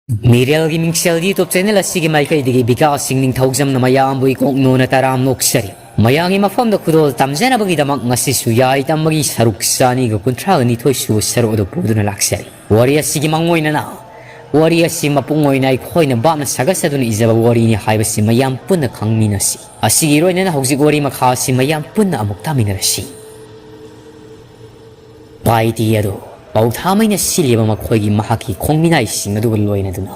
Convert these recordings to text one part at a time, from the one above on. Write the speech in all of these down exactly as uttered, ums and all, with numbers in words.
ꯃꯤꯔꯦꯜꯒꯤ ꯃꯤꯡꯁꯦꯜ YouTube channel ꯑꯁꯤꯒꯤ ꯃꯥꯏꯀꯩꯗꯒꯤ ꯕꯤꯀꯥꯁ ꯁꯤꯡ ꯅꯤꯡꯊꯧꯖꯝꯅ ꯃꯌꯥꯝꯕꯨ ꯏꯀꯣꯛ ꯅꯣꯟꯅ ꯇꯔꯥꯝ ꯅꯣꯛꯆꯔꯤ꯫ ꯃꯌꯥꯝꯒꯤ ꯃꯐꯝꯗ ꯈꯨꯗꯣꯜ ꯇꯝꯖꯅꯕꯒꯤꯗꯃꯛ ꯉꯁꯤꯁꯨ ꯌꯥꯏ ꯇꯝꯕꯒꯤ ꯁꯔꯨꯛ ꯆꯅꯤꯒ ꯀꯨꯟꯊ꯭ꯔꯥꯒ ꯅꯤꯊꯣꯏ ꯁꯨꯕ ꯁꯔꯨꯛ ꯑꯗꯨ ꯄꯨꯗꯨꯅ ꯂꯥꯛꯆꯔꯤ꯫ ꯋꯥꯔꯤ ꯑꯁꯤꯒꯤ ꯃꯥꯡꯑꯣꯏꯅꯅ, ꯋꯥꯔꯤ ꯑꯁꯤ ꯃꯄꯨꯡ ꯑꯣꯏꯅ ꯑꯩꯈꯣꯏꯅ ꯚꯥꯞꯅ ꯁꯥꯒꯠꯆꯗꯨꯅ ꯏꯖꯕ ꯋꯥꯔꯤꯅꯤ ꯍꯥꯏꯕꯁꯤ ꯃꯌꯥꯝ ꯄꯨꯟꯅ ꯈꯪꯃꯤꯟꯅꯁꯤ꯫ ꯑꯁꯤꯒꯤ ꯏꯔꯣꯏꯅꯅ ꯍꯧꯖꯤꯛ ꯋꯥꯔꯤ ꯃꯈꯥ ꯑꯁꯤ ꯃꯌꯥꯝ ꯄꯨꯟꯅ ꯑꯃꯨꯛ ꯇꯥꯃꯤꯟꯅꯔꯁꯤ꯫ ꯄꯥꯏꯇꯤ ꯑꯗꯨ ꯄꯧꯊꯥꯃꯩꯅ ꯁꯤꯜꯂꯤꯕ ꯃꯈꯣꯏꯒꯤ ꯃꯍꯥꯛꯀꯤ ꯈꯣꯡꯃꯤꯅꯥꯏꯁꯤꯡ ꯑꯗꯨꯒ ꯂꯣꯏꯅꯗꯨꯅ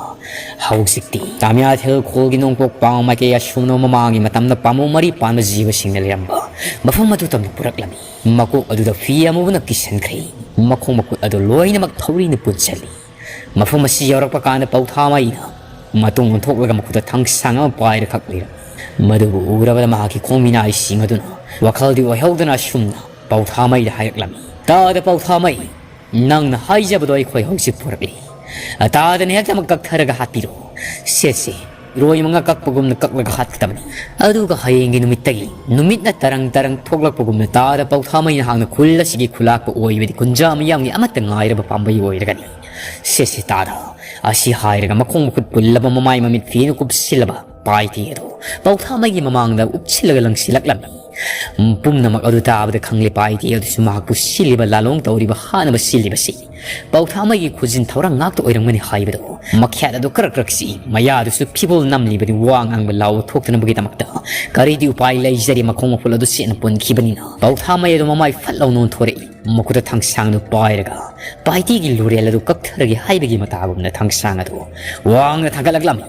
ꯍꯧꯖꯤꯛꯇꯤ ꯆꯥꯃꯤꯌꯥꯊꯦꯜ ꯈꯣꯜꯒꯤ ꯅꯣꯡꯄꯣꯛ ꯄꯥꯡ ꯃꯥꯏꯀꯩ ꯑꯁꯣꯝꯅ ꯃꯃꯥꯡꯒꯤ ꯃꯇꯝꯗ ꯄꯥꯝꯕꯣꯝ ꯃꯔꯤ ꯄꯥꯟꯕ ꯖꯤꯕꯁꯤꯡꯅ ꯂꯩꯔꯝꯕ ꯃꯐꯝ ꯑꯗꯨ ꯇꯝꯅ ꯄꯨꯔꯛꯂꯝꯃꯤ꯫ ꯃꯀꯣꯛ ꯑꯗꯨꯗ ꯐꯤ ꯑꯃꯨꯕꯅ ꯀꯤꯁꯟꯈ꯭ꯔꯦ꯫ ꯃꯈꯣꯡ ꯃꯈꯨꯠ ꯑꯗꯨ ꯂꯣꯏꯅꯃꯛ ꯊꯧꯔꯤꯅ ꯄꯨꯟꯁꯤꯜꯂꯤ꯫ ꯃꯐꯝ ꯑꯁꯤ ꯌꯧꯔꯛꯄ ꯀꯥꯟꯗ ꯄꯧꯊꯥꯃꯩꯅ ꯃꯇꯨꯡ ꯑꯣꯟꯊꯣꯛꯂꯒ ꯃꯈꯨꯠꯇ ꯊꯥꯡꯁꯥꯡ ꯑꯃ ꯄꯥꯏꯔ ꯈꯛ ꯂꯩꯔꯝꯃꯤ꯫ ꯃꯗꯨꯕꯨ ꯎꯔꯕꯗ ꯃꯍꯥꯛꯀꯤ ꯈꯣꯡꯃꯤꯅꯥꯏꯁꯤꯡ ꯑꯗꯨꯅ ꯋꯥꯈꯜꯗꯤ ꯑꯣꯏꯍꯧꯗꯅ ꯑꯁꯨꯝꯅ ꯄꯧꯊꯥꯃꯩꯗ ꯍꯥꯏꯔꯛꯂꯝꯃꯤ, "ꯇꯥꯗ ꯄꯧꯊꯥꯃꯩ, ꯅꯪꯅ ꯍꯥꯏꯖꯕꯗꯣ ꯑꯩꯈꯣꯏ ꯍꯧꯖꯤꯛ ꯄꯨꯔꯛꯂꯤ꯫ ꯇꯥꯗꯅ ꯍꯦꯛꯇꯃꯛ ꯀꯛꯊꯔꯒ ꯍꯥꯠꯄꯤꯔꯣ꯫ ꯁꯦ ꯁꯦ, ꯏꯔꯣꯏ ꯃꯉꯥ ꯀꯛꯄꯒꯨꯝꯅ ꯀꯛꯂꯒ ꯍꯥꯠꯀꯗꯕꯅꯤ꯫ ꯑꯗꯨꯒ ꯍꯌꯦꯡꯒꯤ ꯅꯨꯃꯤꯠꯇꯒꯤ ꯅꯨꯃꯤꯠꯅ ꯇꯔꯪ ꯇꯔꯪ ꯊꯣꯛꯂꯛꯄꯒꯨꯝꯅ ꯇꯥꯗ ꯄꯧꯊꯥꯃꯩ ꯅꯍꯥꯛꯅ ꯈꯨꯜ ꯑꯁꯤꯒꯤ ꯈꯨꯂꯥꯛꯄ ꯑꯣꯏꯕꯗꯤ ꯀꯨꯟꯖꯥ ꯃꯤꯌꯥꯝꯒꯤ ꯑꯃꯠꯇ ꯉꯥꯏꯔꯕ ꯄꯥꯝꯕꯩ ꯑꯣꯏꯔꯒꯅꯤ꯫ ꯁꯦ ꯁꯦ ꯇꯥꯗ"꯫ ꯑꯁꯤ ꯍꯥꯏꯔꯒ ꯃꯈꯣꯡ ꯃꯈꯨꯠ ꯄꯨꯜꯂꯕ ꯃꯃꯥꯏ ꯃꯃꯤꯠ ꯐꯤꯅ ꯀꯨꯞꯁꯤꯜꯂꯕ ꯄꯥꯏꯇꯤ ꯑꯗꯨ ꯄꯧꯊꯥꯃꯩꯒꯤ ꯃꯃꯥꯡꯗ ꯎꯞꯁꯤꯜꯂꯒ ꯂꯪꯁꯤꯜꯂꯛꯂꯝꯃꯤ꯫ ꯄꯨꯝꯅꯃꯛ ꯑꯗꯨ ꯇꯥꯕꯗ ꯈꯪꯂꯦ ꯄꯥꯏꯇꯤ ꯑꯗꯨꯁꯨ ꯃꯍꯥꯛꯄꯨ ꯁꯤꯜꯂꯤꯕ ꯂꯥꯂꯣꯡ ꯇꯧꯔꯤꯕ ꯍꯥꯠꯅꯕ ꯁꯤꯜꯂꯤꯕꯁꯤ ꯄꯧꯊꯥꯃꯩꯒꯤ ꯈꯨꯖꯤꯟ ꯊꯧꯔꯥꯡ ꯉꯥꯛꯇ ꯑꯣꯏꯔꯝꯒꯅꯤ ꯍꯥꯏꯕꯗꯨ꯫ ꯃꯈ꯭ꯌꯥꯠ ꯑꯗꯨ ꯀ꯭ꯔꯛ ꯀ꯭ꯔꯛ ꯆꯤꯛꯏ, ꯃꯌꯥꯗꯨꯁꯨ ꯐꯤꯕꯣꯜ ꯅꯝꯂꯤꯕꯅꯤ꯫ ꯋꯥ ꯉꯥꯡꯕ ꯂꯥꯎꯕ ꯊꯣꯛꯇꯅꯕꯒꯤꯗꯃꯛꯇ ꯀꯔꯤꯗꯤ ꯎꯄꯥꯏ ꯂꯩꯖꯔꯤ? ꯃꯈꯣꯡ ꯃꯈꯨꯠ ꯑꯗꯨ ꯆꯦꯠꯅ ꯄꯨꯟꯈꯤꯕꯅꯤꯅ ꯄꯧꯊꯥꯃꯩ ꯑꯗꯨ ꯃꯃꯥꯏ ꯐꯠ ꯂꯥꯎꯅ ꯑꯣꯟꯊꯣꯔꯛꯏ꯫ ꯃꯈꯨꯠꯇ ꯊꯥꯡꯁꯥꯡꯗꯨ ꯄꯥꯏꯔꯒ ꯄꯥꯏꯇꯤꯒꯤ ꯂꯨꯔꯦꯜ ꯑꯗꯨ ꯀꯛꯊꯔꯒꯦ ꯍꯥꯏꯕꯒꯤ ꯃꯇꯥꯒꯨꯝꯅ ꯊꯥꯡꯁꯥꯡ ꯑꯗꯨ ꯋꯥꯡꯅ ꯊꯥꯡꯒꯠꯂꯛꯂꯝꯃꯤ꯫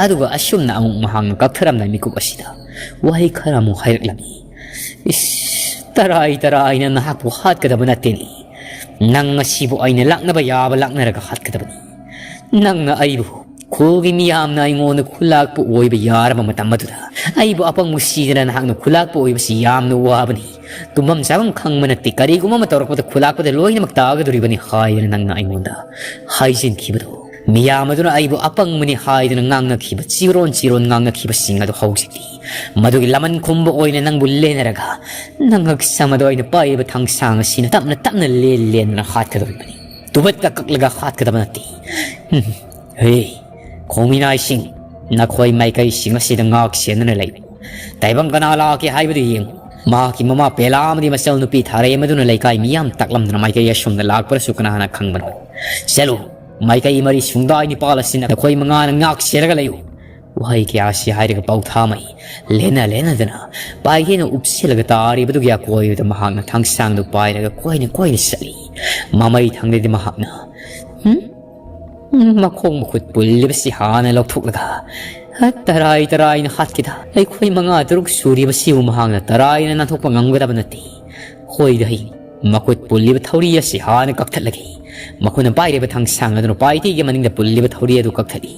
ꯑꯗꯨꯒ ꯑꯁꯨꯝꯅ ꯑꯃꯨꯛ ꯃꯍꯥꯛꯅ ꯀꯛꯊꯔꯝꯗꯥꯏ ꯃꯤꯀꯨꯞ ꯑꯁꯤꯗ ꯋꯥꯍꯩ ꯈꯔ ꯑꯃꯨꯛ ꯍꯥꯏꯔꯛꯂꯝꯃꯤ꯫ "ꯏꯁ, ꯇꯔꯥꯏ ꯇꯔꯥꯏꯅ ꯅꯍꯥꯛꯄꯨ ꯍꯥꯠꯀꯗꯕ ꯅꯠꯇꯦꯅꯦ꯫ ꯅꯪ ꯑꯁꯤꯕꯨ ꯑꯩꯅ ꯂꯥꯛꯅꯕ ꯌꯥꯕ ꯂꯥꯛꯅꯔꯒ ꯍꯥꯠꯀꯗꯕꯅꯤ꯫ ꯅꯪꯅ ꯑꯩꯕꯨ ꯈꯨꯜꯒꯤ ꯃꯤꯌꯥꯝꯅ ꯑꯩꯉꯣꯟꯗ ꯈꯨꯂꯥꯛꯄ ꯑꯣꯏꯕ ꯌꯥꯔꯕ ꯃꯇꯝ ꯑꯗꯨꯗ ꯑꯩꯕꯨ ꯑꯄꯪꯕ ꯁꯤꯗꯅ ꯅꯍꯥꯛꯅ ꯈꯨꯂꯥꯛꯄ ꯑꯣꯏꯕꯁꯤ ꯌꯥꯝꯅ ꯋꯥꯕꯅꯤ꯫ ꯇꯨꯝꯐꯝ ꯆꯥꯐꯝ ꯈꯪꯕ ꯅꯠꯇꯦ꯫ ꯀꯔꯤꯒꯨꯝꯕ ꯑꯃ ꯇꯧꯔꯛꯄꯗ ꯈꯨꯂꯥꯛꯄꯗ ꯂꯣꯏꯅꯃꯛ ꯇꯥꯒꯗꯧꯔꯤꯕꯅꯤ" ꯍꯥꯏꯗꯅ ꯅꯪꯅ ꯑꯩꯉꯣꯟꯗ ꯍꯥꯏꯖꯤꯟꯈꯤꯕꯗꯣ꯫ ꯃꯤꯌꯥꯝ ꯑꯗꯨꯅ ꯑꯩꯕꯨ ꯑꯄꯪꯕꯅꯤ ꯍꯥꯏꯗꯨꯅ ꯉꯥꯡꯅꯈꯤꯕ, ꯆꯤꯔꯣꯟ ꯆꯤꯔꯣꯟ ꯉꯥꯡꯅꯈꯤꯕꯁꯤꯡ ꯑꯗꯨ ꯍꯧꯖꯤꯛꯇꯤ ꯃꯗꯨꯒꯤ ꯂꯃꯟ ꯈꯨꯝꯕ ꯑꯣꯏꯅ ꯅꯪꯕꯨ ꯂꯦꯟꯅꯔꯒ ꯅꯪ ꯍꯛꯁꯝ ꯑꯗꯨ ꯑꯩꯅ ꯄꯥꯏꯔꯤꯕ ꯊꯥꯡꯁꯥꯡ ꯑꯁꯤꯅ ꯇꯞꯅ ꯇꯞꯅ ꯂꯦꯟ ꯂꯦꯟꯗꯨꯅ ꯍꯥꯠꯀꯗꯧꯔꯤꯕꯅꯤ꯫ ꯇꯨꯕꯠꯀ ꯀꯛꯂꯒ ꯍꯥꯠꯀꯗꯕ ꯅꯠꯇꯦ꯫ ꯎꯝ꯫ "ꯍꯦ, ꯈꯣꯡꯃꯤꯅꯥꯏꯁꯤꯡ, ꯅꯈꯣꯏ ꯃꯥꯏꯀꯩꯁꯤꯡ ꯑꯁꯤꯗ ꯉꯥꯛ ꯁꯦꯟꯗꯨꯅ ꯂꯩꯌꯨ꯫ ꯇꯥꯏꯕꯪ ꯀꯅꯥ ꯂꯥꯛꯀꯦ ꯍꯥꯏꯕꯗꯨ ꯌꯦꯡꯉꯨ꯫ ꯃꯍꯥꯛꯀꯤ ꯃꯃꯥ ꯄꯦꯂꯥ ꯑꯃꯗꯤ ꯃꯆꯜ ꯅꯨꯄꯤ ꯊꯥꯔꯩ ꯑꯃꯗꯨꯅ ꯂꯩꯀꯥꯏ ꯃꯤꯌꯥꯝ ꯇꯥꯛꯂꯝꯗꯨꯅ ꯃꯥꯏꯀꯩ ꯑꯁꯣꯝꯗ ꯂꯥꯛꯄ꯭ꯔꯁꯨ ꯀꯅꯥꯅ ꯈꯪꯕꯅꯣ? ꯆꯠꯂꯨ, ꯃꯥꯏꯀꯩ ꯃꯔꯤ ꯁꯨꯡꯗꯥꯏ ꯅꯤꯄꯥꯜ ꯑꯁꯤꯅ ꯅꯈꯣꯏ ꯃꯉꯥꯅ ꯉꯥꯛ ꯁꯦꯜꯂꯒ ꯂꯩꯌꯨ"꯫ ꯋꯥꯍꯩ ꯀꯌꯥ ꯑꯁꯤ ꯍꯥꯏꯔꯒ ꯄꯥꯎꯊꯥꯃꯩ ꯂꯦꯟꯅ ꯂꯦꯟꯅꯗꯅ ꯄꯥꯏꯊꯤꯅ ꯎꯞꯁꯤꯜꯂꯒ ꯇꯥꯔꯤꯕꯗꯨꯒꯤ ꯑꯀꯣꯏꯕꯗ ꯃꯍꯥꯛꯅ ꯊꯥꯡꯁꯥꯡꯗꯨ ꯄꯥꯏꯔꯒ ꯀꯣꯏꯅ ꯀꯣꯏꯅ ꯆꯠꯂꯤ꯫ ꯃꯃꯩ ꯊꯪꯗꯗꯤ ꯃꯍꯥꯛꯅ, "ꯍꯨꯝ? ꯎꯝ, ꯃꯈꯣꯡ ꯃꯈꯨꯠ ꯄꯨꯜꯂꯤꯕꯁꯤ ꯍꯥꯟꯅ ꯂꯧꯊꯣꯛꯂꯒ ꯇꯔꯥꯏ ꯇꯔꯥꯏꯅ ꯍꯥꯠꯈꯤꯗ꯫ ꯑꯩꯈꯣꯏ ꯃꯉꯥ ꯇꯔꯨꯛ ꯁꯨꯔꯤꯕꯁꯤꯕꯨ ꯃꯍꯥꯛꯅ ꯇꯔꯥꯏꯅ ꯅꯥꯟꯊꯣꯛꯄ ꯉꯝꯒꯗꯕ ꯅꯠꯇꯦ꯫ ꯍꯣꯏꯗ, ꯍꯩ, ꯃꯈꯨꯠ ꯄꯨꯜꯂꯤꯕ ꯊꯧꯔꯤ ꯑꯁꯤ ꯍꯥꯟꯅ ꯀꯛꯊꯠꯂꯒꯦ"꯫ ꯃꯈꯣꯏꯅ ꯄꯥꯏꯔꯤꯕ ꯊꯥꯡꯁꯥꯡ ꯑꯗꯨꯅ ꯄꯥꯏꯊꯤꯒꯤ ꯃꯅꯤꯡꯗ ꯄꯨꯜꯂꯤꯕ ꯊꯧꯔꯤ ꯑꯗꯨ ꯀꯛꯊꯠꯂꯤ꯫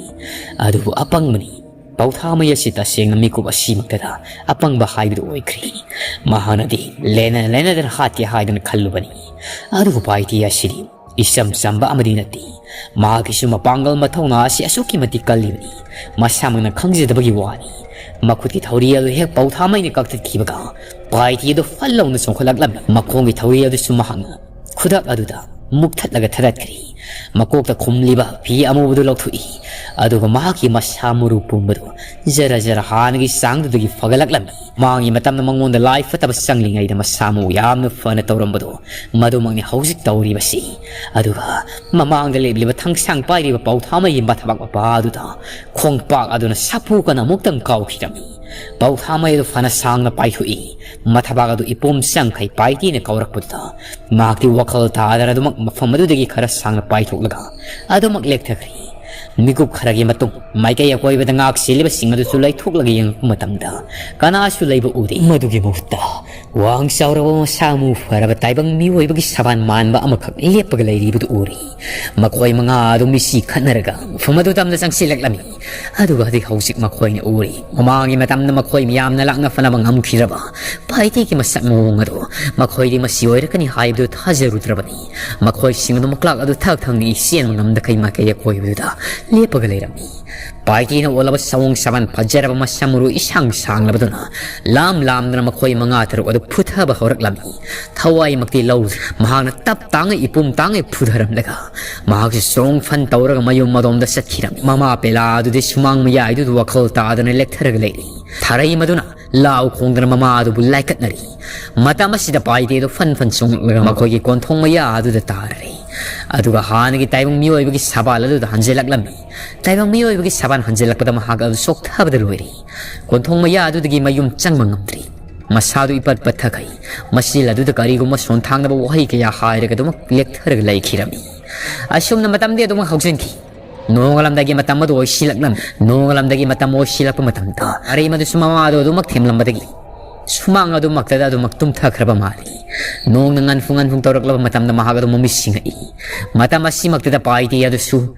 ꯑꯗꯨꯕꯨ ꯑꯄꯪꯕꯅꯤ꯫ ꯄꯥꯎꯊꯥꯃꯩ ꯑꯁꯤ ꯇꯁꯦꯡꯅ ꯃꯤꯀꯨꯞ ꯑꯁꯤꯃꯛꯇꯗ ꯑꯄꯪꯕ ꯍꯥꯏꯕꯗꯨ ꯑꯣꯏꯈ꯭ꯔꯦ꯫ ꯃꯍꯥꯛꯅꯗꯤ ꯂꯦꯟꯅ ꯂꯦꯟꯅꯗꯅ ꯍꯥꯠꯀꯦ ꯍꯥꯏꯗꯨꯅ ꯈꯜꯂꯨꯕꯅꯤ꯫ ꯑꯗꯨꯕꯨ ꯄꯥꯏꯊꯤ ꯑꯁꯤꯗꯤ ꯏꯆꯝ ꯆꯝꯕ ꯑꯃꯗꯤ ꯅꯠꯇꯦ꯫ ꯃꯍꯥꯛꯀꯤꯁꯨ ꯃꯄꯥꯡꯒꯜ ꯃꯊꯧꯅꯥ ꯑꯁꯤ ꯑꯁꯨꯛꯀꯤ ꯃꯇꯤꯛ ꯀꯜꯂꯤꯕꯅꯤ, ꯃꯁꯥꯃꯛꯅ ꯈꯪꯖꯗꯕꯒꯤ ꯋꯥꯅꯤ꯫ ꯃꯈꯨꯠꯀꯤ ꯊꯧꯔꯤ ꯑꯗꯨ ꯍꯦꯛ ꯄꯥꯎꯊꯥꯃꯩꯅ ꯀꯛꯊꯠꯈꯤꯕꯒ ꯄꯥꯏꯊꯤ ꯑꯗꯨ ꯐꯠ ꯂꯥꯎꯅ ꯆꯣꯡꯈꯠꯂꯛꯂꯝꯃꯤ꯫ ꯃꯈꯣꯡꯒꯤ ꯊꯧꯔꯤ ꯑꯗꯨꯁꯨ ꯃꯍꯥꯛꯅ ꯈꯨꯗꯛ ꯑꯗꯨꯗ ꯃꯨꯛꯊꯠꯂꯒ ꯊꯥꯗꯠꯈ꯭ꯔꯦ꯫ ꯃꯀꯣꯛꯇ ꯈꯨꯝꯂꯤꯕ ꯐꯤ ꯑꯃꯨꯕꯗꯨ ꯂꯧꯊꯣꯛꯏ, ꯑꯗꯨꯒ ꯃꯍꯥꯛꯀꯤ ꯃꯁꯥ ꯃꯔꯨ ꯄꯨꯝꯕꯗꯨ ꯖꯔ ꯖꯔ ꯍꯥꯟꯅꯒꯤ ꯆꯥꯡꯗꯨꯗꯒꯤ ꯐꯒꯠꯂꯛꯂꯝꯃꯤ꯫ ꯃꯃꯥꯡꯒꯤ ꯃꯇꯝꯗ ꯃꯉꯣꯟꯗ ꯂꯥꯏ ꯐꯠꯇꯕ ꯆꯪꯂꯤꯉꯩꯗ ꯃꯁꯥ ꯃꯎ ꯌꯥꯝꯅ ꯐꯅ ꯇꯧꯔꯝꯕꯗꯣ, ꯃꯗꯨꯃꯛꯅꯤ ꯍꯧꯖꯤꯛ ꯇꯧꯔꯤꯕꯁꯤ꯫ ꯑꯗꯨꯒ ꯃꯃꯥꯡꯗ ꯂꯦꯞꯂꯤꯕ ꯊꯥꯡꯁꯥꯡ ꯄꯥꯏꯔꯤꯕ ꯄꯥꯎꯊꯥꯃꯩꯒꯤ ꯃꯊꯕꯥꯛ ꯃꯄꯥ ꯑꯗꯨꯗ ꯈꯣꯡꯄꯥꯛ ꯑꯗꯨꯅ ꯁꯥꯐꯨ ꯀꯟꯅ ꯑꯃꯨꯛꯇꯪ ꯀꯥꯎꯈꯤꯔꯝꯃꯤ꯫ ꯄꯥꯎꯊꯥꯃꯩ ꯑꯗꯨ ꯐꯅ ꯁꯥꯡꯅ ꯄꯥꯏꯊꯣꯛꯏ꯫ ꯃꯊꯕꯥꯛ ꯑꯗꯨ ꯏꯄꯣꯝ ꯆꯪꯈꯩ ꯄꯥꯏꯊꯤꯅ ꯀꯥꯎꯔꯛꯄꯗꯨꯗ ꯃꯍꯥꯛꯇꯤ ꯋꯥꯈꯜ ꯇꯥꯗꯅ ꯑꯗꯨꯃꯛ ꯃꯐꯝ ꯑꯗꯨꯗꯒꯤ ꯈꯔ ꯁꯥꯡꯅ ꯄꯥꯏꯊꯣꯛꯂꯒ ꯑꯗꯨꯃꯛ ꯂꯦꯛꯊꯈ꯭ꯔꯦ꯫ ꯃꯤꯀꯨꯞ ꯈꯔꯒꯤ ꯃꯇꯨꯡ ꯃꯥꯏꯀꯩ ꯑꯀꯣꯏꯕꯗ ꯉꯥꯛ ꯁꯦꯜꯂꯤꯕꯁꯤꯡ ꯑꯗꯨꯁꯨ ꯂꯩꯊꯣꯛꯂꯒ ꯌꯦꯡꯂꯛꯄ ꯃꯇꯝꯗ ꯀꯅꯥꯁꯨ ꯂꯩꯕ ꯎꯗꯦ꯫ ꯃꯗꯨꯒꯤ ꯃꯍꯨꯠꯇ ꯋꯥꯡ ꯆꯥꯎꯔꯕ ꯃꯁꯥ ꯃꯎ ꯐꯔꯕ ꯇꯥꯏꯕꯪ ꯃꯤꯑꯣꯏꯕꯒꯤ ꯁꯕꯥꯟ ꯃꯥꯟꯕ ꯑꯃꯈꯛ ꯂꯦꯞꯄꯒ ꯂꯩꯔꯤꯕꯗꯨ ꯎꯔꯤ꯫ ꯃꯈꯣꯏ ꯃꯉꯥ ꯑꯗꯨ ꯃꯤꯠꯁꯤ ꯈꯠꯅꯔꯒ ꯃꯐꯝ ꯑꯗꯨ ꯇꯝꯅ ꯆꯪꯁꯤꯜꯂꯛꯂꯝꯃꯤ꯫ ꯑꯗꯨꯒꯗꯤ ꯍꯧꯖꯤꯛ ꯃꯈꯣꯏꯅ ꯎꯔꯤ꯫ ꯃꯃꯥꯡꯒꯤ ꯃꯇꯝꯗ ꯃꯈꯣꯏ ꯃꯤꯌꯥꯝꯅ ꯂꯥꯛꯅ ꯐꯅꯕ ꯉꯝꯈꯤꯗ꯭ꯔꯕ ꯄꯥꯏꯇꯦꯒꯤ ꯃꯁꯛ ꯃꯑꯣꯡ ꯑꯗꯨ꯫ ꯃꯈꯣꯏꯗꯤ ꯃꯁꯤ ꯑꯣꯏꯔꯛꯀꯅꯤ ꯍꯥꯏꯕꯗꯨ ꯊꯥꯖꯔꯨꯗ꯭ꯔꯕꯅꯤ꯫ ꯃꯈꯣꯏꯁꯤꯡ ꯑꯗꯨ ꯃꯀ꯭ꯂꯥꯛ ꯑꯗꯨ ꯊꯛ ꯊꯛꯅ ꯆꯦꯟꯕ ꯉꯝꯗꯈꯩ ꯃꯥꯏꯀꯩ ꯑꯀꯣꯏꯕꯗꯨꯗ ꯂꯦꯞꯄꯒ ꯂꯩꯔꯝꯃꯤ꯫ ꯄꯥꯏꯇꯦꯅ ꯑꯣꯜꯂꯕ ꯁꯑꯣꯡ ꯁꯥꯕꯟ ꯐꯖꯔꯕ ꯃꯁꯝ ꯃꯔꯨ ꯏꯁꯥꯡ ꯁꯥꯡꯂꯕꯗꯨꯅ ꯂꯥꯝ ꯂꯥꯝꯗꯅ ꯃꯈꯣꯏ ꯃꯉꯥ ꯇꯔꯨꯛ ꯑꯗꯨ ꯐꯨꯊꯕ ꯍꯧꯔꯛꯂꯝꯃꯤ꯫ ꯊꯋꯥꯏꯃꯛꯇꯤ ꯂꯧꯗ꯭ꯔꯦ꯫ ꯃꯍꯥꯛꯅ ꯇꯞ ꯇꯥꯡꯉ ꯏꯄꯨꯝ ꯇꯥꯡꯉ ꯐꯨꯊꯔꯝꯂꯒ ꯃꯍꯥꯛꯁꯨ ꯆꯣꯡ ꯐꯟ ꯇꯧꯔꯒ ꯃꯌꯨꯝ ꯑꯗꯣꯝꯗ ꯆꯠꯈꯤꯔꯝꯃꯤ꯫ ꯃꯃꯥ ꯄꯦꯂꯥ ꯑꯗꯨꯗꯤ ꯁꯨꯃꯥꯡ ꯃꯌꯥꯏꯗꯨꯗ ꯋꯥꯈꯜ ꯇꯥꯗꯅ ꯂꯦꯛꯊꯔꯒ ꯂꯩꯔꯤ꯫ ꯊꯥꯔꯩ ꯃꯗꯨꯅ ꯂꯥꯎ ꯈꯣꯡꯗꯅ ꯃꯃꯥ ꯑꯗꯨꯕꯨ ꯂꯥꯏꯀꯠꯅꯔꯤ꯫ ꯃꯇꯝ ꯑꯁꯤꯗ ꯄꯥꯏꯇꯦꯗꯨ ꯐꯟ ꯐꯟ ꯆꯣꯡꯂꯛꯂꯒ ꯃꯈꯣꯏꯒꯤ ꯀꯣꯟꯊꯣꯡ ꯃꯌꯥ ꯑꯗꯨꯗ ꯇꯥꯔꯔꯤ꯫ ꯑꯗꯨꯒ ꯍꯥꯟꯅꯒꯤ ꯇꯥꯏꯕꯪ ꯃꯤꯑꯣꯏꯕꯒꯤ ꯁꯕꯥꯜ ꯑꯗꯨꯗ ꯍꯟꯖꯤꯜꯂꯛꯂꯝꯃꯤ꯫ ꯇꯥꯏꯕꯪ ꯃꯤꯑꯣꯏꯕꯒꯤ ꯁꯕꯥꯜ ꯍꯟꯖꯤꯜꯂꯛꯄꯗ ꯃꯍꯥꯛ ꯑꯗꯨ ꯆꯣꯛꯊꯕꯗ ꯂꯣꯏꯔꯤ꯫ ꯀꯣꯟꯊꯣꯡ ꯃꯌꯥ ꯑꯗꯨꯗꯒꯤ ꯃꯌꯨꯝ ꯆꯪꯕ ꯉꯝꯗ꯭ꯔꯤ꯫ ꯃꯁꯥꯗꯨ ꯏꯄꯠ ꯄꯠꯊꯈꯩ ꯃꯆꯤꯜ ꯑꯗꯨꯗ ꯀꯔꯤꯒꯨꯝꯕ ꯁꯣꯟꯊꯥꯡꯅꯕ ꯋꯥꯍꯩ ꯀꯌꯥ ꯍꯥꯏꯔꯒ ꯑꯗꯨꯃꯛ ꯂꯦꯛꯊꯔꯒ ꯂꯩꯈꯤꯔꯝꯃꯤ꯫ ꯑꯁꯨꯝꯅ ꯃꯇꯝꯗꯤ ꯑꯗꯨꯃꯛ ꯍꯧꯖꯤꯟꯈꯤ꯫ ꯅꯣꯡꯉꯥꯜꯂꯝꯗꯥꯏꯒꯤ ꯃꯇꯝ ꯑꯗꯨ ꯑꯣꯏꯁꯤꯜꯂꯛꯂꯝꯃꯤ꯫ ꯅꯣꯡꯉꯥꯜꯂꯝꯗꯥꯏꯒꯤ ꯃꯇꯝ ꯑꯣꯏꯁꯤꯜꯂꯛꯄ ꯃꯇꯝꯗ ꯑꯔꯩ ꯃꯗꯨꯁꯨ ꯃꯃꯥ ꯑꯗꯨ ꯑꯗꯨꯃꯛ ꯊꯦꯝꯂꯝꯕꯗꯒꯤ ꯁꯨꯃꯥꯡ ꯑꯗꯨꯃꯛꯇꯗ ꯑꯗꯨꯃꯛ ꯇꯨꯝꯊꯈ꯭ꯔꯕ ꯃꯥꯜꯂꯤ꯫ ꯅꯣꯡꯅ ꯉꯟꯐꯨ ꯉꯟꯐꯨ ꯇꯧꯔꯛꯂꯕ ꯃꯇꯝꯗ ꯃꯍꯥꯛ ꯑꯗꯨ ꯃꯃꯤꯠ ꯁꯤꯡꯉꯛꯏ꯫ ꯃꯇꯝ ꯑꯁꯤꯃꯛꯇꯗ ꯄꯥꯏꯇꯦ ꯑꯗꯨꯁꯨ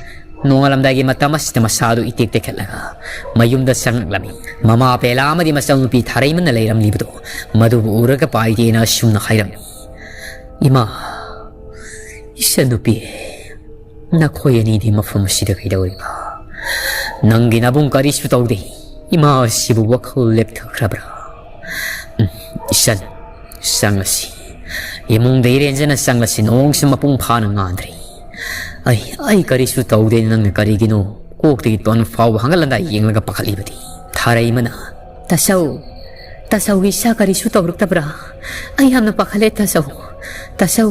ꯅꯣꯡꯉꯥꯜꯂꯝꯗꯥꯏꯒꯤ ꯃꯇꯝ ꯑꯁꯤꯗ ꯃꯁꯥꯗꯨ ꯏꯇꯦꯛ ꯇꯦꯛꯈꯠꯂꯒ ꯃꯌꯨꯝꯗ ꯆꯪꯂꯛꯂꯝꯃꯤ꯫ ꯃꯃꯥ ꯄꯦꯂꯥ ꯑꯃꯗꯤ ꯃꯆꯥꯅꯨꯄꯤ ꯊꯥꯔꯩꯃꯅ ꯂꯩꯔꯝꯂꯤꯕꯗꯨ ꯃꯗꯨꯕꯨ ꯎꯔꯒ ꯄꯥꯏꯇꯦꯅ ꯑꯁꯨꯝꯅ ꯍꯥꯏꯔꯝꯃꯤ, "ꯏꯃꯥ, ꯏꯆꯟꯅꯨꯄꯤ, ꯅꯈꯣꯏ ꯑꯅꯤꯗꯤ ꯃꯐꯝ ꯑꯁꯤꯗ ꯀꯩꯗꯧꯔꯤꯕ? ꯅꯪꯒꯤ ꯅꯕꯨꯡ ꯀꯔꯤꯁꯨ ꯇꯧꯗꯦ꯫ ꯏꯃꯥ ꯑꯁꯤꯕꯨ ꯋꯥꯈꯜ ꯂꯦꯞꯊꯈ꯭ꯔꯕ꯭ꯔꯥ? ꯎꯝ, ꯏꯆꯟ, ꯆꯪꯂꯁꯤ꯫ ꯏꯃꯨꯡꯗ ꯏꯔꯦꯟꯖꯅ ꯆꯪꯂꯁꯤ꯫ ꯅꯣꯡꯁꯨ ꯃꯄꯨꯡ ꯐꯥꯅ ꯉꯥꯟꯗ꯭ꯔꯤ꯫ ꯑꯩ, ꯑꯩ ꯀꯔꯤꯁꯨ ꯇꯧꯗꯦ꯫ ꯅꯪꯅ ꯀꯔꯤꯒꯤꯅꯣ ꯀꯣꯛꯇꯒꯤ ꯇꯣꯟ ꯐꯥꯎꯕ ꯍꯪꯒꯠ ꯍꯟꯗꯥ ꯌꯦꯡꯂꯒ ꯄꯥꯈꯠꯂꯤꯕꯗꯤ?" ꯊꯥꯔꯩꯃꯅ, "ꯇꯥꯆꯧ, ꯇꯥꯆꯧꯒꯤ ꯏꯆꯥ ꯀꯔꯤꯁꯨ ꯇꯧꯔꯛꯇꯕ꯭ꯔꯥ? ꯑꯩ ꯌꯥꯝꯅ ꯄꯥꯈꯠꯂꯦ ꯇꯥꯆꯧ꯫ ꯇꯥꯆꯧ,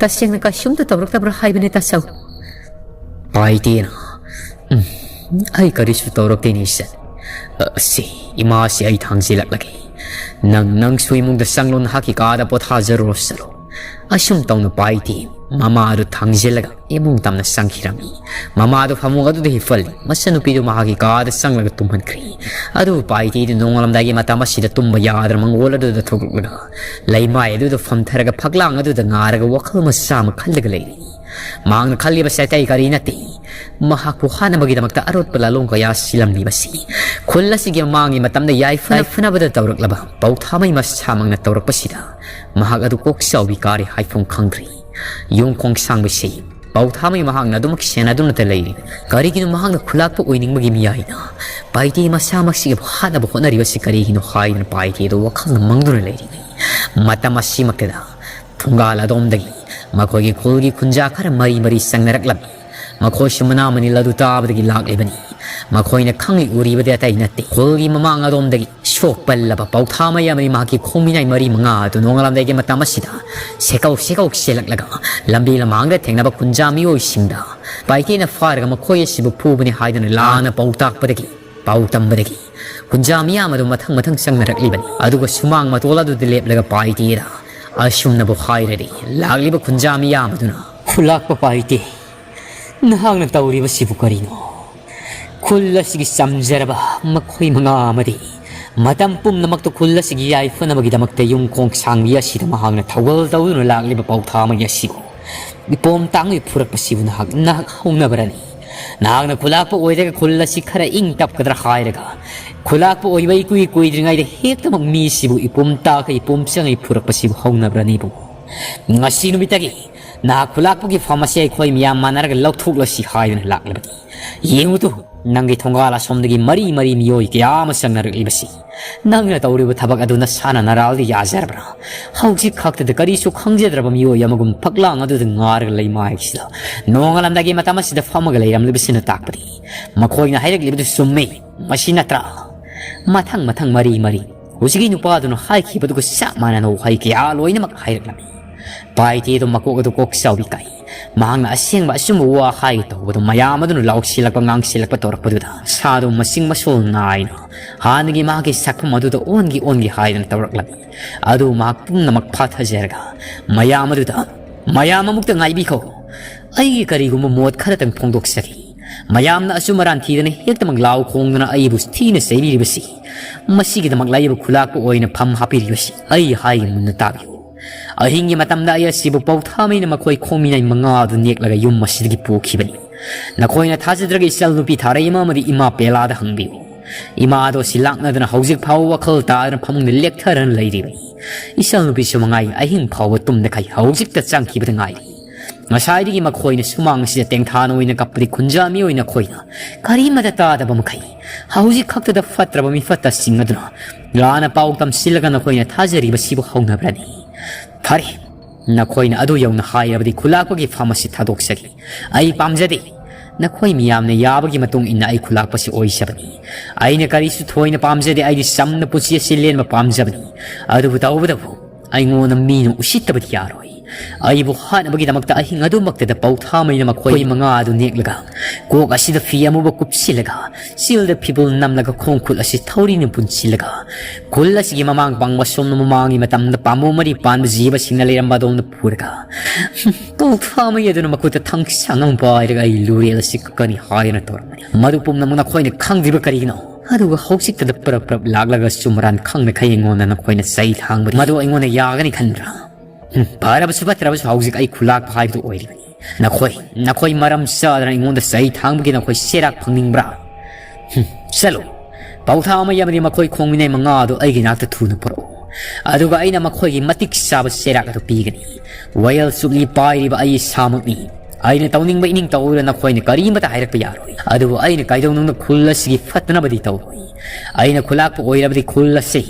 ꯇꯁꯦꯡꯅ ꯀꯩꯁꯨꯝꯇ ꯇꯧꯔꯛꯇꯕ꯭ꯔꯥ ꯍꯥꯏꯕꯅꯦ ꯇꯥꯆꯧ?" ꯄꯥꯏꯇꯦꯅ, "ꯎꯝ, ꯑꯩ ꯀꯔꯤꯁꯨ ꯇꯧꯔꯛꯇꯦꯅꯦ ꯏꯆꯟ꯫ ꯑ, ꯁꯤ, ꯏꯃꯥꯁꯤ ꯑꯩ ꯊꯥꯡꯖꯤꯜꯂꯛꯂꯒꯦ꯫ ꯅꯪ, ꯅꯪꯁꯨ ꯏꯃꯨꯡꯗ ꯆꯪꯂꯣ, ꯅꯍꯥꯛꯀꯤ ꯀꯥꯗ ꯄꯣꯊꯥꯖꯔꯨꯔꯣ ꯆꯠꯂꯣ꯫" ꯑꯁꯨꯝ ꯇꯧꯅ ꯄꯥꯏꯇꯦ ꯃꯃꯥ ꯑꯗꯨ ꯊꯥꯡꯖꯤꯜꯂꯒ ꯏꯃꯨꯡ ꯇꯝꯅ ꯆꯪꯈꯤꯔꯝꯃꯤ꯫ ꯃꯃꯥ ꯑꯗꯨ ꯐꯃꯨꯡ ꯑꯗꯨꯗ ꯍꯤꯞꯍꯜꯂꯤ꯫ ꯃꯆꯟꯅꯨꯄꯤꯗꯨ ꯃꯍꯥꯛꯀꯤ ꯀꯥꯗ ꯆꯪꯂꯒ ꯇꯨꯝꯍꯟꯈ꯭ꯔꯤ꯫ ꯑꯗꯨꯕꯨ ꯄꯥꯏꯇꯦꯗꯨ ꯅꯣꯡꯉꯥꯜꯂꯝꯗꯥꯏꯒꯤ ꯃꯇꯝ ꯑꯁꯤꯗ ꯇꯨꯝꯕ ꯌꯥꯗꯅ ꯃꯪꯒꯣꯜ ꯑꯗꯨꯗ ꯊꯣꯛꯂꯛꯂꯒ ꯂꯩꯃꯥꯏ ꯑꯗꯨꯗ ꯐꯝꯊꯔꯒ ꯐꯛꯂꯥꯡ ꯑꯗꯨꯗ ꯉꯥꯔꯒ ꯋꯥꯈꯜ ꯃꯆꯥ ꯑꯃ ꯈꯜꯂꯒ ꯂꯩꯔꯤ꯫ ꯃꯍꯥꯛꯅ ꯈꯜꯂꯤꯕꯁꯤ ꯑꯇꯩ ꯀꯔꯤ ꯅꯠꯇꯦ, ꯃꯍꯥꯛꯄꯨ ꯍꯥꯠꯅꯕꯒꯤꯗꯃꯛꯇ ꯑꯔꯣꯠꯄ ꯂꯥꯂꯣꯡ ꯀꯌꯥ ꯁꯤꯜꯂꯝꯂꯤꯕꯁꯤ꯫ ꯈꯨꯜ ꯑꯁꯤꯒꯤ ꯃꯃꯥꯡꯒꯤ ꯃꯇꯝꯗ ꯌꯥꯏꯐꯅ ꯐꯅꯕꯗ ꯇꯧꯔꯛꯂꯕ ꯄꯧꯊꯥꯃꯩ ꯃꯁꯥꯃꯛꯅ ꯇꯧꯔꯛꯄꯁꯤꯗ ꯃꯍꯥꯛ ꯑꯗꯨ ꯀꯣꯛ ꯆꯥꯎꯕꯤ ꯀꯥꯔꯦ ꯍꯥꯏꯐꯝ ꯈꯪꯗ꯭ꯔꯤ꯫ ꯌꯨꯝ ꯈꯣꯡꯁꯥꯡꯕꯁꯤ ꯄꯧꯊꯥꯃꯩ ꯃꯍꯥꯛꯅ ꯑꯗꯨꯃꯛ ꯁꯦꯟꯅꯗꯨꯅꯇ ꯂꯩꯔꯤ꯫ ꯀꯔꯤꯒꯤꯅꯣ ꯃꯍꯥꯛꯅ ꯈꯨꯂꯥꯛꯄ ꯑꯣꯏꯅꯤꯡꯕꯒꯤ ꯃꯤꯌꯥꯏꯅ ꯄꯥꯏꯇꯦ ꯃꯁꯥꯃꯛꯁꯤꯒꯤ ꯍꯥꯠꯅꯕ ꯍꯣꯠꯅꯔꯤꯕꯁꯤ ꯀꯔꯤꯒꯤꯅꯣ ꯍꯥꯏꯗꯨꯅ ꯄꯥꯏꯇꯦ ꯑꯗꯨ ꯋꯥꯈꯜꯅ ꯃꯪꯗꯨꯅ ꯂꯩꯔꯤꯉꯩ ꯃꯇꯝ ꯑꯁꯤꯃꯛꯇꯗ ꯊꯣꯡꯒꯥꯜ ꯑꯗꯣꯝꯗꯒꯤ ꯃꯈꯣꯏꯒꯤ ꯈꯨꯜꯒꯤ ꯈꯨꯟꯖꯥ ꯈꯔ ꯃꯔꯤ ꯃꯔꯤ ꯆꯪꯅꯔꯛꯂꯝꯃꯤ꯫ ꯃꯈꯣꯏꯁꯨ ꯃꯅꯥ ꯃꯅꯤꯜ ꯑꯗꯨ ꯇꯥꯕꯗꯒꯤ ꯂꯥꯛꯂꯤꯕꯅꯤ꯫ ꯃꯈꯣꯏꯅ ꯈꯪꯂꯤ ꯎꯔꯤꯕꯗꯤ ꯑꯇꯩ ꯅꯠꯇꯦ, ꯈꯨꯜꯒꯤ ꯃꯃꯥꯡ ꯑꯗꯣꯝꯗꯒꯤ ꯁꯣꯛ ꯄꯜꯂꯕ ꯄꯧꯊꯥꯃꯩ ꯑꯃꯗꯤ ꯃꯍꯥꯛꯀꯤ ꯈꯣꯡꯃꯤꯅꯥꯏ ꯃꯔꯤ ꯃꯉꯥ ꯑꯗꯨ ꯅꯣꯡꯉꯥꯜꯂꯝꯗꯥꯏꯒꯤ ꯃꯇꯝ ꯑꯁꯤꯗ ꯁꯦꯀꯧ ꯁꯦꯀꯧ ꯆꯦꯜꯂꯛꯂꯒ ꯂꯝꯕꯤ ꯂꯝꯍꯥꯡꯗ ꯊꯦꯡꯅꯕ ꯈꯨꯟꯖꯥ ꯃꯤꯑꯣꯏꯁꯤꯡꯗ ꯄꯥꯏꯇꯦꯅ ꯐꯥꯔꯒ ꯃꯈꯣꯏ ꯑꯁꯤꯕꯨ ꯐꯨꯕꯅꯤ ꯍꯥꯏꯗꯨꯅ ꯂꯥꯟꯅ ꯄꯥꯎ ꯇꯥꯛꯄꯗꯒꯤ ꯄꯥꯎ ꯇꯝꯕꯗꯒꯤ ꯈꯨꯟꯖꯥ ꯃꯤꯌꯥꯝ ꯑꯗꯨ ꯃꯊꯪ ꯃꯊꯪ ꯆꯪꯅꯔꯛꯂꯤꯕꯅꯤ꯫ ꯑꯗꯨꯒ ꯁꯨꯃꯥꯡ ꯃꯇꯣꯜ ꯑꯗꯨꯗ ꯂꯦꯞꯂꯒ ꯄꯥꯏꯇꯦꯗ ꯑꯁꯨꯝꯅꯕꯨ ꯍꯥꯏꯔꯔꯤ ꯂꯥꯛꯂꯤꯕ ꯈꯨꯟꯖꯥ ꯃꯤꯌꯥꯝ ꯑꯗꯨꯅ, "ꯈꯨꯂꯥꯛꯄ ꯄꯥꯏꯇꯦ, ꯅꯍꯥꯛꯅ ꯇꯧꯔꯤꯕꯁꯤꯕꯨ ꯀꯔꯤꯅꯣ? ꯈꯨꯜ ꯑꯁꯤꯒꯤ ꯆꯝꯖꯔꯕ ꯃꯈꯣꯏ ꯃꯉꯥ ꯑꯃꯗꯤ ꯃꯇꯝ ꯄꯨꯝꯅꯃꯛꯇ ꯈꯨꯜ ꯑꯁꯤꯒꯤ ꯌꯥꯏꯐꯅꯕꯒꯤꯗꯃꯛꯇ ꯌꯨꯝ ꯈꯣꯡ ꯁꯥꯡꯕꯤ ꯑꯁꯤꯗ ꯃꯍꯥꯛꯅ ꯊꯧꯒꯜ ꯇꯧꯗꯨꯅ ꯂꯥꯛꯂꯤꯕ ꯄꯥꯎꯊꯥꯃꯩ ꯑꯁꯤꯕꯨ ꯏꯄꯣꯝ ꯇꯥꯡꯕꯤ ꯐꯨꯔꯛꯄꯁꯤꯕꯨ ꯅꯍꯥꯛ, ꯅꯍꯥꯛ ꯍꯧꯅꯕ꯭ꯔꯅꯤ? ꯅꯍꯥꯛꯅ ꯈꯨꯂꯥꯛꯄ ꯑꯣꯏꯔꯒ ꯈꯨꯜ ꯑꯁꯤ ꯈꯔ ꯏꯪ ꯇꯞꯀꯗ꯭ꯔꯥ ꯍꯥꯏꯔꯒ ꯈꯨꯂꯥꯛꯄ ꯑꯣꯏꯕ ꯏꯀꯨꯏ ꯀꯨꯏꯗ꯭ꯔꯤꯉꯩꯗ ꯍꯦꯛꯇꯃꯛ ꯃꯤꯁꯤꯕꯨ ꯏꯄꯣꯝ ꯇꯥꯈꯩ ꯏꯄꯣꯝ ꯆꯪꯉꯩ ꯐꯨꯔꯛꯄꯁꯤꯕꯨ ꯍꯧꯅꯕ꯭ꯔꯅꯤ ꯏꯕꯨꯡꯉꯣ? ꯉꯁꯤ ꯅꯨꯃꯤꯠꯇꯒꯤ ꯅꯍꯥꯛ ꯈꯨꯂꯥꯛꯄꯒꯤ ꯐꯝ ꯑꯁꯤ ꯑꯩꯈꯣꯏ ꯃꯤꯌꯥꯝ ꯃꯥꯟꯅꯔꯒ ꯂꯧꯊꯣꯛꯂꯁꯤ ꯍꯥꯏꯗꯨꯅ ꯂꯥꯛꯂꯕꯅꯤ꯫ ꯌꯦꯡꯉꯨ ꯇꯨ, ꯅꯪꯒꯤ ꯊꯣꯡꯒꯥꯜ ꯑꯁꯣꯝꯗꯒꯤ ꯃꯔꯤ ꯃꯔꯤ ꯃꯤꯑꯣꯏ ꯀꯌꯥ ꯑꯃ ꯆꯪꯅꯔꯛꯂꯤꯕꯁꯤ꯫ ꯅꯪꯅ ꯇꯧꯔꯤꯕ ꯊꯕꯛ ꯑꯗꯨ ꯅꯁꯥꯅ ꯅꯔꯥꯜꯗꯤ ꯌꯥꯖꯔꯕ꯭ꯔꯥ? ꯍꯧꯖꯤꯛ ꯈꯛꯇꯗ ꯀꯔꯤꯁꯨ ꯈꯪꯖꯗ꯭ꯔꯕ ꯃꯤꯑꯣꯏ ꯑꯃꯒꯨꯝ ꯐꯛꯂꯥꯡ ꯑꯗꯨꯗ ꯉꯥꯔꯒ ꯂꯩꯃꯥꯏꯁꯤꯗ ꯅꯣꯡꯉꯥꯜꯂꯝꯗꯥꯏꯒꯤ ꯃꯇꯝ ꯑꯁꯤꯗ ꯐꯝꯃꯒ ꯂꯩꯔꯝꯂꯤꯕꯁꯤꯅ ꯇꯥꯛꯄꯗꯤ ꯃꯈꯣꯏꯅ ꯍꯥꯏꯔꯛꯂꯤꯕꯗꯨ ꯆꯨꯝꯃꯤ, ꯃꯁꯤ ꯅꯠꯇ꯭ꯔꯥ?" ꯃꯊꯪ ꯃꯊꯪ ꯃꯔꯤ ꯃꯔꯤ ꯍꯧꯖꯤꯛꯀꯤ ꯅꯨꯄꯥꯗꯨꯅ ꯍꯥꯏꯈꯤꯕꯗꯨꯒ ꯆꯞ ꯃꯥꯟꯅꯅ ꯋꯥꯍꯩ ꯀꯌꯥ ꯂꯣꯏꯅꯃꯛ ꯍꯥꯏꯔꯛꯂꯝꯃꯤ꯫ ꯄꯥꯏꯇꯦꯗꯣ ꯃꯀꯣꯛ ꯑꯗꯨ ꯀꯣꯛ ꯆꯥꯎꯕꯤ ꯀꯥꯏ꯫ ꯃꯍꯥꯛꯅ ꯑꯁꯦꯡꯕ ꯑꯆꯨꯝꯕ ꯋꯥ ꯍꯥꯏꯒꯦ ꯇꯧꯕꯗꯨ ꯃꯌꯥꯝ ꯑꯗꯨꯅ ꯂꯥꯎꯁꯤꯜꯂꯛꯄ ꯉꯥꯡꯁꯤꯜꯂꯛꯄ ꯇꯧꯔꯛꯄꯗꯨꯗ ꯁꯥꯗꯨ ꯃꯁꯤꯡ ꯃꯁꯣꯜ ꯅꯥꯏꯅ ꯍꯥꯟꯅꯒꯤ ꯃꯍꯥꯛꯀꯤ ꯁꯛꯐꯝ ꯑꯗꯨꯗ ꯑꯣꯟꯒꯤ ꯑꯣꯟꯒꯤ ꯍꯥꯏꯗꯨꯅ ꯇꯧꯔꯛꯂꯝꯃꯤ꯫ ꯑꯗꯨ ꯃꯍꯥꯛ ꯄꯨꯝꯅꯃꯛ ꯐꯥꯊꯖꯔꯒ ꯃꯌꯥꯝ ꯑꯗꯨꯗ ꯃꯌꯥꯝ ꯑꯃꯨꯛꯇ ꯉꯥꯏꯕꯤꯈꯣ꯫ ꯑꯩꯒꯤ ꯀꯔꯤꯒꯨꯝꯕ ꯃꯣꯠ ꯈꯔꯇꯪ ꯐꯣꯡꯗꯣꯛꯆꯒꯦ꯫ ꯃꯌꯥꯝꯅ ꯑꯆꯨꯝ ꯑꯔꯥꯟ ꯊꯤꯗꯅ ꯍꯦꯛꯇꯃꯛ ꯂꯥꯎ ꯈꯣꯡꯗꯨꯅ ꯑꯩꯕꯨ ꯊꯤꯅ ꯆꯩꯕꯤꯔꯤꯕꯁꯤ, ꯃꯁꯤꯒꯤꯗꯃꯛ ꯂꯩꯔꯤꯕ ꯈꯨꯂꯥꯛꯄ ꯑꯣꯏꯅ ꯐꯝ ꯍꯥꯞꯄꯤꯔꯤꯕꯁꯤ ꯑꯩ ꯍꯥꯏꯒꯦ ꯃꯨꯟꯅ ꯇꯥꯕꯤꯌꯨ꯫ ꯑꯍꯤꯡꯒꯤ ꯃꯇꯝꯗ ꯑꯩ ꯑꯁꯤꯕꯨ ꯄꯧꯊꯥꯃꯩꯅ ꯃꯈꯣꯏ ꯈꯣꯡꯃꯤꯅꯥꯏ ꯃꯉꯥ ꯑꯗꯨ ꯅꯦꯛꯂꯒ ꯌꯨꯝ ꯑꯁꯤꯗꯒꯤ ꯄꯨꯈꯤꯕꯅꯤ꯫ ꯅꯈꯣꯏꯅ ꯊꯥꯖꯗ꯭ꯔꯒ ꯏꯆꯜ ꯅꯨꯄꯤ ꯊꯥꯔꯩꯃ ꯑꯃꯗꯤ ꯏꯃꯥ ꯄꯦꯂꯥꯗ ꯍꯪꯕꯤꯌꯨ꯫ ꯏꯃꯥ ꯑꯗꯣ ꯁꯤ ꯂꯥꯛꯅꯗꯅ ꯍꯧꯖꯤꯛ ꯐꯥꯎꯕ ꯋꯥꯈꯜ ꯇꯥꯗꯅ ꯐꯃꯨꯡꯗ ꯂꯦꯛꯊꯔꯅ ꯂꯩꯔꯤꯕꯅꯤ꯫ ꯏꯆꯜ ꯅꯨꯄꯤꯁꯨ ꯃꯉꯥꯏ ꯑꯍꯤꯡ ꯐꯥꯎꯕ ꯇꯨꯝꯗꯈꯩ ꯍꯧꯖꯤꯛꯇ ꯆꯪꯈꯤꯕꯗ ꯉꯥꯏꯔꯤ꯫ ꯉꯁꯥꯏꯗꯒꯤ ꯃꯈꯣꯏꯅ ꯁꯨꯃꯥꯡ ꯑꯁꯤꯗ ꯇꯦꯡꯊꯥꯅ ꯑꯣꯏꯅ ꯀꯞꯄꯗꯤ ꯈꯨꯟꯖꯥ ꯃꯤꯑꯣꯏ ꯅꯈꯣꯏꯅ ꯀꯔꯤꯃꯇ ꯇꯥꯗꯕ ꯃꯈꯩ ꯍꯧꯖꯤꯛ ꯈꯛꯇꯗ ꯐꯠꯇ꯭ꯔꯕ ꯃꯤꯐꯠꯇꯁꯤꯡ ꯑꯗꯨꯅ ꯂꯥꯟꯅ ꯄꯥꯎ ꯇꯝꯁꯤꯜꯂꯒ ꯅꯈꯣꯏꯅ ꯊꯥꯖꯔꯤꯕꯁꯤꯕꯨ ꯍꯧꯅꯕ꯭ꯔꯅꯤ? ꯐꯔꯦ, ꯅꯈꯣꯏꯅ ꯑꯗꯨ ꯌꯧꯅ ꯍꯥꯏꯔꯕꯗꯤ ꯈꯨꯂꯥꯛꯄꯒꯤ ꯐꯝ ꯑꯁꯤ ꯊꯥꯗꯣꯛꯆꯒꯦ꯫ ꯑꯩ ꯄꯥꯝꯖꯗꯦ꯫ ꯅꯈꯣꯏ ꯃꯤꯌꯥꯝꯅ ꯌꯥꯕꯒꯤ ꯃꯇꯨꯡ ꯏꯟꯅ ꯑꯩ ꯈꯨꯂꯥꯛꯄꯁꯤ ꯑꯣꯏꯖꯕꯅꯤ꯫ ꯑꯩꯅ ꯀꯔꯤꯁꯨ ꯊꯣꯏꯅ ꯄꯥꯝꯖꯗꯦ꯫ ꯑꯩꯗꯤ ꯆꯝꯅ ꯄꯨꯟꯁꯤ ꯑꯁꯤ ꯂꯦꯟꯕ ꯄꯥꯝꯖꯕꯅꯤ꯫ ꯑꯗꯨꯕꯨ ꯇꯧꯕꯇꯕꯨ ꯑꯩꯉꯣꯟꯗ ꯃꯤꯅ ꯎꯁꯤꯠꯇꯕꯗꯤ ꯌꯥꯔꯣꯏ꯫ ꯑꯩꯕꯨ ꯍꯥꯠꯅꯕꯒꯤꯗꯃꯛꯇ ꯑꯍꯤꯡ ꯑꯗꯨꯃꯛꯇꯗ ꯄꯧꯊꯥꯃꯩꯅ ꯃꯈꯣꯏ ꯃꯉꯥ ꯑꯗꯨ ꯅꯦꯛꯂꯒ, ꯀꯣꯛ ꯑꯁꯤꯗ ꯐꯤ ꯑꯃꯨꯕ ꯀꯨꯞꯁꯤꯜꯂꯒ, ꯆꯤꯜꯗ ꯐꯤꯕꯨꯜ ꯅꯝꯂꯒ, ꯈꯣꯡ ꯈꯨꯠ ꯑꯁꯤ ꯊꯧꯔꯤꯅ ꯄꯨꯟꯁꯤꯜꯂꯒ, ꯈꯨꯜ ꯑꯁꯤꯒꯤ ꯃꯃꯥꯡ ꯄꯥꯡꯕ ꯁꯣꯝꯅ ꯃꯃꯥꯡꯒꯤ ꯃꯇꯝꯗ ꯄꯥꯝꯕꯣꯝ ꯃꯔꯤ ꯄꯥꯟꯕ ꯖꯤꯕꯁꯤꯡꯅ ꯂꯩꯔꯝꯕ ꯑꯗꯣꯝꯗ ꯄꯨꯔꯒ, ꯄꯧꯊꯥꯃꯩ ꯑꯗꯨꯅ ꯃꯈꯨꯠꯇ ꯊꯥꯡꯁꯥꯡ ꯑꯃ ꯄꯥꯏꯔꯒ ꯑꯩ ꯂꯨꯔꯦꯜ ꯑꯁꯤ ꯀꯛꯀꯅꯤ ꯍꯥꯏꯗꯨꯅ ꯇꯧꯔꯝꯕꯅꯤ꯫ ꯃꯗꯨ ꯄꯨꯝꯅꯃꯛ ꯅꯈꯣꯏꯅ ꯈꯪꯗ꯭ꯔꯤꯕ ꯀꯔꯤꯒꯤꯅꯣ? ꯑꯗꯨꯒ ꯍꯧꯖꯤꯛꯇꯗ ꯄꯔꯞ ꯄꯔꯞ ꯂꯥꯛꯂꯒ ꯆꯨꯝ ꯑꯔꯥꯟ ꯈꯪꯅꯈꯩ ꯑꯩꯉꯣꯟꯗ ꯅꯈꯣꯏꯅ ꯆꯩ ꯊꯥꯡꯕꯗꯤ ꯃꯗꯨ ꯑꯩꯉꯣꯟꯗ ꯌꯥꯒꯅꯤ ꯈꯟꯕ꯭ꯔꯥ? ꯎꯝ, ꯐꯔꯕꯁꯨ ꯐꯠꯇ꯭ꯔꯕꯁꯨ ꯍꯧꯖꯤꯛ ꯑꯩ ꯈꯨꯂꯥꯛꯄ ꯍꯥꯏꯕꯗꯨ ꯑꯣꯏꯔꯤꯕꯅꯤ꯫ ꯅꯈꯣꯏ, ꯅꯈꯣꯏ ꯃꯔꯝ ꯆꯥꯗꯅ ꯑꯩꯉꯣꯟꯗ ꯆꯩ ꯊꯥꯡꯕꯒꯤ ꯅꯈꯣꯏ ꯆꯩꯔꯥꯛ ꯐꯪꯅꯤꯡꯕ꯭ꯔꯥ? ꯍꯨꯝ, ꯆꯠꯂꯨ꯫ ꯄꯧꯊꯥꯃꯩ ꯑꯃꯗꯤ ꯃꯈꯣꯏ ꯈꯣꯡꯃꯤꯅꯩ ꯃꯉꯥ ꯑꯗꯨ ꯑꯩꯒꯤ ꯅꯥꯛꯇ ꯊꯨꯅ ꯄꯨꯔꯛꯎ꯫ ꯑꯗꯨꯒ ꯑꯩꯅ ꯃꯈꯣꯏꯒꯤ ꯃꯇꯤꯛ ꯆꯥꯕ ꯆꯩꯔꯥꯛ ꯑꯗꯨ ꯄꯤꯒꯅꯤ꯫ ꯋꯥꯌꯦꯜ ꯆꯨꯞꯂꯤ ꯄꯥꯏꯔꯤꯕ ꯑꯩ ꯏꯁꯥꯃꯛꯅꯤ꯫ ꯑꯩꯅ ꯇꯧꯅꯤꯡꯕ ꯏꯅꯤꯡ ꯇꯧꯔ ꯅꯈꯣꯏꯅ ꯀꯔꯤꯃꯇ ꯍꯥꯏꯔꯛꯄ ꯌꯥꯔꯣꯏ꯫ ꯑꯗꯨꯕꯨ ꯑꯩꯅ ꯀꯩꯗꯧꯅꯨꯡꯗ ꯈꯨꯜ ꯑꯁꯤꯒꯤ ꯐꯠꯇꯅꯕꯗꯤ ꯇꯧꯔꯣꯏ꯫ ꯑꯩꯅ ꯈꯨꯂꯥꯛꯄ ꯑꯣꯏꯔꯕꯗꯤ ꯈꯨꯜ ꯑꯁꯤ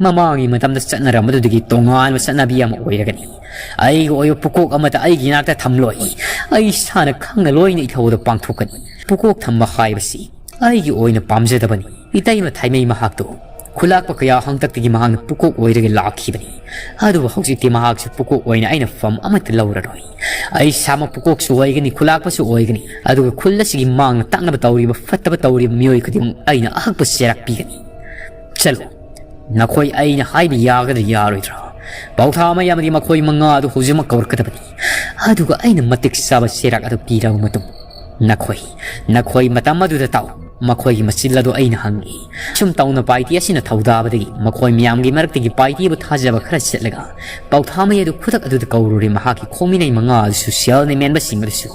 ꯃꯃꯥꯡꯒꯤ ꯃꯇꯝꯗ ꯆꯠꯅꯔꯝꯕꯗꯨꯗꯒꯤ ꯇꯣꯉꯥꯟꯕ ꯆꯠꯅꯕꯤ ꯑꯃ ꯑꯣꯏꯔꯒꯅꯤ꯫ ꯑꯩꯒꯤ ꯑꯣꯏꯕ ꯄꯨꯀꯣꯛ ꯑꯃꯠꯇ ꯑꯩꯒꯤ ꯅꯥꯛꯇ ꯊꯝꯂꯣꯏ꯫ ꯑꯩ ꯏꯁꯥꯅ ꯈꯪꯅ ꯂꯣꯏꯅ ꯏꯊꯧꯗ ꯄꯥꯡꯊꯣꯛꯀꯅꯤ꯫ ꯄꯨꯀꯣꯛ ꯊꯝꯕ ꯍꯥꯏꯕꯁꯤ ꯑꯩꯒꯤ ꯑꯣꯏꯅ ꯄꯥꯝꯖꯗꯕꯅꯤ꯫ ꯏꯇꯩꯃ ꯊꯥꯏꯃꯩ ꯃꯍꯥꯛꯇꯨ ꯈꯨꯂꯥꯛꯄ ꯀꯌꯥ ꯍꯥꯡꯇꯛꯇꯒꯤ ꯃꯍꯥꯛꯅ ꯄꯨꯀꯣꯛ ꯑꯣꯏꯔꯒ ꯂꯥꯛꯈꯤꯕꯅꯤ꯫ ꯑꯗꯨꯕꯨ ꯍꯧꯖꯤꯛꯇꯤ ꯃꯍꯥꯛꯁꯨ ꯄꯨꯀꯣꯛ ꯑꯣꯏꯅ ꯑꯩꯅ ꯐꯝ ꯑꯃꯠꯇ ꯂꯧꯔꯔꯣꯏ꯫ ꯑꯩ ꯏꯁꯥꯃꯛ ꯄꯨꯀꯣꯛꯁꯨ ꯑꯣꯏꯒꯅꯤ, ꯈꯨꯂꯥꯛꯄꯁꯨ ꯑꯣꯏꯒꯅꯤ꯫ ꯑꯗꯨꯒ ꯈꯨꯜ ꯑꯁꯤꯒꯤ ꯃꯥꯡꯅ ꯇꯥꯛꯅꯕ ꯇꯧꯔꯤꯕ, ꯐꯠꯇꯕ ꯇꯧꯔꯤꯕ ꯃꯤꯑꯣꯏ ꯈꯨꯗꯤꯡꯃꯛ ꯑꯩꯅ ꯑꯍꯛꯄ ꯆꯩꯔꯥꯛ ꯄꯤꯒꯅꯤ꯫ ꯆꯠꯂꯨ꯫ ꯅꯈꯣꯏ ꯑꯩꯅ ꯍꯥꯏꯕ ꯌꯥꯒꯗ꯭ꯔꯥ ꯌꯥꯔꯣꯏꯗ꯭ꯔꯥ? ꯄꯥꯎꯊꯥꯃꯩ ꯑꯃꯗꯤ ꯃꯈꯣꯏ ꯃꯉꯥ ꯑꯗꯨ ꯍꯧꯖꯤꯛꯃꯛ ꯀꯧꯔꯛꯀꯗꯕꯅꯤ꯫ ꯑꯗꯨꯒ ꯑꯩꯅ ꯃꯇꯤꯛ ꯆꯥꯕ ꯆꯩꯔꯥꯛ ꯑꯗꯨ ꯄꯤꯔꯕ ꯃꯇꯨꯡ, ꯅꯈꯣꯏ, ꯅꯈꯣꯏ ꯃꯇꯝ ꯑꯗꯨꯗ ꯇꯥꯎ꯫ ꯃꯈꯣꯏꯒꯤ ꯃꯆꯤꯜ ꯑꯗꯨ ꯑꯩꯅ ꯍꯪꯉꯤ꯫ ꯁꯨꯝ ꯇꯧꯅ ꯄꯥꯏꯇꯤ ꯑꯁꯤꯅ ꯊꯧꯗꯥꯕꯗꯒꯤ ꯃꯈꯣꯏ ꯃꯌꯥꯝꯒꯤ ꯃꯔꯛꯇꯒꯤ ꯄꯥꯏꯇꯤꯕꯨ ꯊꯥꯖꯕ ꯈꯔ ꯆꯠꯂꯒ ꯄꯥꯎꯊꯥꯃꯩ ꯑꯗꯨ ꯈꯨꯗꯛ ꯑꯗꯨꯗ ꯀꯧꯔꯨꯔꯦ꯫ ꯃꯍꯥꯛꯀꯤ ꯈꯣꯡꯃꯤꯅꯩ ꯃꯉꯥ ꯑꯗꯨꯁꯨ, ꯁꯦꯜꯅ ꯃꯦꯟꯕꯁꯤꯡ ꯑꯗꯨꯁꯨ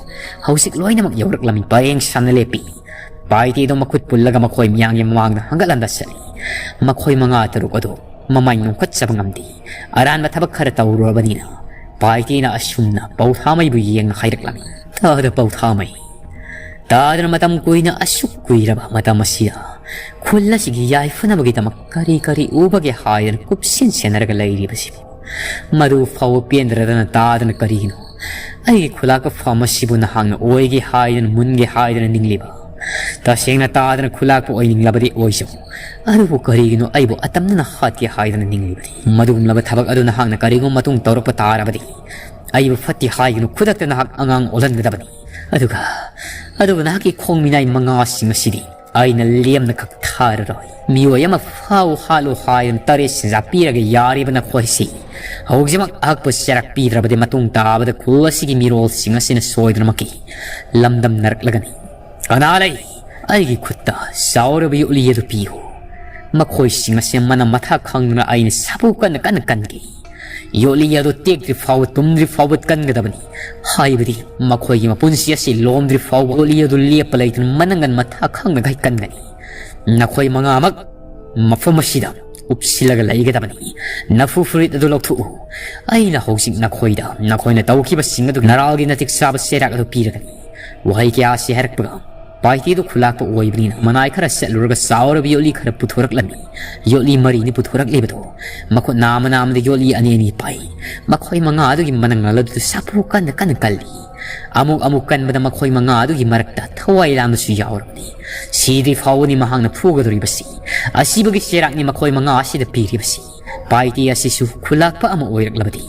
ꯍꯧꯖꯤꯛ ꯂꯣꯏꯅꯃꯛ ꯌꯧꯔꯛꯂꯝꯃꯤ꯫ ꯄꯔꯦꯡ ꯁꯥꯅ ꯂꯦꯞꯄꯤ꯫ ꯄꯥꯏꯇꯤꯗꯣ ꯃꯈꯨꯠ ꯄꯨꯜꯂꯒ ꯃꯈꯣꯏ ꯃꯌꯥꯝꯒꯤ ꯃꯃꯥꯡꯗ ꯍꯪꯒꯠ ꯍꯟꯗ ꯆꯠꯂꯤ꯫ ꯃꯈꯣꯏ ꯃꯉꯥ ꯇꯔꯨꯛ ꯑꯗꯨ ꯃꯃꯥꯏ ꯅꯣꯛꯈꯠꯆꯕ ꯉꯝꯗꯦ꯫ ꯑꯔꯥꯟꯕ ꯊꯕꯛ ꯈꯔ ꯇꯧꯔꯨꯔꯕꯅꯤꯅ ꯄꯥꯏꯇꯤꯅ ꯑꯁꯨꯝꯅ ꯄꯧꯊꯥꯃꯩꯕꯨ ꯌꯦꯡꯅ ꯍꯥꯏꯔꯛꯂꯝꯃꯤ꯫ ꯇꯥꯗ ꯄꯧꯊꯥꯃꯩ, ꯇꯥꯗꯅ ꯃꯇꯝ ꯀꯨꯏꯅ, ꯑꯁꯨꯛ ꯀꯨꯏꯔꯕ ꯃꯇꯝ ꯑꯁꯤꯗ ꯈꯨꯜ ꯑꯁꯤꯒꯤ ꯌꯥꯏꯐꯅꯕꯒꯤꯗꯃꯛ ꯀꯔꯤ ꯀꯔꯤ ꯎꯕꯒꯦ ꯍꯥꯏꯗꯅ ꯀꯨꯞꯁꯦꯟ ꯁꯦꯟꯅꯔꯒ ꯂꯩꯔꯤꯕꯁꯤꯕꯨ ꯃꯗꯨ ꯐꯥꯎꯕ ꯄꯦꯟꯗ꯭ꯔꯗꯅ ꯇꯥꯗꯅ ꯀꯔꯤꯒꯤꯅꯣ ꯑꯩꯒꯤ ꯈꯨꯂꯥꯛꯄ ꯐꯝ ꯑꯁꯤꯕꯨ ꯅꯍꯥꯛꯅ ꯑꯣꯏꯒꯦ ꯍꯥꯏꯗꯅ, ꯃꯨꯟꯒꯦ ꯍꯥꯏꯗꯅ ꯅꯤꯡꯂꯤꯕ? ꯇꯁꯦꯡꯅ ꯇꯥꯗꯅ ꯈꯨꯂꯥꯛꯄ ꯑꯣꯏꯅꯤꯡꯂꯕꯗꯤ ꯑꯣꯏꯖꯧ, ꯑꯗꯨꯕꯨ ꯀꯔꯤꯒꯤꯅꯣ ꯑꯩꯕꯨ ꯑꯇꯝꯅꯅ ꯍꯥꯠꯀꯦ ꯍꯥꯏꯗꯅ ꯅꯤꯡꯂꯤꯕꯗꯤ? ꯃꯗꯨꯒꯨꯝꯂꯕ ꯊꯕꯛ ꯑꯗꯨ ꯅꯍꯥꯛꯅ ꯀꯔꯤꯒꯨꯝꯕ ꯃꯇꯨꯡ ꯇꯧꯔꯛꯄ ꯇꯥꯔꯕꯗꯤ ꯑꯩꯕꯨ ꯐꯠꯇꯦ ꯍꯥꯏꯒꯅꯨ, ꯈꯨꯗꯛꯇ ꯅꯍꯥꯛ ꯑꯉꯥꯡ ꯑꯣꯜꯍꯟꯒꯗꯕꯅꯤ꯫ ꯑꯗꯨꯒ, ꯑꯗꯨꯒ ꯅꯍꯥꯛꯀꯤ ꯈꯣꯡ ꯃꯤꯅꯥꯏ ꯃꯉꯥꯁꯤꯡ ꯑꯁꯤꯗꯤ ꯑꯩꯅ ꯂꯦꯝꯅ ꯀꯛꯊꯥꯔꯔꯣꯏ꯫ ꯃꯤꯑꯣꯏ ꯑꯃ ꯐꯥꯎ ꯍꯥꯠꯂꯨ ꯍꯥꯏꯗꯨꯅ ꯇꯔꯦꯠ ꯁꯦꯟꯖꯥ ꯄꯤꯔꯒ ꯌꯥꯔꯤꯕ ꯅꯈꯣꯏꯁꯤ ꯍꯧꯖꯤꯛꯃꯛ ꯑꯍꯛꯄ ꯆꯩꯔꯥꯛ ꯄꯤꯗ꯭ꯔꯕꯗꯤ ꯃꯇꯨꯡ ꯇꯥꯕꯗ ꯈꯨꯜ ꯑꯁꯤꯒꯤ ꯃꯤꯔꯣꯜꯁꯤꯡ ꯑꯁꯤꯅ ꯁꯣꯏꯗꯅꯃꯛꯀꯤ ꯂꯝꯗꯝꯅꯔꯛꯂꯒꯅꯤ꯫ ꯀꯅꯥ ꯂꯩ? ꯑꯩꯒꯤ ꯈꯨꯠꯇ ꯆꯥꯎꯔꯕ ꯌꯣꯠꯂꯤ ꯑꯗꯨ ꯄꯤꯌꯨ꯫ ꯃꯈꯣꯏꯁꯤꯡ ꯑꯁꯤ ꯃꯅꯝ ꯃꯊꯥ ꯈꯪꯗꯅ ꯑꯩꯅ ꯁꯥꯐꯨ ꯀꯟꯅ ꯀꯟꯅ ꯀꯟꯒꯦ꯫ ꯌꯣꯠꯂꯤ ꯑꯗꯨ ꯇꯦꯛꯇ꯭ꯔꯤ ꯐꯥꯎꯕ, ꯇꯨꯝꯗ꯭ꯔꯤ ꯐꯥꯎꯕ ꯀꯟꯒꯗꯕꯅꯤ꯫ ꯍꯥꯏꯕꯗꯤ ꯃꯈꯣꯏꯒꯤ ꯃꯄꯨꯟꯁꯤ ꯑꯁꯤ ꯂꯣꯝꯗ꯭ꯔꯤ ꯐꯥꯎꯕ ꯌꯣꯠꯂꯤ ꯑꯗꯨ ꯂꯦꯞꯄ ꯂꯩꯇꯅ ꯃꯅꯪꯒꯟ ꯃꯊꯥ ꯈꯪꯗꯈꯩ ꯀꯟꯒꯅꯤ꯫ ꯅꯈꯣꯏ ꯃꯉꯥꯃꯛ ꯃꯐꯝ ꯑꯁꯤꯗ ꯎꯞꯁꯤꯜꯂꯒ ꯂꯩꯒꯗꯕꯅꯤ꯫ ꯅꯐꯨ ꯐꯨꯔꯤꯠ ꯑꯗꯨ ꯂꯧꯊꯣꯛꯎ꯫ ꯑꯩꯅ ꯍꯧꯖꯤꯛ ꯅꯈꯣꯏꯗ ꯅꯈꯣꯏꯅ ꯇꯧꯈꯤꯕꯁꯤꯡ ꯑꯗꯨ ꯅꯔꯥꯜꯒꯤ ꯅꯇꯤꯛ ꯆꯥꯕ ꯆꯩꯔꯥꯛ ꯑꯗꯨ ꯄꯤꯔꯒꯅꯤ꯫ ꯋꯥꯍꯩ ꯀꯌꯥ ꯑꯁꯤ ꯍꯥꯏꯔꯛꯄꯒ ꯄꯥꯏꯇꯤꯗꯨ ꯈꯨꯂꯥꯛꯄ ꯑꯣꯏꯕꯅꯤꯅ ꯃꯅꯥꯏ ꯈꯔ ꯆꯠꯂꯨꯔꯒ ꯆꯥꯎꯔꯕ ꯌꯣꯠꯂꯤ ꯈꯔ ꯄꯨꯊꯣꯔꯛꯂꯝꯃꯤ꯫ ꯌꯣꯠꯂꯤ ꯃꯔꯤꯅꯤ ꯄꯨꯊꯣꯔꯛꯂꯤꯕꯗꯣ꯫ ꯃꯈꯨꯠ ꯅꯥꯝꯃ ꯅꯥꯝꯃꯗ ꯌꯣꯠꯂꯤ ꯑꯅꯤ ꯑꯅꯤ ꯄꯥꯏ꯫ ꯃꯈꯣꯏ ꯃꯉꯥ ꯑꯗꯨꯒꯤ ꯃꯅꯪꯒꯜ ꯑꯗꯨꯗ ꯁꯥꯐꯨ ꯀꯟꯅ ꯀꯟꯅ ꯀꯜꯂꯤ꯫ ꯑꯃꯨꯛ ꯑꯃꯨꯛ ꯀꯟꯕꯗ ꯃꯈꯣꯏ ꯃꯉꯥ ꯑꯗꯨꯒꯤ ꯃꯔꯛꯇ ꯊꯋꯥꯏ ꯂꯥꯝꯕꯁꯨ ꯌꯥꯎꯔꯕꯅꯤ꯫ ꯁꯤꯗ꯭ꯔꯤ ꯐꯥꯎꯕꯅꯤ ꯃꯍꯥꯛꯅ ꯐꯨꯒꯗꯧꯔꯤꯕꯁꯤ꯫ ꯑꯁꯤꯕꯒꯤ ꯆꯩꯔꯥꯛꯅꯤ ꯃꯈꯣꯏ ꯃꯉꯥ ꯑꯁꯤꯗ ꯄꯤꯔꯤꯕꯁꯤ꯫ ꯄꯥꯏꯇꯤ ꯑꯁꯤꯁꯨ ꯈꯨꯂꯥꯛꯄ ꯑꯃ ꯑꯣꯏꯔꯛꯂꯕꯗꯤ,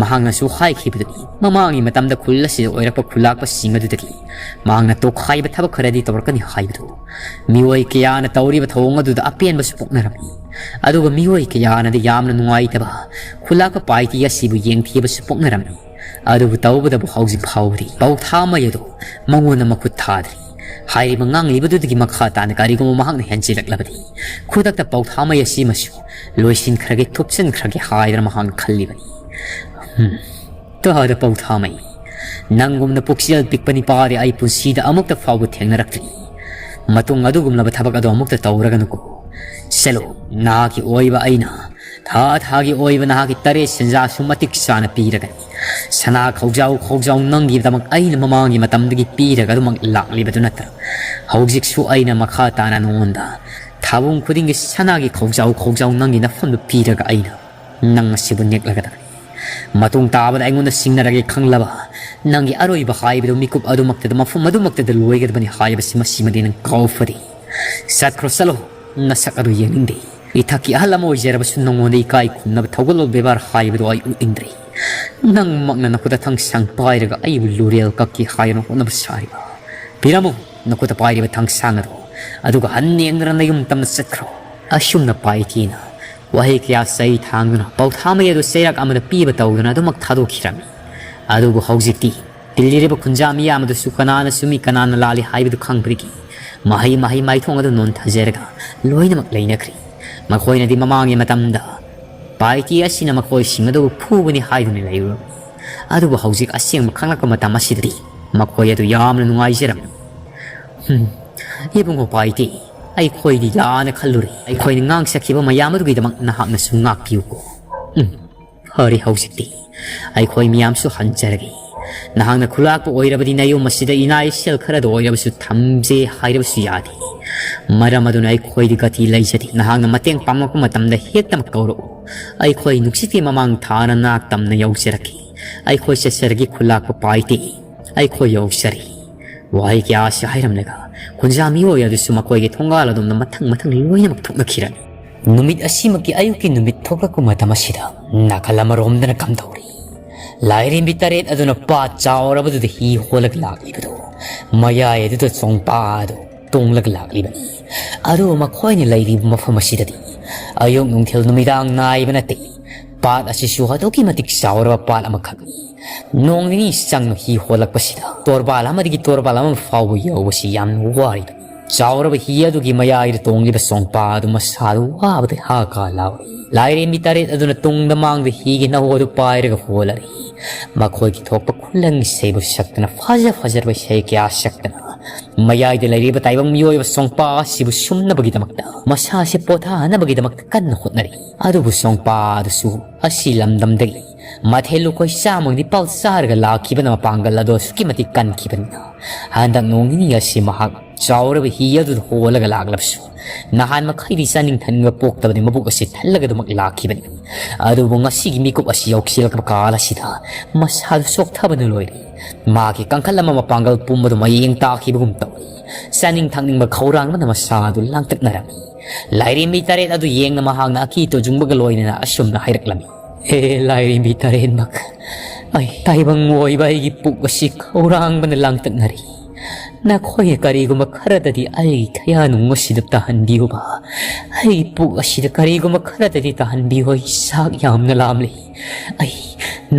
ꯃꯍꯥꯛꯅꯁꯨ ꯍꯥꯏꯈꯤꯕꯗꯨꯅꯤ, ꯃꯃꯥꯡꯒꯤ ꯃꯇꯝꯗ ꯈꯨꯜ ꯑꯁꯤꯗ ꯑꯣꯏꯔꯛꯄ ꯈꯨꯂꯥꯛꯄꯁꯤꯡ ꯑꯗꯨꯗꯒꯤ ꯃꯍꯥꯛꯅ ꯇꯣꯈꯥꯏꯕ ꯊꯕꯛ ꯈꯔꯗꯤ ꯇꯧꯔꯛꯀꯅꯤ ꯍꯥꯏꯕꯗꯨ꯫ ꯃꯤꯑꯣꯏ ꯀꯌꯥꯅ ꯇꯧꯔꯤꯕ ꯊꯧꯑꯣꯡ ꯑꯗꯨꯗ ꯑꯄꯦꯟꯕꯁꯨ ꯄꯣꯛꯅꯔꯝꯃꯤ, ꯑꯗꯨꯒ ꯃꯤꯑꯣꯏ ꯀꯌꯥꯅꯗꯤ ꯌꯥꯝꯅ ꯅꯨꯡꯉꯥꯏꯇꯕ ꯈꯨꯂꯥꯛꯄ ꯄꯥꯏꯇꯤ ꯑꯁꯤꯕꯨ ꯌꯦꯡꯊꯤꯕꯁꯨ ꯄꯣꯛꯅꯔꯝꯃꯤ꯫ ꯑꯗꯨꯕꯨ ꯇꯧꯕꯇꯕꯨ ꯍꯧꯖꯤꯛ ꯐꯥꯎꯕꯗꯤ ꯄꯧꯊꯥꯃꯩ ꯑꯗꯨ ꯃꯉꯣꯟꯗ ꯃꯈꯨꯠ ꯊꯥꯗ꯭ꯔꯤ꯫ ꯍꯥꯏꯔꯤꯕ ꯉꯥꯡꯂꯤꯕꯗꯨꯗꯒꯤ ꯃꯈꯥ ꯇꯥꯅ ꯀꯔꯤꯒꯨꯝꯕ ꯃꯍꯥꯛꯅ ꯍꯦꯟꯖꯤꯜꯂꯛꯂꯕꯗꯤ, ꯈꯨꯗꯛꯇ ꯄꯧꯊꯥꯃꯩ ꯑꯁꯤꯃꯁꯨ ꯂꯣꯏꯁꯤꯟꯈ꯭ꯔꯒꯦ, ꯊꯨꯞꯆꯤꯟꯈ꯭ꯔꯒꯦ ꯍꯥꯏꯗꯅ ꯃꯍꯥꯛꯅ ꯈꯜꯂꯤꯕꯅꯤ꯫ ꯍꯝ, ꯇꯥꯗ ꯄꯧꯊꯥꯃꯩ, ꯅꯪꯒꯨꯝꯅ ꯄꯨꯛꯆꯦꯜ ꯄꯤꯛꯄ ꯅꯤꯄꯥꯗꯤ ꯑꯩ ꯄꯨꯟꯁꯤꯗ ꯑꯃꯨꯛꯇ ꯐꯥꯎꯕ ꯊꯦꯡꯅꯔꯛꯇ꯭ꯔꯤ꯫ ꯃꯇꯨꯡ ꯑꯗꯨꯒꯨꯝꯂꯕ ꯊꯕꯛ ꯑꯗꯨ ꯑꯃꯨꯛꯇ ꯇꯧꯔꯒꯅꯨꯀꯣ꯫ ꯆꯠꯂꯣ, ꯅꯍꯥꯛꯀꯤ ꯑꯣꯏꯕ ꯑꯩꯅ ꯊꯥ ꯊꯥꯒꯤ ꯑꯣꯏꯕ ꯅꯍꯥꯛꯀꯤ ꯇꯔꯦꯠ ꯁꯦꯟꯖꯥꯁꯨ ꯃꯇꯤꯛ ꯆꯥꯅ ꯄꯤꯔꯒꯅꯤ꯫ ꯁꯅꯥ ꯈꯧꯖꯥꯎ ꯈꯧꯖꯥꯎ ꯅꯪꯒꯤꯗꯃꯛ ꯑꯩꯅ ꯃꯃꯥꯡꯒꯤ ꯃꯇꯝꯗꯒꯤ ꯄꯤꯔꯒ ꯑꯗꯨꯃꯛ ꯂꯥꯛꯂꯤꯕꯗꯨ ꯅꯠꯇ꯭ꯔꯥ? ꯍꯧꯖꯤꯛꯁꯨ ꯑꯩꯅ ꯃꯈꯥ ꯇꯥꯅ ꯅꯉꯣꯟꯗ ꯊꯥꯕꯨꯡ ꯈꯨꯗꯤꯡꯒꯤ ꯁꯅꯥꯒꯤ ꯈꯧꯖꯥꯎ ꯈꯧꯖꯥꯎ ꯅꯪꯒꯤ ꯅꯐꯝꯗꯨ ꯄꯤꯔꯒ ꯑꯩꯅ ꯅꯪ ꯑꯁꯤꯕꯨ ꯅꯦꯛꯂꯒꯗꯕꯅꯤ꯫ ꯃꯇꯨꯡ ꯇꯥꯕꯗ ꯑꯩꯉꯣꯟꯗ ꯁꯤꯡꯅꯔꯒꯦ ꯈꯪꯂꯕ ꯅꯪꯒꯤ ꯑꯔꯣꯏꯕ ꯍꯥꯏꯕꯗꯨ ꯃꯤꯀꯨꯞ ꯑꯗꯨꯃꯛꯇꯗ, ꯃꯐꯝ ꯑꯗꯨꯃꯛꯇꯗ ꯂꯣꯏꯒꯗꯕꯅꯤ ꯍꯥꯏꯕꯁꯤ ꯃꯁꯤꯃꯗꯤ ꯅꯪ ꯀꯥꯎꯐꯗꯦ꯫ ꯆꯠꯈ꯭ꯔꯣ, ꯆꯠꯂꯣ, ꯅꯁꯛ ꯑꯗꯨ ꯌꯦꯡꯅꯤꯡꯗꯦ꯫ ꯏꯊꯛꯀꯤ ꯑꯍꯜ ꯑꯃ ꯑꯣꯏꯖꯔꯕꯁꯨ ꯅꯉꯣꯟꯗ ꯏꯀꯥꯏ ꯈꯨꯝꯅꯕ ꯊꯧꯒꯜꯂꯣꯟ ꯕꯦꯕꯥꯔ ꯍꯥꯏꯕꯗꯨ ꯑꯩ ꯎꯠꯅꯤꯡꯗ꯭ꯔꯦ꯫ ꯅꯪꯃꯛꯅ ꯅꯈꯨꯠꯇ ꯊꯥꯡꯁꯥꯡ ꯄꯥꯏꯔꯒ ꯑꯩꯕꯨ ꯂꯨꯔꯦꯜ ꯀꯛꯀꯦ ꯍꯥꯏꯗꯨꯅ ꯍꯣꯠꯅꯕ ꯁꯥꯔꯤꯕ꯫ ꯄꯤꯔꯝꯃꯨ ꯅꯈꯨꯠꯇ ꯄꯥꯏꯔꯤꯕ ꯊꯥꯡꯁꯥꯡ ꯑꯗꯨ, ꯑꯗꯨꯒ ꯍꯟ ꯌꯦꯡꯗꯨꯅ ꯅꯌꯨꯝ ꯇꯝꯅ ꯆꯠꯈ꯭ꯔꯣ꯫ ꯑꯁꯨꯝꯅ ꯄꯥꯏꯇꯤꯅ ꯋꯥꯍꯩ ꯀꯌꯥ ꯆꯩ ꯊꯥꯡꯗꯨꯅ ꯄꯧꯊꯥꯃꯩ ꯑꯗꯨ ꯆꯩꯔꯥꯛ ꯑꯃꯗ ꯄꯤꯕ ꯇꯧꯗꯨꯅ ꯑꯗꯨꯃꯛ ꯊꯥꯗꯣꯛꯈꯤꯔꯝꯃꯤ꯫ ꯑꯗꯨꯕꯨ ꯍꯧꯖꯤꯛꯇꯤ ꯇꯤꯜꯂꯤꯔꯤꯕ ꯈꯨꯟꯖꯥ ꯃꯤꯌꯥꯝ ꯑꯗꯨꯁꯨ ꯀꯅꯥꯅ ꯆꯨꯝꯃꯤ ꯀꯅꯥꯅ ꯂꯥꯜꯂꯤ ꯍꯥꯏꯕꯗꯨ ꯈꯪꯕꯗꯒꯤ ꯃꯍꯩ ꯃꯍꯩ ꯃꯥꯏꯊꯣꯡ ꯑꯗꯨ ꯅꯣꯟꯊꯖꯔꯒ ꯂꯣꯏꯅꯃꯛ ꯂꯩꯅꯈ꯭ꯔꯤ꯫ ꯃꯈꯣꯏꯅꯗꯤ ꯃꯃꯥꯡꯒꯤ ꯃꯇꯝꯗ ꯄꯥꯏꯇꯤ ꯑꯁꯤꯅ ꯃꯈꯣꯏꯁꯤꯡ ꯑꯗꯨꯕꯨ ꯐꯨꯕꯅꯤ ꯍꯥꯏꯗꯨꯅ ꯂꯩꯔꯨꯔꯕꯅꯤ꯫ ꯑꯗꯨꯕꯨ ꯍꯧꯖꯤꯛ ꯑꯁꯦꯡꯕ ꯈꯪꯂꯛꯄ ꯃꯇꯝ ꯑꯁꯤꯗꯗꯤ ꯃꯈꯣꯏ ꯑꯗꯨ ꯌꯥꯝꯅ ꯅꯨꯡꯉꯥꯏꯖꯔꯝꯃꯤ꯫ ꯍꯨꯝ, ꯏꯕꯨꯡꯉꯣ ꯄꯥꯏꯇꯤ, ꯑꯩꯈꯣꯏꯗꯤ ꯂꯥꯟꯅ ꯈꯜꯂꯨꯔꯦ꯫ ꯑꯩꯈꯣꯏꯅ ꯉꯥꯡ ꯁꯛꯈꯤꯕ ꯃꯌꯥꯝ ꯑꯗꯨꯒꯤꯗꯃꯛ ꯅꯍꯥꯛꯅꯁꯨ ꯉꯥꯛꯄꯤꯌꯨꯀꯣ꯫ ꯎꯝ, ꯐꯔꯦ, ꯍꯧꯖꯤꯛꯇꯤ ꯑꯩꯈꯣꯏ ꯃꯤꯌꯥꯝꯁꯨ ꯍꯟꯖꯔꯒꯦ꯫ ꯅꯍꯥꯛꯅ ꯈꯨꯂꯥꯛꯄ ꯑꯣꯏꯔꯕꯗꯤ ꯅꯌꯨꯝ ꯑꯁꯤꯗ ꯏꯅꯥ ꯏꯁꯦꯜ ꯈꯔꯗ ꯑꯣꯏꯔꯕꯁꯨ ꯊꯝꯖꯦ ꯍꯥꯏꯔꯕꯁꯨ ꯌꯥꯗꯦ꯫ ꯃꯔꯝ ꯑꯗꯨꯅ ꯑꯩꯈꯣꯏꯗꯤ ꯒꯇꯤ ꯂꯩꯖꯗꯦ꯫ ꯅꯍꯥꯛꯅ ꯃꯇꯦꯡ ꯄꯥꯡꯂꯛꯄ ꯃꯇꯝꯗ ꯍꯦꯛꯇꯃꯛ ꯀꯧꯔꯛꯎ꯫ ꯑꯩꯈꯣꯏ ꯅꯨꯡꯁꯤꯠꯀꯤ ꯃꯃꯥꯡ ꯊꯥꯅ ꯅꯥꯛ ꯇꯝꯅ ꯌꯧꯖꯔꯛꯀꯦ꯫ ꯑꯩꯈꯣꯏ ꯆꯠꯆꯔꯒꯦ ꯈꯨꯂꯥꯛꯄ ꯄꯥꯏꯇꯦ꯫ ꯑꯩꯈꯣꯏ ꯌꯧꯖꯔꯦ꯫ ꯋꯥꯍꯩ ꯀꯌꯥ ꯑꯁꯤ ꯍꯥꯏꯔꯝꯂꯒ ꯈꯨꯟꯖꯥ ꯃꯤꯑꯣꯏ ꯑꯗꯨꯁꯨ ꯃꯈꯣꯏꯒꯤ ꯊꯣꯡꯒꯥꯜ ꯑꯗꯣꯝꯗ ꯃꯊꯪ ꯃꯊꯪ ꯂꯣꯏꯅꯃꯛ ꯊꯣꯛꯅꯈꯤꯔꯝꯃꯤ꯫ ꯅꯨꯃꯤꯠ ꯑꯁꯤꯃꯛꯀꯤ ꯑꯌꯨꯛꯀꯤ ꯅꯨꯃꯤꯠ ꯊꯣꯛꯂꯛꯄ ꯃꯇꯝ ꯑꯁꯤꯗ ꯅꯥꯀꯜ ꯑꯃꯔꯣꯝꯗꯅ ꯀꯝꯗꯧꯔꯤ? ꯂꯥꯏꯔꯦꯝꯕꯤ ꯇꯔꯦꯠ ꯑꯗꯨꯅ ꯄꯥꯠ ꯆꯥꯎꯔꯕꯗꯨꯗ ꯍꯤ ꯍꯣꯜꯂꯒ ꯂꯥꯛꯂꯤꯕꯗꯨ ꯃꯌꯥꯏ ꯑꯗꯨꯗ ꯆꯣꯡꯄꯥ ꯑꯗꯨ ꯇꯣꯡꯂꯒ ꯂꯥꯛꯂꯤꯕꯅꯤ꯫ ꯑꯗꯨꯕꯨ ꯃꯈꯣꯏꯅ ꯂꯩꯔꯤꯕ ꯃꯐꯝ ꯑꯁꯤꯗꯗꯤ ꯑꯌꯨꯛ ꯅꯨꯡꯊꯤꯜ ꯅꯨꯃꯤꯗꯥꯡ ꯅꯥꯏꯕ ꯅꯠꯇꯦ꯫ ꯄꯥꯠ ꯑꯁꯤꯁꯨ ꯑꯗꯨꯛꯀꯤ ꯃꯇꯤꯛ ꯆꯥꯎꯔꯕ ꯄꯥꯠ ꯑꯃꯈꯛꯅꯤ꯫ ꯅꯣꯡ ꯅꯤꯅꯤ ꯆꯪꯅ ꯍꯤ ꯍꯣꯜꯂꯛꯄꯁꯤꯗ ꯇꯣꯔꯕꯥꯜ ꯑꯃꯗꯒꯤ ꯇꯣꯔꯕꯥꯜ ꯑꯃ ꯐꯥꯎꯕ ꯌꯧꯕꯁꯤ ꯌꯥꯝꯅ ꯋꯥꯔꯤꯕꯅꯤ꯫ ꯆꯥꯎꯔꯕ ꯍꯤ ꯑꯗꯨꯒꯤ ꯃꯌꯥꯏꯗ ꯇꯣꯡꯂꯤꯕ ꯆꯣꯡꯄꯥ ꯑꯗꯨ ꯃꯁꯥꯗꯨ ꯋꯥꯕꯗ ꯍꯥ ꯀꯥ ꯂꯥꯎꯔꯤ꯫ ꯂꯥꯏꯔꯦꯝꯕꯤ ꯇꯔꯦꯠ ꯑꯗꯨꯅ ꯇꯨꯡꯗ ꯃꯥꯡꯗ ꯍꯤꯒꯤ ꯅꯧ ꯑꯗꯨ ꯄꯥꯏꯔꯒ ꯍꯣꯜꯂꯔꯤ꯫ ꯃꯈꯣꯏꯒꯤ ꯊꯣꯛꯄ ꯈꯨꯂꯪ ꯏꯁꯩꯕꯨ ꯁꯛꯇꯅ, ꯐꯖ ꯐꯖꯔꯕ ꯏꯁꯩ ꯀꯌꯥ ꯁꯛꯇꯅ, ꯃꯌꯥꯏꯗ ꯂꯩꯔꯤꯕ ꯇꯥꯏꯕꯪ ꯃꯤꯑꯣꯏꯕ ꯆꯣꯡꯄꯥ ꯑꯁꯤꯕꯨ ꯁꯨꯝꯅꯕꯒꯤꯗꯃꯛꯇ, ꯃꯁꯥꯁꯦ ꯄꯣꯊꯥꯅꯕꯒꯤꯗꯃꯛꯇ ꯀꯟꯅ ꯍꯣꯠꯅꯔꯤ꯫ ꯑꯗꯨꯕꯨ ꯆꯣꯡꯄꯥ ꯑꯗꯨꯁꯨ ꯑꯁꯤ ꯂꯝꯗꯝꯗꯒꯤ ꯃꯊꯦꯜ ꯂꯨꯀꯣꯏ ꯆꯥꯝꯃꯒꯤ ꯅꯤꯄꯥꯜ ꯆꯥꯔꯒ ꯂꯥꯛꯈꯤꯕꯅ ꯃꯄꯥꯡꯒꯜ ꯑꯗꯨ ꯑꯁꯨꯛꯀꯤ ꯃꯇꯤꯛ ꯀꯟꯈꯤꯕꯅꯤꯅ, ꯍꯟꯗꯛ ꯅꯣꯡ ꯅꯤꯅꯤ ꯑꯁꯤ ꯃꯍꯥꯛ ꯆꯥꯎꯔꯕ ꯍꯤ ꯑꯗꯨꯗ ꯍꯣꯜꯂꯒ ꯂꯥꯛꯂꯕꯁꯨ, ꯅꯍꯥꯟ ꯃꯈꯩꯗꯤ ꯆꯥꯅꯤꯡ ꯊꯛꯅꯤꯡꯕ ꯄꯣꯛꯇꯕꯅꯤ, ꯃꯕꯨꯛ ꯑꯁꯤ ꯊꯜꯂꯒ ꯑꯗꯨꯃꯛ ꯂꯥꯛꯈꯤꯕꯅꯤ꯫ ꯑꯗꯨꯕꯨ ꯉꯁꯤꯒꯤ ꯃꯤꯀꯨꯞ ꯑꯁꯤ ꯌꯧꯁꯤꯜꯂꯛꯄ ꯀꯥꯜ ꯑꯁꯤꯗ ꯃꯁꯥꯗꯨ ꯆꯣꯛꯊꯕꯅ ꯂꯣꯏꯔꯦ꯫ ꯃꯥꯒꯤ ꯀꯥꯡꯈꯜ ꯑꯃ ꯃꯄꯥꯡꯒꯜ ꯄꯨꯝꯕꯗꯨ ꯃꯌꯦꯡ ꯇꯥꯈꯤꯕꯒꯨꯝ ꯇꯧꯏ꯫ ꯆꯥꯅꯤꯡ ꯊꯛꯅꯤꯡꯕ ꯈꯧꯔꯥꯡꯕꯅ ꯃꯁꯥꯗꯨ ꯂꯥꯡꯇꯛꯅꯔꯝꯃꯤ꯫ ꯂꯥꯏꯔꯦꯝꯕꯤ ꯇꯔꯦꯠ ꯑꯗꯨ ꯌꯦꯡꯅ ꯃꯍꯥꯛꯅ ꯑꯀꯤ ꯇꯨꯖꯨꯡꯕꯒ ꯂꯣꯏꯅꯅ ꯑꯁꯨꯝꯅ ꯍꯥꯏꯔꯛꯂꯝꯃꯤ: "ꯍꯦ ꯂꯥꯏꯔꯦꯝꯕꯤ ꯇꯔꯦꯠꯃꯛ, ꯑꯩ ꯇꯥꯏꯕꯪ ꯑꯣꯏꯕ ꯑꯩꯒꯤ ꯄꯨꯛ ꯑꯁꯤ ꯈꯧꯔꯥꯡꯕꯅ ꯂꯥꯡꯇꯛꯅꯔꯤ꯫ ꯅꯈꯣꯏꯅ ꯀꯔꯤꯒꯨꯝꯕ ꯈꯔꯗꯗꯤ ꯑꯩꯒꯤ ꯈꯌꯥ ꯅꯨꯡ ꯑꯁꯤꯗ ꯇꯥꯍꯟꯕꯤꯌꯨꯕ꯫ ꯑꯩꯒꯤ ꯄꯨꯛ ꯑꯁꯤꯗ ꯀꯔꯤꯒꯨꯝꯕ ꯈꯔꯗꯗꯤ ꯇꯥꯍꯟꯕꯤꯌꯨ꯫ ꯑꯩ ꯆꯥꯛ ꯌꯥꯝꯅ ꯂꯥꯝꯂꯤ꯫ ꯑꯩ,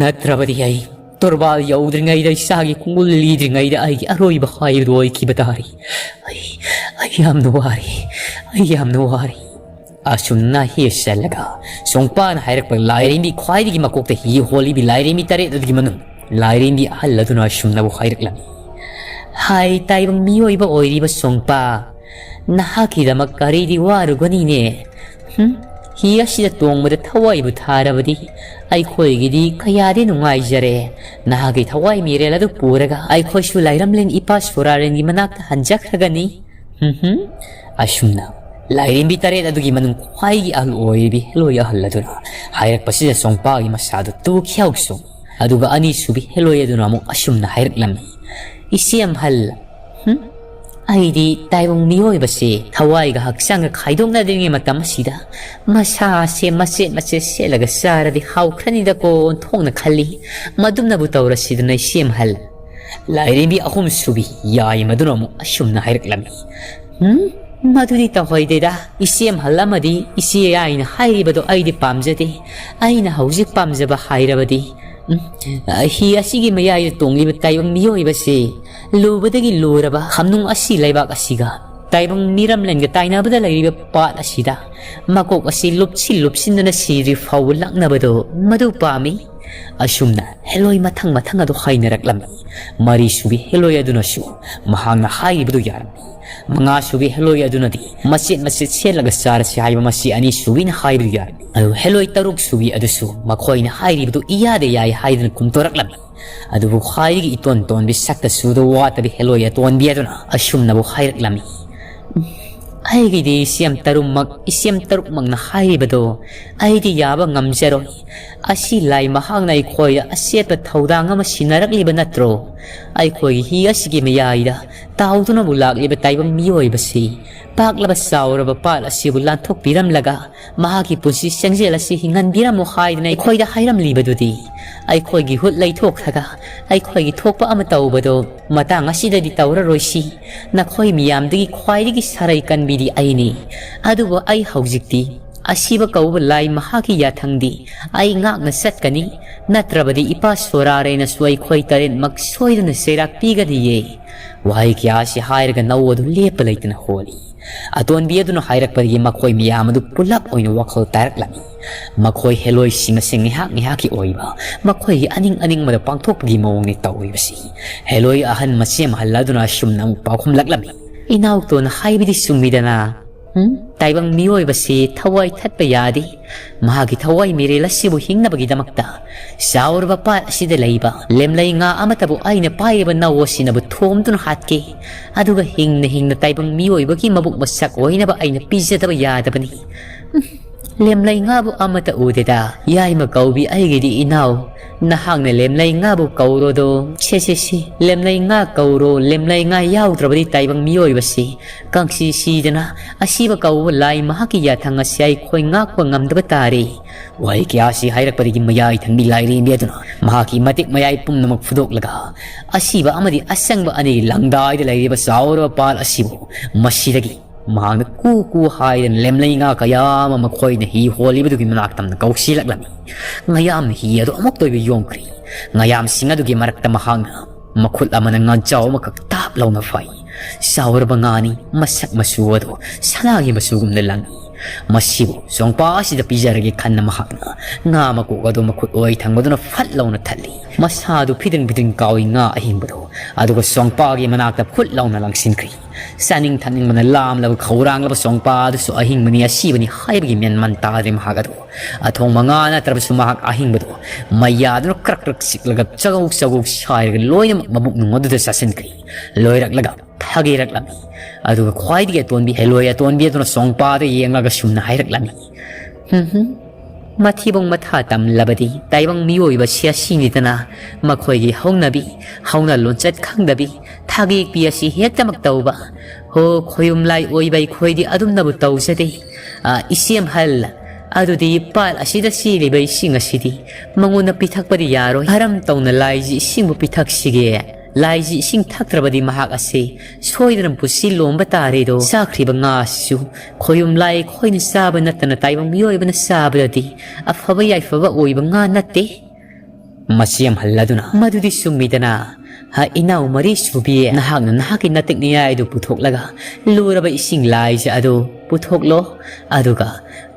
ꯅꯠꯇ꯭ꯔꯕꯗꯤ ꯑꯩ ꯇꯣꯔꯕꯥꯜ ꯌꯧꯗ꯭ꯔꯤꯉꯩꯗ, ꯏꯆꯥꯒꯤ ꯈꯣꯡꯒꯨꯜ ꯂꯤꯗ꯭ꯔꯤꯉꯩꯗ ꯑꯩꯒꯤ ꯑꯔꯣꯏꯕ ꯍꯥꯏꯕꯗꯨ ꯑꯣꯏꯈꯤꯕ ꯇꯥꯔꯦ꯫ ꯑꯩ, ꯑꯩ ꯌꯥꯝꯅ ꯋꯥꯔꯦ꯫ ꯑꯩ ꯌꯥꯝꯅ ꯋꯥꯔꯦ"꯫ ꯑꯁꯨꯝꯅ ꯍꯦꯛ ꯆꯜꯂꯒ ꯁꯣꯡꯄꯥꯅ ꯍꯥꯏꯔꯛꯄ ꯂꯥꯏꯔꯦꯝꯕꯤ ꯈ꯭ꯋꯥꯏꯗꯒꯤ ꯃꯀꯣꯛꯇ ꯍꯤ ꯍꯣꯜꯂꯤꯕꯤ ꯂꯥꯏꯔꯦꯝꯕꯤ ꯇꯔꯦꯠ ꯑꯗꯨꯒꯤ ꯃꯅꯨꯡ ꯂꯥꯏꯔꯦꯝꯕꯤ ꯑꯍꯜ ꯑꯗꯨꯅ ꯑꯁꯨꯝꯅꯕꯨ ꯍꯥꯏꯔꯛꯂꯝꯃꯤ: "ꯍꯥꯏ ꯇꯥꯏꯕꯪ ꯃꯤꯑꯣꯏꯕ ꯑꯣꯏꯔꯤꯕ ꯁꯣꯡꯄꯥ, ꯅꯍꯥꯛꯀꯤꯗꯃꯛ ꯀꯔꯤꯗꯤ ꯋꯥꯔꯨꯒꯅꯤꯅꯦ? ꯍꯨꯝ? ꯍꯤ ꯑꯁꯤꯗ ꯇꯣꯡꯕꯗ ꯊꯋꯥꯏꯕꯨ ꯊꯥꯔꯕꯗꯤ ꯑꯩꯈꯣꯏꯒꯤꯗꯤ ꯀꯌꯥꯗꯤ ꯅꯨꯡꯉꯥꯏꯖꯔꯦ꯫ ꯅꯍꯥꯛꯀꯤ ꯊꯋꯥꯏ ꯃꯤꯔꯦꯜ ꯑꯗꯨ ꯄꯨꯔꯒ ꯑꯩꯈꯣꯏꯁꯨ ꯂꯥꯏꯔꯝꯂꯦꯟ ꯏꯄꯥ ꯁꯣꯔꯥꯔꯦꯟꯒꯤ ꯃꯅꯥꯛꯇ ꯍꯟꯖꯈ꯭ꯔꯒꯅꯤ"꯫ ꯍꯨꯝ ꯍꯨꯝ꯫ ꯑꯁꯨꯝꯅ ꯂꯥꯏꯔꯦꯝꯕꯤ ꯇꯔꯦꯠ ꯑꯗꯨꯒꯤ ꯃꯅꯨꯡ ꯈ꯭ꯋꯥꯏꯒꯤ ꯑꯍꯜ ꯑꯣꯏꯔꯤꯕꯤ ꯍꯦꯂꯣꯏ ꯑꯍꯜ ꯑꯗꯨꯅ ꯍꯥꯏꯔꯛꯄꯁꯤꯗ ꯁꯣꯡꯄꯥꯒꯤ ꯃꯁꯥꯗꯨ ꯇꯨ ꯈ꯭ꯌꯥꯎ ꯆꯣꯡꯉꯤ꯫ ꯑꯗꯨꯒ ꯑꯅꯤꯁꯨꯕꯤ ꯍꯦꯂꯣꯏ ꯑꯗꯨꯅ ꯑꯃꯨꯛ ꯑꯁꯨꯝꯅ ꯍꯥꯏꯔꯛꯂꯝꯃꯤ: "ꯏꯆꯦ ꯑꯍꯜ, ꯍꯨꯝ? ꯑꯩꯗꯤ ꯇꯥꯏꯕꯪ ꯃꯤꯑꯣꯏꯕꯁꯦ ꯊꯋꯥꯏꯒ ꯍꯛꯆꯥꯡꯒ ꯈꯥꯏꯗꯣꯛꯅꯗ꯭ꯔꯤꯉꯩ ꯃꯇꯝ ꯑꯁꯤꯗ ꯃꯁꯥꯁꯦ ꯃꯆꯦꯠ ꯃꯆꯦꯠ ꯁꯦꯠꯂꯒ ꯆꯥꯔꯗꯤ ꯍꯥꯎꯈ꯭ꯔꯅꯤꯗꯀꯣ ꯑꯣꯟꯊꯣꯛꯅ ꯈꯜꯂꯤ꯫ ꯃꯗꯨꯝꯅꯕꯨ ꯇꯧꯔꯁꯤꯗꯅ ꯏꯆꯦ ꯑꯍꯜ꯫ ꯂꯥꯏꯔꯦꯝꯕꯤ ꯑꯍꯨꯝ ꯁꯨꯕꯤ ꯌꯥꯏꯃꯗꯨꯅ ꯑꯃꯨꯛ ꯑꯁꯨꯝꯅ ꯍꯥꯏꯔꯛꯂꯝꯃꯤ꯫ ꯎꯝ? ꯃꯗꯨꯗꯤ ꯇꯧꯍꯩꯗꯦꯗ꯫ ꯏꯆꯦ ꯑꯍꯜ ꯑꯃꯗꯤ ꯏꯆꯦ ꯌꯥꯏꯅ ꯍꯥꯏꯔꯤꯕꯗꯣ ꯑꯩꯗꯤ ꯄꯥꯝꯖꯗꯦ꯫ ꯑꯩꯅ ꯍꯧꯖꯤꯛ ꯄꯥꯝꯖꯕ ꯍꯥꯏꯔꯕꯗꯤ, ꯎꯝ, ꯍꯤ ꯑꯁꯤꯒꯤ ꯃꯌꯥꯏꯗ ꯇꯣꯡꯂꯤꯕ ꯇꯥꯏꯕꯪ ꯃꯤꯑꯣꯏꯕꯁꯤ ꯂꯨꯕꯗꯒꯤ ꯂꯨꯔꯕ ꯈꯝꯅꯨꯡ ꯑꯁꯤ ꯂꯩꯕꯥꯛ ꯑꯁꯤꯒ ꯇꯥꯏꯕꯪ ꯃꯤꯔꯝꯂꯦꯟꯒ ꯇꯥꯏꯅꯕꯗ ꯂꯩꯔꯤꯕ ꯄꯥꯠ ꯑꯁꯤꯗ ꯃꯀꯣꯛ ꯑꯁꯤ ꯂꯨꯞꯁꯤꯟ ꯂꯨꯞꯁꯤꯟꯗꯨꯅ ꯁꯤꯗ꯭ꯔꯤ ꯐꯥꯎꯕ ꯂꯥꯛꯅꯕꯗꯣ ꯃꯗꯨ ꯄꯥꯝꯃꯤ꯫ ꯑꯁꯨꯝꯅ ꯍꯦꯂꯣꯏ ꯃꯊꯪ ꯃꯊꯪ ꯑꯗꯨ ꯍꯥꯏꯅꯔꯛꯂꯝꯃꯤ꯫ ꯃꯔꯤꯁꯨꯕꯤ ꯍꯦꯂꯣꯏ ꯑꯗꯨꯅꯁꯨ ꯃꯍꯥꯛꯅ ꯍꯥꯏꯔꯤꯕꯗꯨ ꯌꯥꯔꯝꯃꯤ꯫ ꯃꯉꯥꯁꯨꯕꯤ ꯍꯦꯂꯣꯏ ꯑꯗꯨꯅꯗꯤ ꯃꯆꯦꯠ ꯃꯆꯦꯠ ꯁꯦꯠꯂꯒ ꯆꯥꯔꯁꯤ ꯍꯥꯏꯕ ꯃꯁꯤ ꯑꯅꯤꯁꯨꯕꯤꯅ ꯍꯥꯏꯕꯗꯨ ꯌꯥꯔꯝꯃꯤ꯫ ꯑꯗꯨ ꯍꯦꯂꯣꯏ ꯇꯔꯨꯛꯁꯨꯕꯤ ꯑꯗꯨꯁꯨ ꯃꯈꯣꯏꯅ ꯍꯥꯏꯔꯤꯕꯗꯨ ꯏꯌꯥꯗ ꯌꯥꯏ ꯍꯥꯏꯗꯨꯅ ꯀꯨꯝꯊꯣꯔꯛꯂꯝꯃꯤ꯫ ꯑꯗꯨꯕꯨ ꯈ꯭ꯋꯥꯏꯗꯒꯤ ꯏꯇꯣꯟ ꯇꯣꯟꯕꯤ ꯁꯛꯇ ꯆꯨꯗ ꯋꯥꯠꯇꯕꯤ ꯍꯦꯂꯣꯏ ꯑꯇꯣꯟꯕꯤ ꯑꯗꯨꯅ ꯑꯁꯨꯝꯅꯕꯨ ꯍꯥꯏꯔꯛꯂꯝꯃꯤ꯫ ꯑꯩꯒꯤꯗꯤ ꯏꯆꯦꯝ ꯇꯔꯨꯛꯃꯛ, ꯏꯆꯦꯝ ꯇꯔꯨꯛꯃꯛꯅ ꯍꯥꯏꯔꯤꯕꯗꯣ ꯑꯩꯗꯤ ꯌꯥꯕ ꯉꯝꯖꯔꯣꯏ꯫ ꯑꯁꯤ ꯂꯥꯏ ꯃꯍꯥꯛꯅ ꯑꯩꯈꯣꯏꯗ ꯑꯆꯦꯠꯄ ꯊꯧꯗꯥꯡ ꯑꯃ ꯁꯤꯟꯅꯔꯛꯂꯤꯕ ꯅꯠꯇ꯭ꯔꯣ? ꯑꯩꯈꯣꯏꯒꯤ ꯍꯤ ꯑꯁꯤꯒꯤ ꯃꯌꯥꯏꯗ ꯇꯥꯎꯗꯨꯅꯕꯨ ꯂꯥꯛꯂꯤꯕ ꯇꯥꯏꯕꯪ ꯃꯤꯑꯣꯏꯕꯁꯤ ꯄꯥꯛꯂꯕ ꯆꯥꯎꯔꯕ ꯄꯥꯠ ꯑꯁꯤꯕꯨ ꯂꯥꯟꯊꯣꯛꯄꯤꯔꯝꯂꯒ ꯃꯍꯥꯛꯀꯤ ꯄꯨꯟꯁꯤ ꯆꯦꯡꯖꯦꯜ ꯑꯁꯤ ꯍꯤꯡꯍꯟꯕꯤꯔꯝꯃꯨ ꯍꯥꯏꯗꯨꯅ ꯑꯩꯈꯣꯏꯗ ꯍꯥꯏꯔꯝꯂꯤꯕꯗꯨꯗꯤ꯫ ꯑꯩꯈꯣꯏꯒꯤ ꯍꯨꯠ ꯂꯩꯊꯣꯛꯈ꯭ꯔꯒ ꯑꯩꯈꯣꯏꯒꯤ ꯊꯣꯛꯄ ꯑꯃ ꯇꯧꯕꯗꯣ ꯃꯇꯥꯡ ꯑꯁꯤꯗꯗꯤ ꯇꯧꯔꯔꯣꯏꯁꯤ꯫ ꯅꯈꯣꯏ ꯃꯤꯌꯥꯝꯗꯒꯤ ꯈ꯭ꯋꯥꯏꯗꯒꯤ ꯁꯔꯩ ꯀꯟꯕꯤꯗꯤ ꯑꯩꯅꯤ꯫ ꯑꯗꯨꯕꯨ ꯑꯩ ꯍꯧꯖꯤꯛꯇꯤ ꯑꯁꯤꯕ ꯀꯧꯕ ꯂꯥꯏ ꯃꯍꯥꯛꯀꯤ ꯌꯥꯊꯪꯗꯤ ꯑꯩ ꯉꯥꯛꯅ ꯆꯠꯀꯅꯤ꯫ ꯅꯠꯇ꯭ꯔꯕꯗꯤ ꯏꯄꯥ ꯁꯣꯔꯥꯔꯦꯅꯁꯨ ꯑꯩꯈꯣꯏ ꯇꯔꯦꯠꯃꯛ ꯁꯣꯏꯗꯅ ꯆꯩꯔꯥꯛ ꯄꯤꯒꯅꯤꯌꯦ꯫ ꯋꯥꯍꯩ ꯀꯌꯥ ꯑꯁꯤ ꯍꯥꯏꯔꯒ ꯅꯧ ꯑꯗꯨ ꯂꯦꯞꯄ ꯂꯩꯇꯅ ꯍꯣꯜꯂꯤ꯫ ꯑꯇꯣꯟꯕꯤ ꯑꯗꯨꯅ ꯍꯥꯏꯔꯛꯄꯗꯒꯤ ꯃꯈꯣꯏ ꯃꯌꯥꯝ ꯑꯗꯨ ꯄꯨꯂꯞ ꯑꯣꯏꯅ ꯋꯥꯈꯜ ꯇꯥꯔꯛꯂꯝꯃꯤ꯫ ꯃꯈꯣꯏ ꯍꯦꯂꯣꯏꯁꯤꯡ ꯑꯁꯤ ꯉꯥꯏꯍꯥꯛ ꯉꯥꯏꯍꯥꯛꯀꯤ ꯑꯣꯏꯕ ꯃꯈꯣꯏꯒꯤ ꯑꯅꯤꯡ ꯑꯅꯤꯡꯕꯗ ꯄꯥꯡꯊꯣꯛꯄꯒꯤ ꯃꯑꯣꯡꯅꯤ ꯇꯧꯔꯤꯕꯁꯤ꯫ ꯍꯦꯂꯣꯏ ꯑꯍꯟ ꯃꯆꯦ ꯑꯍꯜ ꯑꯗꯨꯅ ꯑꯁꯨꯝꯅ ꯑꯃꯨꯛ ꯄꯥꯎꯈꯨꯝꯂꯛꯂꯝꯃꯤ꯫ ꯏꯅꯥꯎꯇꯣꯟ ꯍꯥꯏꯕꯗꯤ ꯆꯨꯝꯃꯤꯗꯅ꯫ ꯎꯝ? ꯇꯥꯏꯕꯪ ꯃꯤꯑꯣꯏꯕꯁꯤ ꯊꯋꯥꯏ ꯊꯠꯄ ꯌꯥꯗꯦ꯫ ꯃꯍꯥꯛꯀꯤ ꯊꯋꯥꯏ ꯃꯤꯔꯦꯜ ꯑꯁꯤꯕꯨ ꯍꯤꯡꯅꯕꯒꯤꯗꯃꯛꯇ ꯆꯥꯎꯔꯕ ꯄꯥꯠ ꯑꯁꯤꯗ ꯂꯩꯕ ꯂꯦꯝꯂꯩ ꯉꯥ ꯑꯃꯠꯇꯕꯨ ꯑꯩꯅ ꯄꯥꯏꯔꯤꯕ ꯅꯥꯎ ꯑꯁꯤꯅꯕꯨ ꯊꯣꯝꯗꯨꯅ ꯍꯥꯠꯀꯦ꯫ ꯑꯗꯨꯒ ꯍꯤꯡꯅ ꯍꯤꯡꯅ ꯇꯥꯏꯕꯪ ꯃꯤꯑꯣꯏꯕꯒꯤ ꯃꯕꯨꯛ ꯃꯁꯛ ꯑꯣꯏꯅꯕ ꯑꯩꯅ ꯄꯤꯖꯗꯕ ꯌꯥꯗꯕꯅꯤ꯫ ꯎꯝ, "ꯂꯦꯝꯂꯩ ꯉꯥꯕꯨ ꯑꯃꯠꯇ ꯎꯗꯦꯗ, ꯌꯥꯏꯃ ꯀꯧꯕꯤ ꯑꯩꯒꯤꯗꯤ ꯏꯅꯥꯎ꯫ ꯅꯍꯥꯛꯅ ꯂꯦꯝꯂꯩ ꯉꯥꯕꯨ ꯀꯧꯔꯣꯗꯣ꯫ ꯁꯦ, ꯁꯦ, ꯁꯦ, ꯂꯦꯝꯂꯩ ꯉꯥ ꯀꯧꯔꯣ, ꯂꯦꯝꯂꯩ ꯉꯥ ꯌꯥꯎꯗ꯭ꯔꯕꯗꯤ ꯇꯥꯏꯕꯪ ꯃꯤꯑꯣꯏꯕꯁꯤ ꯀꯥꯡꯁꯤ ꯁꯤꯗꯅ ꯑꯁꯤꯕ ꯀꯧꯕ ꯂꯥꯏ ꯃꯍꯥꯛꯀꯤ ꯌꯥꯊꯪ ꯑꯁꯤ ꯑꯩꯈꯣꯏ ꯉꯥꯛꯄ ꯉꯝꯗꯕ ꯇꯥꯔꯦ"꯫ ꯋꯥꯍꯩ ꯀꯌꯥꯁꯤ ꯍꯥꯏꯔꯛꯄꯗꯒꯤ ꯃꯌꯥꯏ ꯊꯪꯕꯤ ꯂꯥꯏꯔꯦꯝꯕꯤ ꯑꯗꯨꯅ ꯃꯍꯥꯛꯀꯤ ꯃꯇꯤꯛ ꯃꯌꯥꯏ ꯄꯨꯝꯅꯃꯛ ꯐꯨꯗꯣꯛꯂꯒ ꯑꯁꯤꯕ ꯑꯃꯗꯤ ꯑꯁꯪꯕ ꯑꯅꯤꯒꯤ ꯂꯪꯗꯥꯏꯗ ꯂꯩꯔꯤꯕ ꯆꯥꯎꯔꯕ ꯄꯥꯜ ꯑꯁꯤꯕꯨ ꯃꯁꯤꯗꯒꯤ ꯃꯍꯥꯛꯅ ꯀꯨ ꯀꯨ ꯍꯥꯏꯗꯅ ꯂꯦꯝꯂꯩ ꯉꯥ ꯀꯌꯥ ꯑꯃ ꯃꯈꯣꯏꯅ ꯍꯤ ꯍꯣꯜꯂꯤꯕꯗꯨꯒꯤ ꯃꯅꯥꯛꯇꯝꯅ ꯀꯧꯁꯤꯜꯂꯛꯂꯝꯃꯤ꯫ ꯉꯌꯥꯝꯅ ꯍꯤ ꯑꯗꯨ ꯑꯃꯨꯛꯇ ꯑꯣꯏꯕ ꯌꯣꯝꯈ꯭ꯔꯤ꯫ ꯉꯌꯥꯝꯁꯤꯡ ꯑꯗꯨꯒꯤ ꯃꯔꯛꯇ ꯃꯍꯥꯛꯅ ꯃꯈꯨꯠ ꯑꯃꯅ ꯉꯥꯟꯖꯥꯎ ꯑꯃꯈꯛ ꯇꯥꯞ ꯂꯥꯎꯅ ꯐꯥꯏ꯫ ꯆꯥꯎꯔꯕ ꯉꯥꯅꯤ, ꯃꯁꯛ ꯃꯆꯨ ꯑꯗꯨ ꯁꯅꯥꯒꯤ ꯃꯆꯨꯒꯨꯝꯅ ꯂꯪꯏ꯫ "ꯃꯁꯤꯕꯨ ꯆꯣꯡꯄꯥ ꯑꯁꯤꯗ ꯄꯤꯖꯔꯒꯦ" ꯈꯟꯅ ꯃꯍꯥꯛꯅ ꯉꯥ ꯃꯀꯣꯛ ꯑꯗꯨ ꯃꯈꯨꯠ ꯑꯣꯏ ꯊꯪꯕꯗꯨꯅ ꯐꯠ ꯂꯥꯎꯅ ꯊꯠꯂꯤ꯫ ꯃꯁꯥꯗꯨ ꯐꯤꯗ꯭ꯔꯤꯡ ꯐꯤꯗ꯭ꯔꯤꯡ ꯀꯥꯎꯏ ꯉꯥ ꯑꯍꯤꯡꯕꯗꯨ꯫ ꯑꯗꯨꯒ ꯆꯣꯡꯄꯥꯒꯤ ꯃꯅꯥꯛꯇ ꯐꯨꯠ ꯂꯥꯎꯅ ꯂꯪꯁꯤꯟꯈ꯭ꯔꯤ꯫ ꯆꯥꯅꯤꯡ ꯊꯛꯅꯤꯡꯕꯅ ꯂꯥꯝꯂꯕ ꯈꯧꯔꯥꯡꯂꯕ ꯆꯣꯡꯄꯥ ꯑꯗꯨꯁꯨ ꯑꯍꯤꯡꯕꯅꯤ ꯑꯁꯤꯕꯅꯤ ꯍꯥꯏꯕꯒꯤ ꯃꯦꯟ ꯃꯥꯟ ꯇꯥꯗ꯭ꯔꯦ ꯃꯍꯥꯛ ꯑꯗꯨ꯫ ꯑꯊꯣꯡꯕ ꯉꯥ ꯅꯠꯇ꯭ꯔꯕꯁꯨ ꯃꯍꯥꯛ ꯑꯍꯤꯡꯕꯗꯨ ꯃꯌꯥꯗꯨꯅ ꯀ꯭ꯔꯛ ꯀ꯭ꯔꯛ ꯆꯤꯛꯂꯒ ꯆꯒꯧ ꯆꯒꯧ ꯁꯥꯏꯔꯒ ꯂꯣꯏꯅꯃꯛ ꯃꯕꯨꯛ ꯅꯨꯡ ꯑꯗꯨꯗ ꯆꯥꯁꯤꯟꯈ꯭ꯔꯤ꯫ ꯂꯣꯏꯔꯛꯂꯒ ꯊꯥꯒꯤꯔꯛꯂꯝꯃꯤ꯫ ꯑꯗꯨꯒ ꯈ꯭ꯋꯥꯏꯗꯒꯤ ꯑꯇꯣꯟꯕꯤ ꯍꯦꯂꯣꯏ ꯑꯇꯣꯟꯕꯤ ꯑꯗꯨꯅ ꯆꯣꯡꯄꯥꯗ ꯌꯦꯡꯂꯒ ꯁꯨꯝꯅ ꯍꯥꯏꯔꯛꯂꯝꯃꯤ, "ꯍꯨꯝ ꯍꯨꯝ, ꯃꯊꯤꯕꯣꯡ ꯃꯊꯥ ꯇꯝꯂꯕꯗꯤ ꯇꯥꯏꯕꯪ ꯃꯤꯑꯣꯏꯕꯁꯤ ꯑꯁꯤꯅꯤꯗꯅ, ꯃꯈꯣꯏꯒꯤ ꯍꯧꯅꯕꯤ, ꯍꯧꯅ ꯂꯣꯟꯆꯠ ꯈꯪꯗꯕꯤ, ꯊꯥꯒꯦꯛꯄꯤ ꯑꯁꯤ ꯍꯦꯛꯇꯃꯛ ꯇꯧꯕ꯫ ꯍꯣ, ꯈꯣꯌꯨꯝ ꯂꯥꯏ ꯑꯣꯏꯕ ꯑꯩꯈꯣꯏꯗꯤ ꯑꯗꯨꯝꯅꯕꯨ ꯇꯧꯖꯗꯦ꯫ ꯑ, ꯏꯆꯦꯝꯍꯜ, ꯑꯗꯨꯗꯤ ꯄꯥꯠ ꯑꯁꯤꯗ ꯆꯦꯜꯂꯤꯕ ꯏꯁꯤꯡ ꯑꯁꯤꯗꯤ ꯃꯉꯣꯟꯗ ꯄꯤꯊꯛꯄꯗꯤ ꯌꯥꯔꯣꯏ꯫ ꯀꯔꯝ ꯇꯧꯅ ꯂꯥꯏꯁꯤ ꯏꯁꯤꯡꯕꯨ ꯄꯤꯊꯛꯁꯤꯒꯦ? ꯂꯥꯏꯁꯤ ꯏꯁꯤꯡ ꯊꯛꯇ꯭ꯔꯕꯗꯤ ꯃꯍꯥꯛ ꯑꯁꯤ ꯁꯣꯏꯗꯅ ꯄꯨꯟꯁꯤ ꯂꯣꯝꯕ ꯇꯥꯔꯦꯗꯣ꯫ ꯆꯥꯈ꯭ꯔꯤꯕ ꯉꯥ ꯑꯁꯤꯁꯨ ꯈꯣꯌꯨꯝ ꯂꯥꯏ ꯑꯩꯈꯣꯏꯅ ꯆꯥꯕ ꯅꯠꯇꯅ ꯇꯥꯏꯕꯪ ꯃꯤꯑꯣꯏꯕꯅ ꯆꯥꯕꯗꯗꯤ ꯑꯐꯕ ꯌꯥꯏꯐꯕ ꯑꯣꯏꯕ ꯉꯥ ꯅꯠꯇꯦ"꯫ ꯃꯆꯦꯝꯍꯜ ꯑꯗꯨꯅ, "ꯃꯗꯨꯗꯤ ꯆꯨꯝꯃꯤꯗꯅ꯫ ꯍ, ꯏꯅꯥꯎ ꯃꯔꯤ ꯁꯨꯕꯤ, ꯅꯍꯥꯛꯅ ꯅꯍꯥꯛꯀꯤ ꯅꯇꯤꯛ ꯅꯌꯥꯏꯗꯨ ꯄꯨꯊꯣꯛꯂꯒ ꯂꯨꯔꯕ ꯏꯁꯤꯡ ꯂꯥꯏꯁꯦ ꯑꯗꯨ ꯄꯨꯊꯣꯛꯂꯣ꯫ ꯑꯗꯨꯒ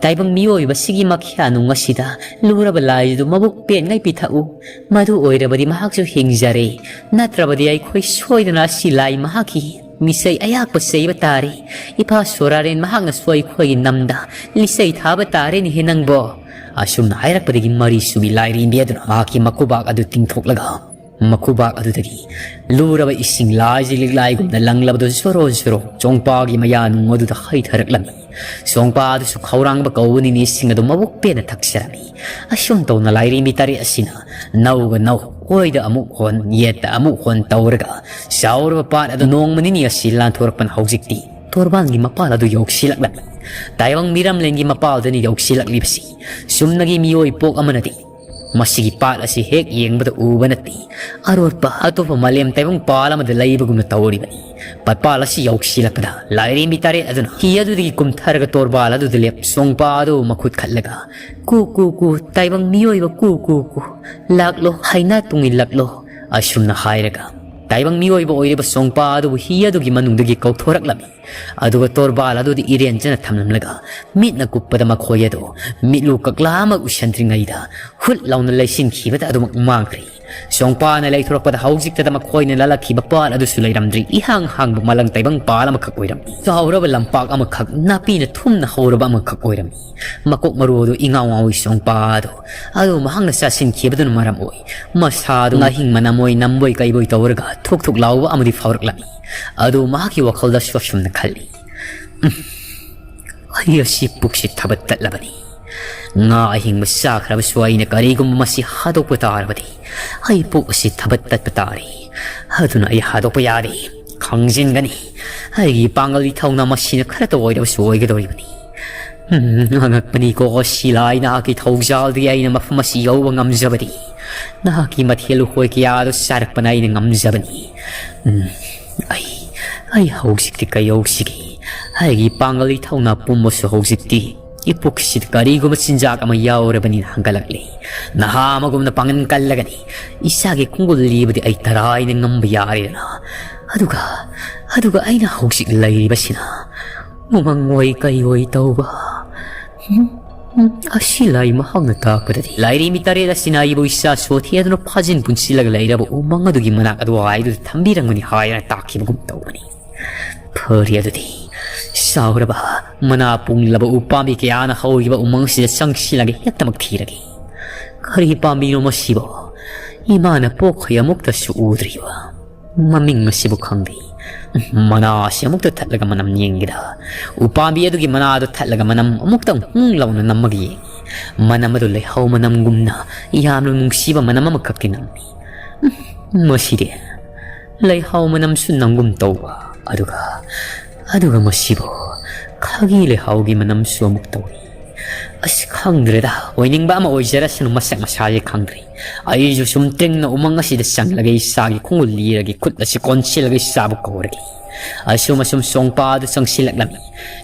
ꯇꯥꯏꯕꯪ ꯃꯤꯑꯣꯏꯕꯁꯤꯒꯤ ꯃꯈ꯭ꯌꯥꯅꯨꯡ ꯑꯁꯤꯗ ꯂꯨꯔꯕ ꯂꯥꯏꯗꯨ ꯃꯕꯨꯛ ꯄꯦꯟꯉꯩ ꯄꯤꯊꯛꯎ꯫ ꯃꯗꯨ ꯑꯣꯏꯔꯕꯗꯤ ꯃꯍꯥꯛꯁꯨ ꯍꯤꯡꯖꯔꯦ꯫ ꯅꯠꯇ꯭ꯔꯕꯗꯤ ꯑꯩꯈꯣꯏ ꯁꯣꯏꯗꯅ ꯑꯁꯤ ꯂꯥꯏ ꯃꯍꯥꯛꯀꯤ ꯃꯤꯁꯩ ꯑꯌꯥꯛꯄ ꯆꯩꯕ ꯇꯥꯔꯦ꯫ ꯏꯄꯥ ꯁꯣꯔꯥꯔꯦꯟ ꯃꯍꯥꯛꯅꯁꯨ ꯑꯩꯈꯣꯏꯒꯤ ꯅꯝꯗ ꯂꯤꯆꯩ ꯊꯥꯕ ꯇꯥꯔꯦꯅꯦꯍꯦ ꯅꯪꯕꯣ"꯫ ꯑꯁꯨꯝꯅ ꯍꯥꯏꯔꯛꯄꯗꯒꯤ ꯃꯔꯤ ꯁꯨꯕꯤ ꯂꯥꯏꯔꯦꯝꯕꯤ ꯑꯗꯨꯅ ꯃꯍꯥꯛꯀꯤ ꯃꯀꯨꯕꯥꯛ ꯑꯗꯨ ꯇꯤꯡꯊꯣꯛꯂꯒ ꯃꯀꯨꯕꯥꯛ ꯑꯗꯨꯗꯒꯤ ꯂꯨꯔꯕ ꯏꯁꯤꯡ ꯂꯥꯏꯁꯤ ꯂꯤꯛꯂꯥꯏꯒꯨꯝꯅ ꯂꯪꯂꯕꯗꯨ ꯖꯣꯔꯣ ꯖꯣꯔꯣ ꯆꯣꯡꯄꯥꯒꯤ ꯃꯌꯥꯅꯨꯡ ꯑꯗꯨꯗ ꯍꯩꯊꯔꯛꯂꯝꯃꯤ꯫ ꯁꯣꯡꯄꯥ ꯑꯗꯨꯁꯨ ꯈꯧꯔꯥꯡꯕ ꯀꯧꯕꯅꯤꯅ ꯏꯁꯤꯡ ꯑꯗꯨ ꯃꯕꯨꯛ ꯄꯦꯟꯅ ꯊꯛꯆꯔꯝꯃꯤ꯫ ꯑꯁꯨꯝ ꯇꯧꯅ ꯂꯥꯏꯔꯦꯝꯕꯤ ꯇꯔꯦꯠ ꯑꯁꯤꯅ ꯅꯧꯒ ꯅꯧ, ꯑꯣꯏꯗ ꯑꯃꯨꯛ ꯍꯣꯟ, ꯌꯦꯠꯇ ꯑꯃꯨꯛ ꯍꯣꯟ ꯇꯧꯔꯒ ꯆꯥꯎꯔꯕ ꯄꯥꯠ ꯑꯗꯨ ꯅꯣꯡꯃ ꯅꯤꯅꯤ ꯑꯁꯤ ꯂꯥꯟꯊꯣꯔꯛꯄꯅ ꯍꯧꯖꯤꯛꯇꯤ ꯇꯣꯔꯕꯥꯟꯒꯤ ꯃꯄꯥꯜ ꯑꯗꯨ ꯌꯧꯁꯤꯜꯂꯛꯂꯝꯃꯤ꯫ ꯇꯥꯏꯕꯪ ꯃꯤꯔꯝꯂꯦꯟꯒꯤ ꯃꯄꯥꯜꯗꯅꯤ ꯌꯧꯁꯤꯜꯂꯛꯂꯤꯕꯁꯤ꯫ ꯆꯨꯝꯅꯒꯤ ꯃꯤꯑꯣꯏ ꯄꯣꯛ ꯑꯃꯅꯗꯤ ꯃꯁꯤꯒꯤ ꯄꯥꯠ ꯑꯁꯤ ꯍꯦꯛ ꯌꯦꯡꯕꯗ ꯎꯕ ꯅꯠꯇꯦ꯫ ꯑꯔꯣꯠꯄ ꯑꯇꯣꯞꯄ ꯃꯥꯂꯦꯝ ꯇꯥꯏꯕꯪ ꯄꯥꯜ ꯑꯃꯗ ꯂꯩꯕꯒꯨꯝꯅ ꯇꯧꯔꯤꯕꯅꯤ꯫ ꯄꯥꯠꯄꯥꯜ ꯑꯁꯤ ꯌꯧꯁꯤꯜꯂꯛꯄꯗ ꯂꯥꯏꯔꯦꯝꯕꯤ ꯇꯔꯦꯠ ꯑꯗꯨꯅ ꯍꯤ ꯑꯗꯨꯗꯒꯤ ꯀꯨꯝꯊꯔꯒ ꯇꯣꯔꯕꯥꯜ ꯑꯗꯨꯗ ꯂꯦꯞ ꯁꯣꯡꯄꯥ ꯑꯗꯨ ꯃꯈꯨꯠ ꯈꯠꯂꯒ, "ꯀꯨ ꯀꯨ ꯀꯨ, ꯇꯥꯏꯕꯪ ꯃꯤꯑꯣꯏꯕ ꯀꯨ ꯀꯨ ꯀꯨ, ꯂꯥꯛꯂꯣ, ꯍꯥꯏꯅ ꯇꯨꯡ ꯏꯜꯂꯛꯂꯣ," ꯑꯁꯨꯝꯅ ꯍꯥꯏꯔꯒ ꯇꯥꯏꯕꯪ ꯃꯤꯑꯣꯏꯕ ꯑꯣꯏꯔꯤꯕ ꯁꯣꯡꯄꯥ ꯑꯗꯨꯕꯨ ꯍꯤ ꯑꯗꯨꯒꯤ ꯃꯅꯨꯡꯗꯒꯤ ꯀꯧꯊꯣꯔꯛꯂꯝꯃꯤ꯫ ꯑꯗꯨꯒ ꯇꯣꯔꯕꯥꯜ ꯑꯗꯨꯗꯤ ꯏꯔꯦꯟꯖꯅ ꯊꯝꯂꯝꯂꯒ ꯃꯤꯠꯅ ꯀꯨꯞꯄꯗ ꯃꯈꯣꯏ ꯑꯗꯨ ꯃꯤꯠꯂꯨ ꯀꯛꯂꯥ ꯑꯃ ꯎꯁꯟꯗ꯭ꯔꯤꯉꯩꯗ ꯍꯨꯠ ꯂꯥꯎꯅ ꯂꯩꯁꯤꯟꯈꯤꯕꯗ ꯑꯗꯨꯃꯛ ꯃꯥꯡꯈ꯭ꯔꯦ꯫ ꯁꯣꯡꯄꯥꯅ ꯂꯩꯊꯣꯔꯛꯄꯗ ꯍꯧꯖꯤꯛꯇꯗ ꯃꯈꯣꯏꯅ ꯂꯥꯜꯂꯛꯈꯤꯕ ꯄꯥꯠ ꯑꯗꯨꯁꯨ ꯂꯩꯔꯝꯗ꯭ꯔꯤ꯫ ꯏꯍꯥꯡ ꯍꯥꯡꯕ ꯃꯥꯂꯪ ꯇꯥꯏꯕꯪ ꯄꯥꯜ ꯑꯃꯈꯛ ꯑꯣꯏꯔꯝꯃꯤ꯫ ꯆꯥꯎꯔꯕ ꯂꯝꯄꯥꯛ ꯑꯃꯈꯛ, ꯅꯥꯄꯤꯅ ꯊꯨꯝꯅ ꯍꯧꯔꯕ ꯑꯃꯈꯛ ꯑꯣꯏꯔꯝꯃꯤ꯫ ꯃꯀꯣꯛ ꯃꯔꯨ ꯑꯗꯨ ꯏꯉꯥꯎ ꯉꯥꯎꯏ ꯁꯣꯡꯄꯥ ꯑꯗꯨ꯫ ꯑꯗꯨ ꯃꯍꯥꯛꯅ ꯆꯥꯁꯤꯟꯈꯤꯕꯗꯨꯅ ꯃꯔꯝ ꯑꯣꯏ ꯃꯁꯥꯗꯨ ꯉꯥꯍꯤꯡ ꯃꯅꯝ ꯑꯣꯏ ꯅꯝꯕꯣꯏ ꯀꯩꯕꯣꯏ ꯇꯧꯔꯒ ꯊꯨꯛ ꯊꯨꯛ ꯂꯥꯎꯕ ꯑꯃꯗꯤ ꯐꯥꯎꯔꯛꯂꯝꯃꯤ꯫ ꯑꯗꯨ ꯃꯍꯥꯛꯀꯤ ꯋꯥꯈꯜꯗꯁꯨ ꯑꯁꯨꯝꯅ ꯈꯜꯂꯤ, "ꯎꯝ, ꯑꯩ ꯑꯁꯤ ꯄꯨꯛꯁꯤ ꯊꯕꯠ ꯇꯠꯂꯕꯅꯤ꯫ ꯉꯥ ꯑꯍꯤꯡꯕ ꯆꯥꯈ꯭ꯔꯕꯁꯨ ꯑꯩꯅ ꯀꯔꯤꯒꯨꯝꯕ ꯃꯁꯤ ꯍꯥꯗꯣꯛꯄ ꯇꯥꯔꯕꯗꯤ ꯑꯩ ꯄꯨꯛ ꯑꯁꯤ ꯊꯕꯠ ꯇꯠꯄ ꯇꯥꯔꯦ꯫ ꯑꯗꯨꯅ ꯑꯩ ꯍꯥꯗꯣꯛꯄ ꯌꯥꯗꯦ꯫ ꯈꯪꯖꯤꯟꯒꯅꯤ, ꯑꯩꯒꯤ ꯄꯥꯡꯒꯜ ꯏꯊꯧꯅꯥ ꯃꯁꯤꯅ ꯈꯔꯇ ꯑꯣꯏꯔꯕꯁꯨ ꯑꯣꯏꯒꯗꯧꯔꯤꯕꯅꯤ꯫ ꯎꯝ, ꯑꯉꯛꯄꯅꯤꯀꯣ, ꯁꯤꯂꯥꯏ, ꯅꯍꯥꯛꯀꯤ ꯊꯧꯖꯥꯜꯗꯒꯤ ꯑꯩꯅ ꯃꯐꯝ ꯑꯁꯤ ꯌꯧꯕ ꯉꯝꯖꯕꯅꯤ꯫ ꯅꯍꯥꯛꯀꯤ ꯃꯊꯦꯜ ꯂꯨꯀꯣꯏ ꯀꯌꯥ ꯑꯗꯨ ꯆꯥꯔꯛꯄꯅ ꯑꯩꯅ ꯉꯝꯖꯕꯅꯤ꯫ ꯎꯝ, ꯑꯩ, ꯑꯩ ꯍꯧꯖꯤꯛꯇꯤ ꯀꯩꯗꯧꯁꯤꯒꯦ? ꯑꯩꯒꯤ ꯄꯥꯡꯒꯜ ꯏꯊꯧꯅꯥ ꯄꯨꯝꯕꯁꯨ ꯍꯧꯖꯤꯛꯇꯤ ꯏꯄꯨꯛꯁꯤꯗ ꯀꯔꯤꯒꯨꯝꯕ ꯆꯤꯟꯖꯥꯛ ꯑꯃ ꯌꯥꯎꯔꯕꯅꯤꯅ ꯍꯪꯒꯠꯂꯛꯂꯤ꯫ ꯅꯍꯥ ꯑꯃꯒꯨꯝꯅ ꯄꯥꯡꯒꯜ ꯀꯜꯂꯒꯅꯤ꯫ ꯏꯁꯥꯒꯤ ꯈꯣꯡꯒꯨꯜ ꯂꯤꯕꯗꯤ ꯑꯩ ꯇꯔꯥꯏꯅ ꯉꯝꯕ ꯌꯥꯔꯦꯗꯅ꯫ ꯑꯗꯨꯒ, ꯑꯗꯨꯒ ꯑꯩꯅ ꯍꯧꯖꯤꯛ ꯂꯩꯔꯤꯕꯁꯤꯅ ꯎꯃꯪ ꯑꯣꯏ ꯀꯩ ꯑꯣꯏ ꯇꯧꯕ꯫ ꯎꯝ, ꯎꯝ, ꯑꯁꯤ ꯂꯥꯏ ꯃꯍꯥꯛꯅ ꯇꯥꯛꯄꯗꯗꯤ ꯂꯥꯏꯔꯦꯝꯕꯤ ꯇꯔꯦꯠ ꯑꯁꯤꯅ ꯑꯩꯕꯨ ꯏꯁꯥ ꯁꯣꯊꯦꯗꯨꯅ ꯐꯥꯖꯤꯟ ꯄꯨꯟꯁꯤꯜꯂꯒ ꯂꯩꯔꯕ ꯎꯃꯪ ꯑꯗꯨꯒꯤ ꯃꯅꯥꯛ ꯑꯗꯨꯋꯥꯏꯗꯨꯗ ꯊꯝꯕꯤꯔꯝꯒꯅꯤ ꯍꯥꯏꯅ ꯇꯥꯛꯈꯤꯕꯒꯨꯝ ꯇꯧꯕꯅꯤ꯫ ꯐꯔꯦ ꯑꯗꯨꯗꯤ, ꯆꯥꯎꯔꯕ, ꯃꯅꯥ ꯄꯨꯡꯂꯕ ꯎꯄꯥꯝꯕꯤ ꯀꯌꯥꯅ ꯍꯧꯔꯤꯕ ꯎꯃꯪꯁꯤꯗ ꯆꯪꯁꯤꯜꯂꯒ ꯍꯦꯛꯇꯃꯛ ꯊꯤꯔꯒꯦ꯫ ꯀꯔꯤ ꯄꯥꯝꯕꯤꯅꯣ ꯃꯁꯤꯕꯣ? ꯏꯃꯥꯅ ꯄꯣꯛꯈꯩ ꯑꯃꯨꯛꯇꯁꯨ ꯎꯗ꯭ꯔꯤꯕ꯫ ꯃꯃꯤꯡ ꯑꯁꯤꯕꯨ ꯈꯪꯗꯦ꯫ ꯃꯅꯥ ꯑꯁꯤ ꯑꯃꯨꯛꯇ ꯊꯠꯂꯒ ꯃꯅꯝ ꯌꯦꯡꯒꯦꯗ꯫ ꯎꯄꯥꯝꯕꯤ ꯑꯗꯨꯒꯤ ꯃꯅꯥꯗꯨ ꯊꯠꯂꯒ ꯃꯅꯝ ꯑꯃꯨꯛꯇꯪ ꯍꯨꯝ ꯂꯥꯎꯅ ꯅꯝꯃꯒ ꯌꯦꯡꯉꯤ꯫ ꯃꯅꯝ ꯑꯗꯨ ꯂꯩꯍꯥꯎ ꯃꯅꯝꯒꯨꯝꯅ ꯌꯥꯝꯅ ꯅꯨꯡꯁꯤꯕ ꯃꯅꯝ ꯑꯃꯈꯛꯇꯤ ꯅꯝꯃꯤ꯫ ꯎꯝ, ꯃꯁꯤꯗꯤ ꯂꯩꯍꯥꯎ ꯃꯅꯝꯁꯨ ꯅꯝꯒꯨꯝ ꯇꯧꯕ, ꯑꯗꯨꯒ, ꯑꯗꯨꯒ ꯃꯁꯤꯕꯨ ꯈꯥꯒꯤ ꯂꯩꯍꯥꯎꯒꯤ ꯃꯅꯝꯁꯨ ꯑꯃꯨꯛ ꯇꯧꯏ꯫ ꯑꯁ, ꯈꯪꯗ꯭ꯔꯦꯗ, ꯑꯣꯏꯅꯤꯡꯕ ꯑꯃ ꯑꯣꯏꯖꯔꯁꯅꯨ, ꯃꯁꯛ ꯃꯁꯥꯁꯦ ꯈꯪꯗ꯭ꯔꯦ꯫ ꯑꯩꯁꯨ ꯁꯨꯝ ꯇ꯭ꯔꯤꯡꯅ ꯎꯃꯪ ꯑꯁꯤꯗ ꯆꯪꯂꯒ ꯏꯁꯥꯒꯤ ꯈꯣꯡꯎꯞ ꯂꯤꯔꯒ ꯈꯨꯠ ꯑꯁꯤ ꯀꯣꯟꯁꯤꯜꯂꯒ ꯏꯁꯥꯕꯨ ꯀꯧꯔꯒꯦ꯫ ꯑꯁꯨꯝ ꯑꯁꯨꯝ ꯁꯣꯡꯄꯥ ꯑꯗꯨ ꯆꯪꯁꯤꯜꯂꯛꯂꯝꯃꯤ꯫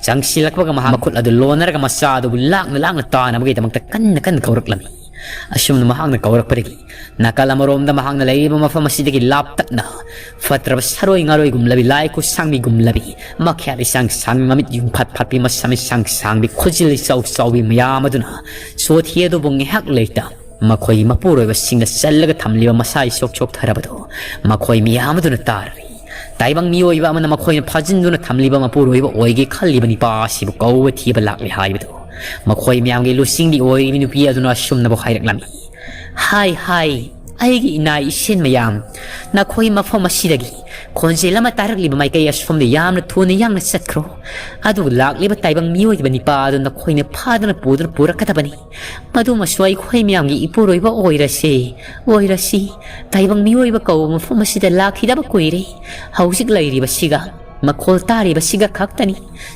ꯆꯪꯁꯤꯜꯂꯛꯄꯒ ꯃꯍꯥꯛ ꯃꯈꯨꯠ ꯑꯗꯨ ꯂꯣꯟꯅꯔꯒ ꯃꯆꯥ ꯑꯗꯨꯕꯨ ꯂꯥꯛꯅ ꯂꯥꯛꯅ ꯇꯥꯅꯕꯒꯤꯗꯃꯛꯇ ꯀꯟꯅ ꯀꯟꯅ ꯀꯧꯔꯛꯂꯝꯃꯤ꯫ ꯑꯁꯨꯝꯅ ꯃꯍꯥꯛꯅ ꯀꯧꯔꯛꯄꯗꯒꯤ ꯅꯥꯀꯜ ꯑꯃꯔꯣꯝꯗ ꯃꯍꯥꯛꯅ ꯂꯩꯔꯤꯕ ꯃꯐꯝ ꯑꯁꯤꯗꯒꯤ ꯂꯥꯞꯇꯛꯅ ꯐꯠꯇ꯭ꯔꯕ ꯁꯥꯔꯣꯏ ꯉꯥꯔꯣꯏꯒꯨꯝꯂꯕꯤ, ꯂꯥꯏ ꯈꯨꯠꯁꯥꯡꯕꯤꯒꯨꯝꯂꯕꯤ, ꯃꯈ꯭ꯌꯥꯠ ꯏꯁꯥꯡ ꯁꯥꯡꯕꯤ, ꯃꯃꯤꯠ ꯌꯨꯡꯐꯠ ꯐꯠꯄꯤ, ꯃꯁꯝ ꯏꯁꯥꯡ ꯁꯥꯡꯕꯤ, ꯈꯨꯖꯤꯜ ꯏꯆꯥꯎ ꯆꯥꯎꯕꯤ ꯃꯌꯥꯝ ꯑꯗꯨꯅ ꯁꯣꯊꯤ ꯑꯗꯨꯕꯨ ꯉꯥꯏꯍꯥꯛ ꯂꯩꯇ ꯃꯈꯣꯏꯒꯤ ꯃꯄꯨꯔꯣꯏꯕꯁꯤꯡꯅ ꯆꯜꯂꯒ ꯊꯝꯂꯤꯕ ꯃꯁꯥ ꯏꯁꯣꯛ ꯁꯣꯛꯊꯔꯕꯗꯨ ꯃꯈꯣꯏ ꯃꯤꯌꯥꯝ ꯑꯗꯨꯅ ꯇꯥꯔꯔꯤ꯫ ꯇꯥꯏꯕꯪ ꯃꯤꯑꯣꯏꯕ ꯑꯃꯅ ꯃꯈꯣꯏꯅ ꯐꯥꯖꯤꯟꯗꯨꯅ ꯊꯝꯂꯤꯕ ꯃꯄꯨꯔꯣꯏꯕ ꯑꯣꯏꯒꯦ ꯈꯜꯂꯤꯕ ꯅꯤꯄꯥ ꯑꯁꯤꯕꯨ ꯀꯧꯕ ꯊꯤꯕ ꯂꯥꯛꯂꯦ ꯍꯥꯏꯕꯗꯨ ꯃꯈꯣꯏ ꯃꯌꯥꯝꯒꯤ ꯂꯨꯆꯤꯡꯕꯤ ꯑꯣꯏꯔꯤꯕ ꯅꯨꯄꯤ ꯑꯗꯨꯅ ꯑꯁꯨꯝꯅꯕꯨ ꯍꯥꯏꯔꯛꯂꯝꯃꯤ꯫ "ꯍꯥꯏ, ꯍꯥꯏ, ꯑꯩꯒꯤ ꯏꯅꯥ ꯏꯁꯦꯟ ꯃꯌꯥꯝ, ꯅꯈꯣꯏ ꯃꯐꯝ ꯑꯁꯤꯗꯒꯤ ꯈꯣꯟꯖꯦꯜ ꯑꯃ ꯇꯥꯔꯛꯂꯤꯕ ꯃꯥꯏꯀꯩ ꯑꯁꯣꯝꯗ ꯌꯥꯝꯅ ꯊꯨꯅ ꯌꯥꯡꯅ ꯆꯠꯈ꯭ꯔꯣ꯫ ꯑꯗꯨꯒ ꯂꯥꯛꯂꯤꯕ ꯇꯥꯏꯕꯪ ꯃꯤꯑꯣꯏꯕ ꯅꯤꯄꯥ ꯑꯗꯨ ꯅꯈꯣꯏꯅ ꯐꯥꯗꯨꯅ ꯄꯨꯗꯨꯅ ꯄꯨꯔꯛꯀꯗꯕꯅꯤ꯫ ꯃꯗꯨꯃꯁꯨ ꯑꯩꯈꯣꯏ ꯃꯌꯥꯝꯒꯤ ꯏꯄꯨꯔꯣꯏꯕ ꯑꯣꯏꯔꯁꯦ, ꯑꯣꯏꯔꯁꯤ꯫ ꯇꯥꯏꯕꯪ ꯃꯤꯑꯣꯏꯕ ꯀꯧꯕ ꯃꯐꯝ ꯑꯁꯤꯗ ꯂꯥꯛꯈꯤꯗꯕ ꯀꯨꯏꯔꯦ꯫ ꯍꯧꯖꯤꯛ ꯂꯩꯔꯤꯕꯁꯤꯒ, ꯃꯈꯣꯜ ꯇꯥꯔꯤꯕꯁꯤꯒ ꯈꯛꯇꯅꯤ꯫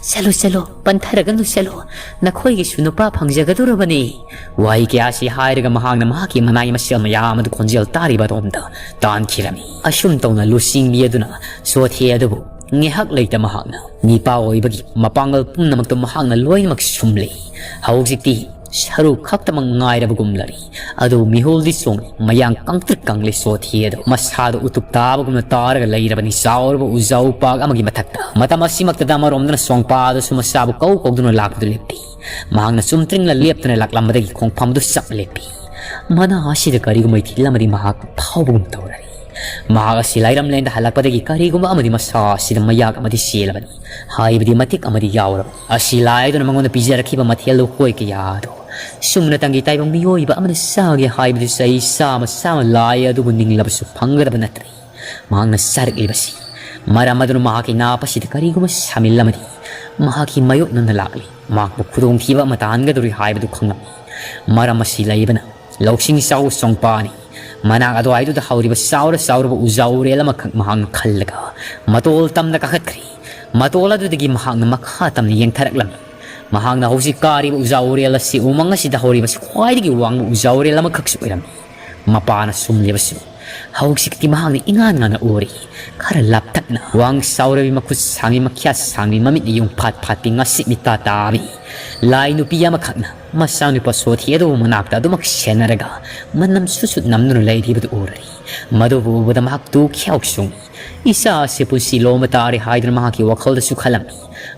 ꯆꯠꯂꯣ, ꯆꯠꯂꯣ, ꯄꯟꯊꯔꯒꯅꯨ, ꯆꯠꯂꯣ꯫ ꯅꯈꯣꯏꯒꯤꯁꯨ ꯅꯨꯄꯥ ꯐꯪꯖꯒꯗꯧꯔꯕꯅꯤ꯫" ꯋꯥꯍꯩ ꯀꯌꯥꯁꯤ ꯍꯥꯏꯔꯒ ꯃꯍꯥꯛꯅ ꯃꯍꯥꯛꯀꯤ ꯃꯅꯥꯏ ꯃꯁꯦꯜ ꯃꯌꯥꯝ ꯑꯗꯨ ꯈꯣꯟꯖꯦꯜ ꯇꯥꯔꯤꯕ ꯑꯗꯣꯝꯗ ꯇꯥꯟꯈꯤꯔꯝꯃꯤ꯫ ꯑꯁꯨꯝ ꯇꯧꯅ ꯂꯨꯆꯤꯡꯕꯤ ꯑꯗꯨꯅ ꯁꯣꯊꯦ ꯑꯗꯨꯕꯨ ꯉꯥꯏꯍꯥꯛ ꯂꯩꯇ ꯃꯍꯥꯛꯅ ꯅꯤꯄꯥ ꯑꯣꯏꯕꯒꯤ ꯃꯄꯥꯡꯒꯜ ꯄꯨꯝꯅꯃꯛꯇꯨ ꯃꯍꯥꯛꯅ ꯂꯣꯏꯅꯃꯛ ꯁꯨꯝꯂꯦ꯫ ꯍꯧꯖꯤꯛꯇꯤ ꯁꯔꯨ ꯈꯛꯇꯃꯛ ꯉꯥꯏꯔꯕꯒꯨꯝꯂꯔꯤ꯫ ꯑꯗꯨꯕꯨ ꯃꯤꯍꯨꯜꯗꯤ ꯆꯣꯡꯂꯤ, ꯃꯌꯥꯡ ꯀꯪꯇ꯭ꯔꯤꯛ ꯀꯪꯂꯤ꯫ ꯁꯣꯊꯦ ꯑꯗꯨ ꯃꯁꯥꯗꯨ ꯎꯇꯨꯞ ꯇꯥꯕꯒꯨꯝꯅ ꯇꯥꯔꯒ ꯂꯩꯔꯕꯅꯤ꯫ ꯆꯥꯎꯔꯕ ꯎꯖꯥꯎ ꯄꯥꯛ ꯑꯃꯒꯤ ꯃꯊꯛꯇ꯫ ꯃꯇꯝ ꯑꯁꯤꯃꯛꯇꯗ ꯑꯃꯔꯣꯝꯗꯅ ꯁꯣꯡꯄꯥ ꯑꯗꯨꯁꯨ ꯃꯁꯥꯕꯨ ꯀꯧ ꯀꯧꯗꯨꯅ ꯂꯥꯛꯄꯗꯨ ꯂꯦꯞꯄꯤ꯫ ꯃꯍꯥꯛꯅ ꯆꯨꯝꯇ꯭ꯔꯤꯡꯅ ꯂꯦꯞꯇꯨꯅ ꯂꯥꯛꯂꯝꯕꯗꯒꯤ ꯈꯣꯡꯐꯝꯗꯨ ꯆꯞ ꯂꯦꯞꯄꯤ꯫ ꯃꯅꯥ ꯑꯁꯤꯗ ꯀꯔꯤꯒꯨꯝꯕ ꯏꯊꯤꯜ ꯑꯃꯗꯤ ꯃꯍꯥꯛ ꯐꯥꯎꯕꯒꯨꯝ ꯇꯧꯔꯔꯤ꯫ ꯃꯍꯥꯛ ꯑꯁꯤ ꯂꯥꯏꯔꯝꯂꯦꯟꯗ ꯍꯜꯂꯛꯄꯗꯒꯤ ꯀꯔꯤꯒꯨꯝꯕ ꯑꯃꯗꯤ ꯃꯁꯥ ꯑꯁꯤꯗ ꯃꯌꯥꯛ ꯑꯃꯗꯤ ꯆꯦꯜꯂꯕꯅꯤ꯫ ꯍꯥꯏꯕꯗꯤ ꯃꯇꯤꯛ ꯑꯃꯗꯤ ꯌꯥꯎꯔꯕꯅꯤ꯫ ꯑꯁꯤ ꯂꯥꯏꯗꯨꯅ ꯃꯉꯣꯟꯗ ꯄꯤꯖꯔꯛꯈꯤꯕ ꯃꯊꯦꯜ ꯂꯨꯀꯣꯏ ꯀꯌꯥ ꯑꯗꯨ ꯁꯨꯝꯅꯇꯪꯒꯤ ꯇꯥꯏꯕꯪ ꯃꯤꯑꯣꯏꯕ ꯑꯃꯅ ꯆꯥꯒꯦ ꯍꯥꯏꯕꯗꯨ ꯆꯍꯤ ꯆꯥꯝꯃ ꯆꯥꯝꯃ ꯂꯥꯏ ꯑꯗꯨꯕꯨ ꯅꯤꯡꯂꯕꯁꯨ ꯐꯪꯒꯗꯕ ꯅꯠꯇ꯭ꯔꯦ꯫ ꯃꯍꯥꯛꯅ ꯆꯥꯔꯛꯂꯤꯕꯁꯤ ꯃꯔꯝ ꯑꯗꯨꯅ ꯃꯍꯥꯛꯀꯤ ꯅꯥꯞ ꯑꯁꯤꯗ ꯀꯔꯤꯒꯨꯝꯕ ꯁꯥꯃꯤꯜ ꯑꯃꯗꯤ ꯃꯍꯥꯛꯀꯤ ꯃꯥꯌꯣꯛꯅꯅ ꯂꯥꯛꯂꯤ꯫ ꯃꯍꯥꯛꯄꯨ ꯈꯨꯗꯣꯡꯊꯤꯕ ꯑꯃ ꯇꯥꯍꯟꯒꯗꯧꯔꯤ ꯍꯥꯏꯕꯗꯨ ꯈꯪꯂꯝꯃꯤ꯫ ꯃꯔꯝ ꯑꯁꯤ ꯂꯩꯕꯅ ꯂꯧꯁꯤꯡ ꯆꯥꯎꯕ ꯁꯣꯡꯄꯥꯅꯤ꯫ ꯃꯅꯥꯛ ꯑꯗꯨꯋꯥꯏꯗꯨꯗ ꯍꯧꯔꯤꯕ ꯆꯥꯎꯔ ꯆꯥꯎꯔꯕ ꯎꯖꯥ ꯎꯔꯦꯜ ꯑꯃꯈꯛ ꯃꯍꯥꯛꯅ ꯈꯜꯂꯒ ꯃꯇꯣꯜ ꯇꯝꯅ ꯀꯥꯈꯠꯈ꯭ꯔꯤ꯫ ꯃꯇꯣꯜ ꯑꯗꯨꯗꯒꯤ ꯃꯍꯥꯛꯅ ꯃꯈꯥ ꯇꯝꯅ ꯌꯦꯡꯊꯔꯛꯂꯝꯃꯤ꯫ ꯃꯍꯥꯛꯅ ꯍꯧꯖꯤꯛ ꯀꯥꯔꯤꯕ ꯎꯖꯥ ꯎꯔꯦꯜ ꯑꯁꯤ ꯎꯃꯪ ꯑꯁꯤꯗ ꯍꯧꯔꯤꯕꯁꯤ ꯈ꯭ꯋꯥꯏꯗꯒꯤ ꯋꯥꯡꯕ ꯎꯖꯥ ꯎꯔꯦꯜ ꯑꯃꯈꯛꯁꯨ ꯑꯣꯏꯔꯝꯃꯤ꯫ ꯃꯄꯥꯅ ꯁꯨꯝꯂꯤꯕꯁꯨ ꯍꯧꯖꯤꯛꯇꯤ ꯃꯍꯥꯛꯅ ꯏꯉꯥꯟ ꯉꯥꯟꯅ ꯎꯔꯤ꯫ ꯈꯔ ꯂꯥꯞꯇꯛꯅ ꯋꯥꯡ ꯆꯥꯎꯔꯕꯤ, ꯃꯈꯨꯠ ꯁꯥꯡꯕꯤ, ꯃꯈ꯭ꯌꯥ ꯁꯥꯡꯕꯤ, ꯃꯃꯤꯠꯅ ꯌꯨꯡꯐꯥꯠ ꯐꯥꯠꯄꯤ, ꯉꯁꯤꯠ ꯃꯤꯇꯥ ꯇꯥꯕꯤ ꯂꯥꯏ ꯅꯨꯄꯤ ꯑꯃꯈꯛꯅ ꯃꯆꯥꯅꯨꯄꯥ ꯁꯣꯊꯤ ꯑꯗꯨꯕꯨ ꯃꯅꯥꯛꯇ ꯑꯗꯨꯃꯛ ꯁꯦꯟꯅꯔꯒ ꯃꯅꯝ ꯁꯨꯠ ꯁꯨꯠ ꯅꯝꯗꯨꯅ ꯂꯩꯔꯤꯕꯗꯨ ꯎꯔꯔꯤ꯫ ꯃꯗꯨꯕꯨ ꯎꯕꯗ ꯃꯍꯥꯛ ꯇꯨ ꯈ꯭ꯌꯥꯎ ꯆꯣꯡꯉꯤ꯫ ꯏꯆꯥ ꯑꯁꯤ ꯄꯨꯟꯁꯤ ꯂꯣꯝꯕ ꯇꯥꯔꯦ ꯍꯥꯏꯗꯨꯅ ꯃꯍꯥꯛꯀꯤ ꯋꯥꯈꯜꯗꯁꯨ ꯈꯜꯂꯝꯃꯤ꯫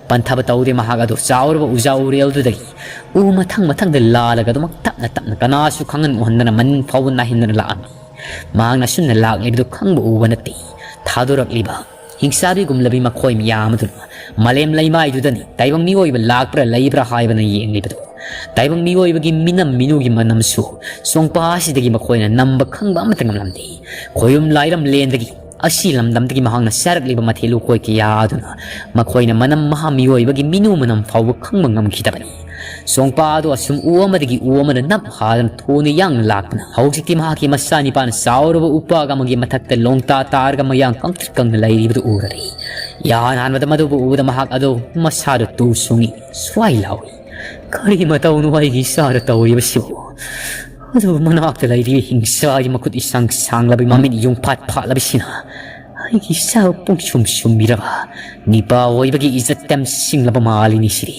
ꯄꯟꯊꯕ ꯇꯧꯗꯦ꯫ ꯃꯍꯥꯛ ꯑꯗꯨ ꯆꯥꯎꯔꯕ ꯎꯖꯥ ꯎꯔꯦꯜꯗꯨꯗꯒꯤ ꯎ ꯃꯊꯪ ꯃꯊꯪꯗ ꯂꯥꯜꯂꯒ ꯑꯗꯨꯃꯛ ꯇꯞꯅ ꯇꯞꯅ ꯀꯅꯥꯁꯨ ꯈꯪꯍꯟ ꯎꯍꯟꯗꯅ ꯃꯅꯤꯡ ꯐꯥꯎꯕ ꯅꯥꯏꯍꯟꯗꯅ ꯂꯥꯛꯑꯝꯃꯤ꯫ ꯃꯍꯥꯛꯅ ꯑꯁꯨꯝꯅ ꯂꯥꯛꯂꯤꯕꯗꯨ ꯈꯪꯕ ꯎꯕ ꯅꯠꯇꯦ꯫ ꯊꯥꯗꯣꯔꯛꯂꯤꯕ ꯍꯤꯡꯁꯥꯕꯤꯒꯨꯝꯂꯕꯤ ꯃꯈꯣꯏ ꯃꯌꯥꯝ ꯑꯗꯨꯅ ꯃꯥꯂꯦꯝ ꯂꯩꯃꯥꯏꯗꯨꯗꯅꯤ ꯇꯥꯏꯕꯪ ꯃꯤꯑꯣꯏꯕ ꯂꯥꯛꯄ꯭ꯔꯥ ꯂꯩꯕ꯭ꯔꯥ ꯍꯥꯏꯕꯅ ꯌꯦꯡꯂꯤꯕꯗꯨ꯫ ꯇꯥꯏꯕꯪ ꯃꯤꯑꯣꯏꯕꯒꯤ ꯃꯤꯅꯝ ꯃꯤꯅꯨꯒꯤ ꯃꯅꯝꯁꯨ ꯁꯣꯡꯄꯥ ꯑꯁꯤꯗꯒꯤ ꯃꯈꯣꯏꯅ ꯅꯝꯕ ꯈꯪꯕ ꯑꯃꯠꯇ ꯉꯝꯂꯝꯗꯦ꯫ ꯈꯣꯏꯔꯨꯝ ꯂꯥꯏꯔꯝ ꯂꯦꯟꯗꯒꯤ ꯑꯁꯤ ꯂꯝꯗꯝꯗꯒꯤ ꯃꯍꯥꯛꯅ ꯆꯥꯔꯛꯂꯤꯕ ꯃꯊꯦꯜ ꯂꯨꯀꯣꯏ ꯀꯌꯥ ꯑꯗꯨꯅ ꯃꯈꯣꯏꯅ ꯃꯅꯝ ꯃꯍꯥ ꯃꯤꯑꯣꯏꯕꯒꯤ ꯃꯤꯅꯨ ꯃꯅꯝ ꯐꯥꯎꯕ ꯈꯪꯕ ꯉꯝꯈꯤꯗꯕꯅꯤ꯫ ꯁꯣꯡꯄꯥ ꯑꯗꯨ ꯑꯁꯨꯝ ꯎ ꯑꯃꯗꯒꯤ ꯎ ꯑꯃꯗ ꯅꯞ ꯍꯥꯗꯅ ꯊꯨꯅ ꯌꯥꯡꯅ ꯂꯥꯛꯄꯅ ꯍꯧꯖꯤꯛꯇꯤ ꯃꯍꯥꯛꯀꯤ ꯃꯆꯥꯅꯤꯄꯥꯅ ꯆꯥꯎꯔꯕ ꯎꯄꯥꯛ ꯑꯃꯒꯤ ꯃꯊꯛꯇ ꯂꯣꯡꯇꯥ ꯇꯥꯔꯒ ꯃꯌꯥꯡ ꯀꯪꯇ꯭ꯔꯤꯛ ꯀꯪꯅ ꯂꯩꯔꯤꯕꯗꯨ ꯎꯔꯔꯤ꯫ ꯏꯍꯥꯟ ꯍꯥꯟꯕꯗ ꯃꯗꯨꯕꯨ ꯎꯕꯗ ꯃꯍꯥꯛ ꯑꯗꯨ ꯃꯁꯥꯗ ꯇꯨ ꯁꯨꯡꯏ, ꯁ꯭ꯋꯥꯏ ꯂꯥꯎꯏ꯫ "ꯀꯔꯤ ꯃꯇꯧꯅꯣ ꯑꯩꯒꯤ ꯏꯆꯥꯗ ꯇꯧꯔꯤꯕꯁꯤꯕꯨ?" ꯑꯗꯨꯕꯨ ꯃꯅꯥꯛꯇ ꯂꯩꯔꯤꯕ ꯍꯤꯡꯁꯥꯒꯤ ꯃꯈꯨꯠ ꯏꯁꯥꯡ ꯁꯥꯡꯂꯕ ꯃꯃꯤꯠ ꯌꯨꯡꯐꯥꯠ ꯐꯥꯠꯂꯕꯁꯤꯅ ꯑꯩꯒꯤ ꯏꯆꯥꯕꯨ ꯄꯨꯡꯁꯨꯝ ꯁꯨꯝꯕꯤꯔꯕ ꯅꯤꯄꯥ ꯑꯣꯏꯕꯒꯤ ꯏꯖꯠ ꯇꯦꯝꯁꯤꯡꯂꯕ ꯃꯥꯜꯂꯤꯅꯤ ꯁꯤꯗꯤ꯫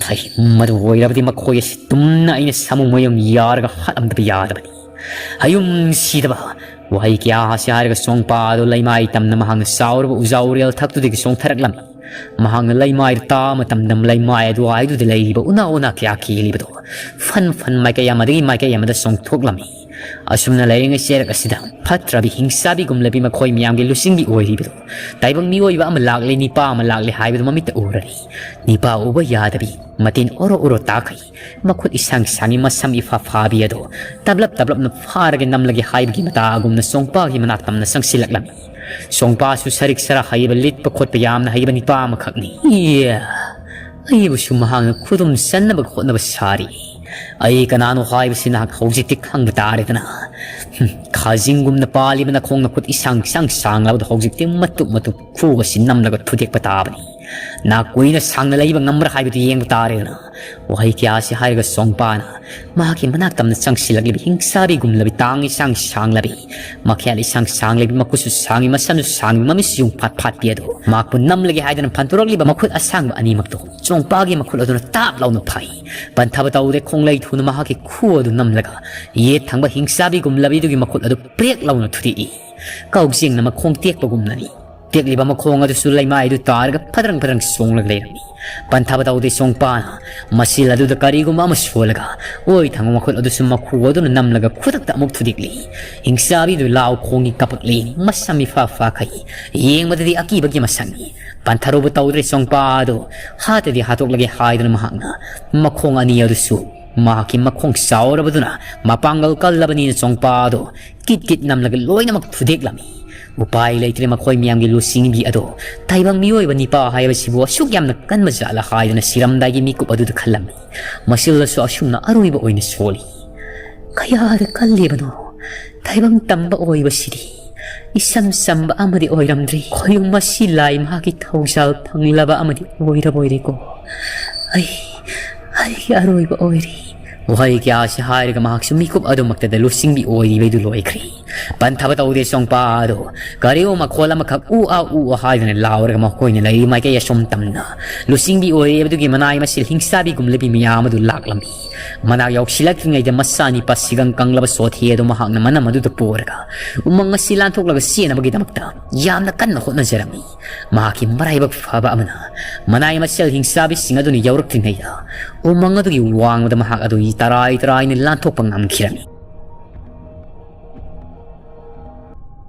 ꯊꯩ ꯃꯗꯨ ꯑꯣꯏꯔꯕꯗꯤ ꯃꯈꯣꯏ ꯑꯁꯤ ꯇꯨꯝꯅ ꯑꯩꯅ ꯁꯥꯃꯨ ꯃꯌꯨꯝ ꯌꯥꯔꯒ ꯍꯥꯠꯂꯝꯗꯕ ꯌꯥꯗꯕꯅꯤ꯫ ꯍꯌꯨꯝ ꯁꯤꯗꯕ ꯋꯥꯍꯩ ꯀꯌꯥ ꯑꯁꯤ ꯍꯥꯏꯔꯒ ꯁꯣꯡꯄꯥ ꯑꯗꯨ ꯂꯩꯃꯥꯏ ꯇꯝꯅ ꯃꯍꯥꯛꯅ ꯆꯥꯎꯔꯕ ꯎꯖꯥ ꯎꯔꯦꯜ ꯊꯛꯇꯨꯗꯒꯤ ꯆꯣꯡꯊꯔꯛꯂꯝꯃꯤ꯫ ꯃꯍꯥꯛꯅ ꯂꯩꯃꯥꯏꯗ ꯇꯥꯕ ꯃꯇꯝꯗ ꯂꯩꯃꯥꯏ ꯑꯗꯨꯋꯥꯏꯗꯨꯗ ꯂꯩꯔꯤꯕ ꯎꯅꯥ ꯎꯅꯥ ꯀꯌꯥ ꯀꯦꯜꯂꯤꯕꯗꯨ ꯐꯟ ꯐꯟ ꯃꯥꯏꯀꯩ ꯑꯃꯗꯒꯤ ꯃꯥꯏꯀꯩ ꯑꯃꯗ ꯆꯣꯡꯊꯣꯛꯂꯝꯃꯤ꯫ ꯑꯁꯨꯝꯅ ꯂꯩꯔꯤꯉꯩ ꯆꯦꯔꯛ ꯑꯁꯤꯗ ꯐꯠꯇ꯭ꯔꯕꯤ ꯍꯤꯡꯁꯥꯕꯤꯒꯨꯝꯂꯕꯤ ꯃꯈꯣꯏ ꯃꯌꯥꯝꯒꯤ ꯂꯨꯆꯤꯡꯕꯤ ꯑꯣꯏꯔꯤꯕꯗꯨ ꯇꯥꯏꯕꯪ ꯃꯤꯑꯣꯏꯕ ꯑꯃ ꯂꯥꯛꯂꯦ, ꯅꯤꯄꯥ ꯑꯃ ꯂꯥꯛꯂꯦ ꯍꯥꯏꯕꯗꯨ ꯃꯃꯤꯠꯇ ꯎꯔꯔꯤ꯫ ꯅꯤꯄꯥ ꯎꯕ ꯌꯥꯗꯕꯤ, ꯃꯇꯤꯟ ꯑꯣꯔꯣ ꯑꯣꯔꯣ ꯇꯥꯈꯩ, ꯃꯈꯨꯠ ꯏꯁꯥꯡ ꯁꯥꯡꯉꯤ, ꯃꯁꯝ ꯏꯐꯥ ꯐꯥꯕꯤ ꯑꯗꯨ ꯇꯞꯂꯞ ꯇꯞꯂꯞꯅ ꯐꯥꯔꯒ ꯅꯝꯂꯒꯦ ꯍꯥꯏꯕꯒꯤ ꯃꯇꯥꯒꯨꯝꯅ ꯁꯣꯡꯄꯥꯒꯤ ꯃꯅꯥꯛ ꯇꯝꯅ ꯆꯪꯁꯤꯜꯂꯛꯂꯝꯃꯤ꯫ ꯆꯣꯡꯄꯥꯁꯨ ꯁꯔꯤꯛ ꯁꯔꯥ ꯍꯩꯕ, ꯂꯤꯠꯄ ꯈꯣꯠꯄ ꯌꯥꯝꯅ ꯍꯩꯕ ꯅꯨꯄꯥ ꯑꯃꯈꯛꯅꯤ꯫ ꯏꯌꯥ, ꯑꯩꯕꯨꯁꯨ ꯃꯍꯥꯛꯅ ꯈꯨꯗꯨꯝ ꯆꯟꯅꯕ ꯍꯣꯠꯅꯕ ꯁꯥꯔꯤ꯫ ꯑꯩ ꯀꯅꯥꯅꯣ ꯍꯥꯏꯕꯁꯤ ꯅꯍꯥꯛ ꯍꯧꯖꯤꯛꯇꯤ ꯈꯪꯕ ꯇꯥꯔꯦꯗꯅ꯫ ꯍꯨꯝ, ꯈꯥꯖꯤꯡꯒꯨꯝꯅ ꯄꯥꯜꯂꯤꯕ ꯅꯈꯣꯡ ꯅꯈꯨꯠ ꯏꯁꯥꯡ ꯏꯁꯥꯡ ꯁꯥꯡꯂꯕꯗ ꯍꯧꯖꯤꯛꯇꯤ ꯃꯇꯨꯞ ꯃꯇꯨꯞ ꯈꯨ ꯑꯁꯤ ꯅꯝꯂꯒ ꯊꯨꯗꯦꯛꯄ ꯇꯥꯕꯅꯤ꯫ ꯅꯥ ꯀꯨꯏꯅ ꯁꯥꯡꯅ ꯂꯩꯕ ꯉꯝꯕ꯭ꯔꯥ ꯍꯥꯏꯕꯗꯨ ꯌꯦꯡꯕ ꯇꯥꯔꯦꯗꯅ꯫ ꯋꯥꯍꯩ ꯀꯌꯥ ꯑꯁꯤ ꯍꯥꯏꯔꯒ ꯆꯣꯡꯄꯥꯅ ꯃꯍꯥꯛꯀꯤ ꯃꯅꯥꯛ ꯇꯝꯅ ꯆꯪꯁꯤꯜꯂꯛꯂꯤꯕ ꯍꯤꯡꯆꯥꯕꯤꯒꯨꯝꯂꯕꯤ, ꯇꯥꯡ ꯏꯁꯥꯡ ꯁꯥꯡꯂꯕꯤ, ꯃꯈ꯭ꯌꯥꯜ ꯏꯁꯥꯡ ꯁꯥꯡꯂꯕꯤ, ꯃꯈꯨꯠꯁꯨ ꯁꯥꯡꯏ, ꯃꯁꯝꯁꯨ ꯁꯥꯡꯏ, ꯃꯃꯤꯠꯁꯨ ꯌꯨꯡ ꯐꯥꯠ ꯐꯥꯠꯄꯤ ꯑꯗꯨ ꯃꯍꯥꯛꯄꯨ ꯅꯝꯂꯒꯦ ꯍꯥꯏꯗꯨꯅ ꯐꯟꯇꯣꯔꯛꯂꯤꯕ ꯃꯈꯨꯠ ꯑꯁꯥꯡꯕ ꯑꯅꯤꯃꯛꯇꯨ ꯆꯣꯡꯄꯥꯒꯤ ꯃꯈꯨꯠ ꯑꯗꯨꯅ ꯇꯥꯞ ꯂꯥꯎꯅ ꯐꯥꯏ꯫ ꯄꯟꯊꯕ ꯇꯧꯗꯦ, ꯈꯣꯡꯂꯩ ꯊꯨꯅ ꯃꯍꯥꯛꯀꯤ ꯈꯨ ꯑꯗꯨ ꯅꯝꯂꯒ ꯌꯦꯠ ꯊꯪꯕ ꯍꯤꯡꯆꯥꯕꯤꯒꯨꯝꯂꯕꯤꯗꯨꯒꯤ ꯃꯈꯨꯠ ꯑꯗꯨ ꯄ꯭ꯔꯦꯛ ꯂꯥꯎꯅ ꯊꯨꯗꯦꯛꯏ꯫ ꯀꯥꯎꯖꯦꯡꯅ ꯃꯈꯣꯡ ꯇꯦꯛꯄꯒꯨꯝꯅꯅꯤ꯫ ꯇꯦꯛꯂꯤꯕ ꯃꯈꯣꯡ ꯑꯗꯨꯁꯨ ꯂꯩꯃꯥꯏꯗꯨ ꯇꯥꯔꯒ ꯐꯗ꯭ꯔꯪ ꯐꯗ꯭ꯔꯪ ꯆꯣꯡꯂꯒ ꯂꯩꯔꯝꯃꯤ꯫ ꯄꯟꯊꯕ ꯇꯧꯗꯦ ꯆꯣꯡꯄꯥꯅ ꯃꯁꯤꯜ ꯑꯗꯨꯗ ꯀꯔꯤꯒꯨꯝꯕ ꯑꯃ ꯁꯣꯜꯂꯒ ꯑꯣꯏ ꯊꯪꯕ ꯃꯈꯨꯠ ꯑꯗꯨꯁꯨ ꯃꯈꯨ ꯑꯗꯨꯅ ꯅꯝꯂꯒ ꯈꯨꯗꯛꯇ ꯑꯃꯨꯛ ꯊꯨꯗꯦꯛꯂꯤ꯫ ꯍꯤꯡꯆꯥꯕꯤꯗꯨ ꯂꯥꯎ ꯈꯣꯡꯏ, ꯀꯄꯛꯂꯤ, ꯃꯁꯝ ꯏꯐꯥ ꯐꯥꯈꯩ꯫ ꯌꯦꯡꯕꯗꯗꯤ ꯑꯀꯤꯕꯒꯤ ꯃꯁꯛꯅꯤ꯫ ꯄꯟꯊꯔꯨꯕ ꯇꯧꯗ꯭ꯔꯦ ꯆꯣꯡꯄꯥ ꯑꯗꯨ ꯍꯥꯠꯇꯗꯤ ꯍꯥꯠꯇꯣꯛꯂꯒꯦ ꯍꯥꯏꯗꯨꯅ ꯃꯍꯥꯛꯅ ꯃꯈꯣꯡ ꯑꯅꯤ ꯑꯗꯨꯁꯨ ꯃꯍꯥꯛꯀꯤ ꯃꯈꯣꯡ ꯆꯥꯎꯔꯕꯗꯨꯅ ꯃꯄꯥꯡꯒꯜ ꯀꯜꯂꯕꯅꯤꯅ ꯆꯣꯡꯄꯥ ꯑꯗꯨ ꯀꯤꯠ ꯀꯤꯠ ꯅꯝꯂꯒ ꯂꯣꯏꯅꯃꯛ ꯊꯨꯗꯦꯛꯂꯝꯃꯤ꯫ ꯎꯄꯥꯏ ꯂꯩꯇ꯭ꯔꯦ ꯃꯈꯣꯏ ꯃꯌꯥꯝꯒꯤ ꯂꯨꯆꯤꯡꯕꯤ ꯑꯗꯣ꯫ ꯇꯥꯏꯕꯪ ꯃꯤꯑꯣꯏꯕ ꯅꯤꯄꯥ ꯍꯥꯏꯕꯁꯤꯕꯨ ꯑꯁꯨꯛ ꯌꯥꯝꯅ ꯀꯟꯕ ꯖꯥꯠꯂ ꯍꯥꯏꯗꯨꯅ ꯁꯤꯔꯝꯗꯥꯏꯒꯤ ꯃꯤꯀꯨꯞ ꯑꯗꯨꯗ ꯈꯜꯂꯝꯃꯤ꯫ ꯃꯁꯤꯜꯗꯁꯨ ꯑꯁꯨꯝꯅ ꯑꯔꯣꯏꯕ ꯑꯣꯏꯅ ꯁꯣꯜꯂꯤ꯫ ꯀꯌꯥꯗ ꯀꯜꯂꯤꯕꯅꯣ ꯇꯥꯏꯕꯪ ꯇꯝꯕ ꯑꯣꯏꯕꯁꯤꯗꯤ꯫ ꯏꯆꯝ ꯆꯝꯕ ꯑꯃꯗꯤ ꯑꯣꯏꯔꯝꯗ꯭ꯔꯤ꯫ ꯈꯣꯌꯨꯝ ꯑꯁꯤ ꯂꯥꯏ ꯃꯍꯥꯛꯀꯤ ꯊꯧꯖꯥꯜ ꯐꯪꯂꯕ ꯑꯃꯗꯤ ꯑꯣꯏꯔꯕꯣꯏꯔꯦꯀꯣ꯫ ꯑꯩ, ꯑꯩꯒꯤ ꯑꯔꯣꯏꯕ ꯑꯣꯏꯔꯦ꯫ ꯋꯥꯍꯩ ꯀꯌꯥ ꯑꯁꯤ ꯍꯥꯏꯔꯒ ꯃꯍꯥꯛꯁꯨ ꯃꯤꯀꯨꯞ ꯑꯗꯨꯃꯛꯇꯗ ꯂꯨꯆꯤꯡꯕꯤ ꯑꯣꯏꯔꯤꯕꯩꯗꯨ ꯂꯣꯏꯈ꯭ꯔꯦ꯫ ꯄꯟꯊꯕ ꯇꯧꯗꯦ ꯆꯣꯡꯄꯥ ꯑꯗꯣ꯫ ꯀꯔꯤꯒꯨꯝ ꯃꯈꯣꯜ ꯑꯃꯈꯛ ꯎ ꯑꯥ ꯎ ꯑꯥ ꯍꯥꯏꯗꯨꯅ ꯂꯥꯎꯔꯒ ꯃꯈꯣꯏꯅ ꯂꯩꯔꯤ ꯃꯥꯏꯀꯩ ꯑꯁꯣꯝ ꯇꯝꯅ ꯂꯨꯆꯤꯡꯕꯤ ꯑꯣꯏꯔꯤꯕꯗꯨꯒꯤ ꯃꯅꯥꯏ ꯃꯁꯤꯜ ꯍꯤꯡꯆꯥꯕꯤꯒꯨꯝꯂꯕꯤ ꯃꯌꯥꯝ ꯑꯗꯨ ꯂꯥꯛꯂꯝꯃꯤ꯫ ꯃꯅꯥꯛ ꯌꯧꯁꯤꯜꯂꯛꯇ꯭ꯔꯤꯉꯩꯗ ꯃꯆꯥ ꯅꯤꯄꯥ ꯁꯤꯒꯪ ꯀꯪꯂꯕ ꯆꯣꯊꯦ ꯑꯗꯨ ꯃꯍꯥꯛꯅ ꯃꯅꯝ ꯑꯗꯨꯗ ꯄꯣꯔꯒ ꯎꯃꯪ ꯑꯁꯤ ꯂꯥꯟꯊꯣꯛꯂꯒ ꯆꯦꯟꯅꯕꯒꯤꯗꯃꯛꯇ ꯌꯥꯝꯅ ꯀꯟꯅ ꯍꯣꯠꯅꯖꯔꯝꯃꯤ꯫ ꯃꯍꯥꯛꯀꯤ ꯃꯔꯥꯏꯕꯛ ꯐꯕ ꯑꯃꯅ ꯃꯅꯥꯏ ꯃꯁꯤꯜ ꯍꯤꯡꯆꯥꯕꯤꯁꯤꯡ ꯑꯗꯨꯅ ꯌꯧꯔꯛꯇ꯭ꯔꯤꯉꯩꯗ ꯎꯃꯪ ꯑꯗꯨꯒꯤ ꯋꯥꯡꯃꯗ ꯃꯍꯥꯛ ꯑꯗꯨ ꯇꯔꯥꯏ ꯇꯔꯥꯏꯅ ꯂꯥꯟꯊꯣꯛꯄ ꯉꯝꯈꯤꯔꯝꯃꯤ꯫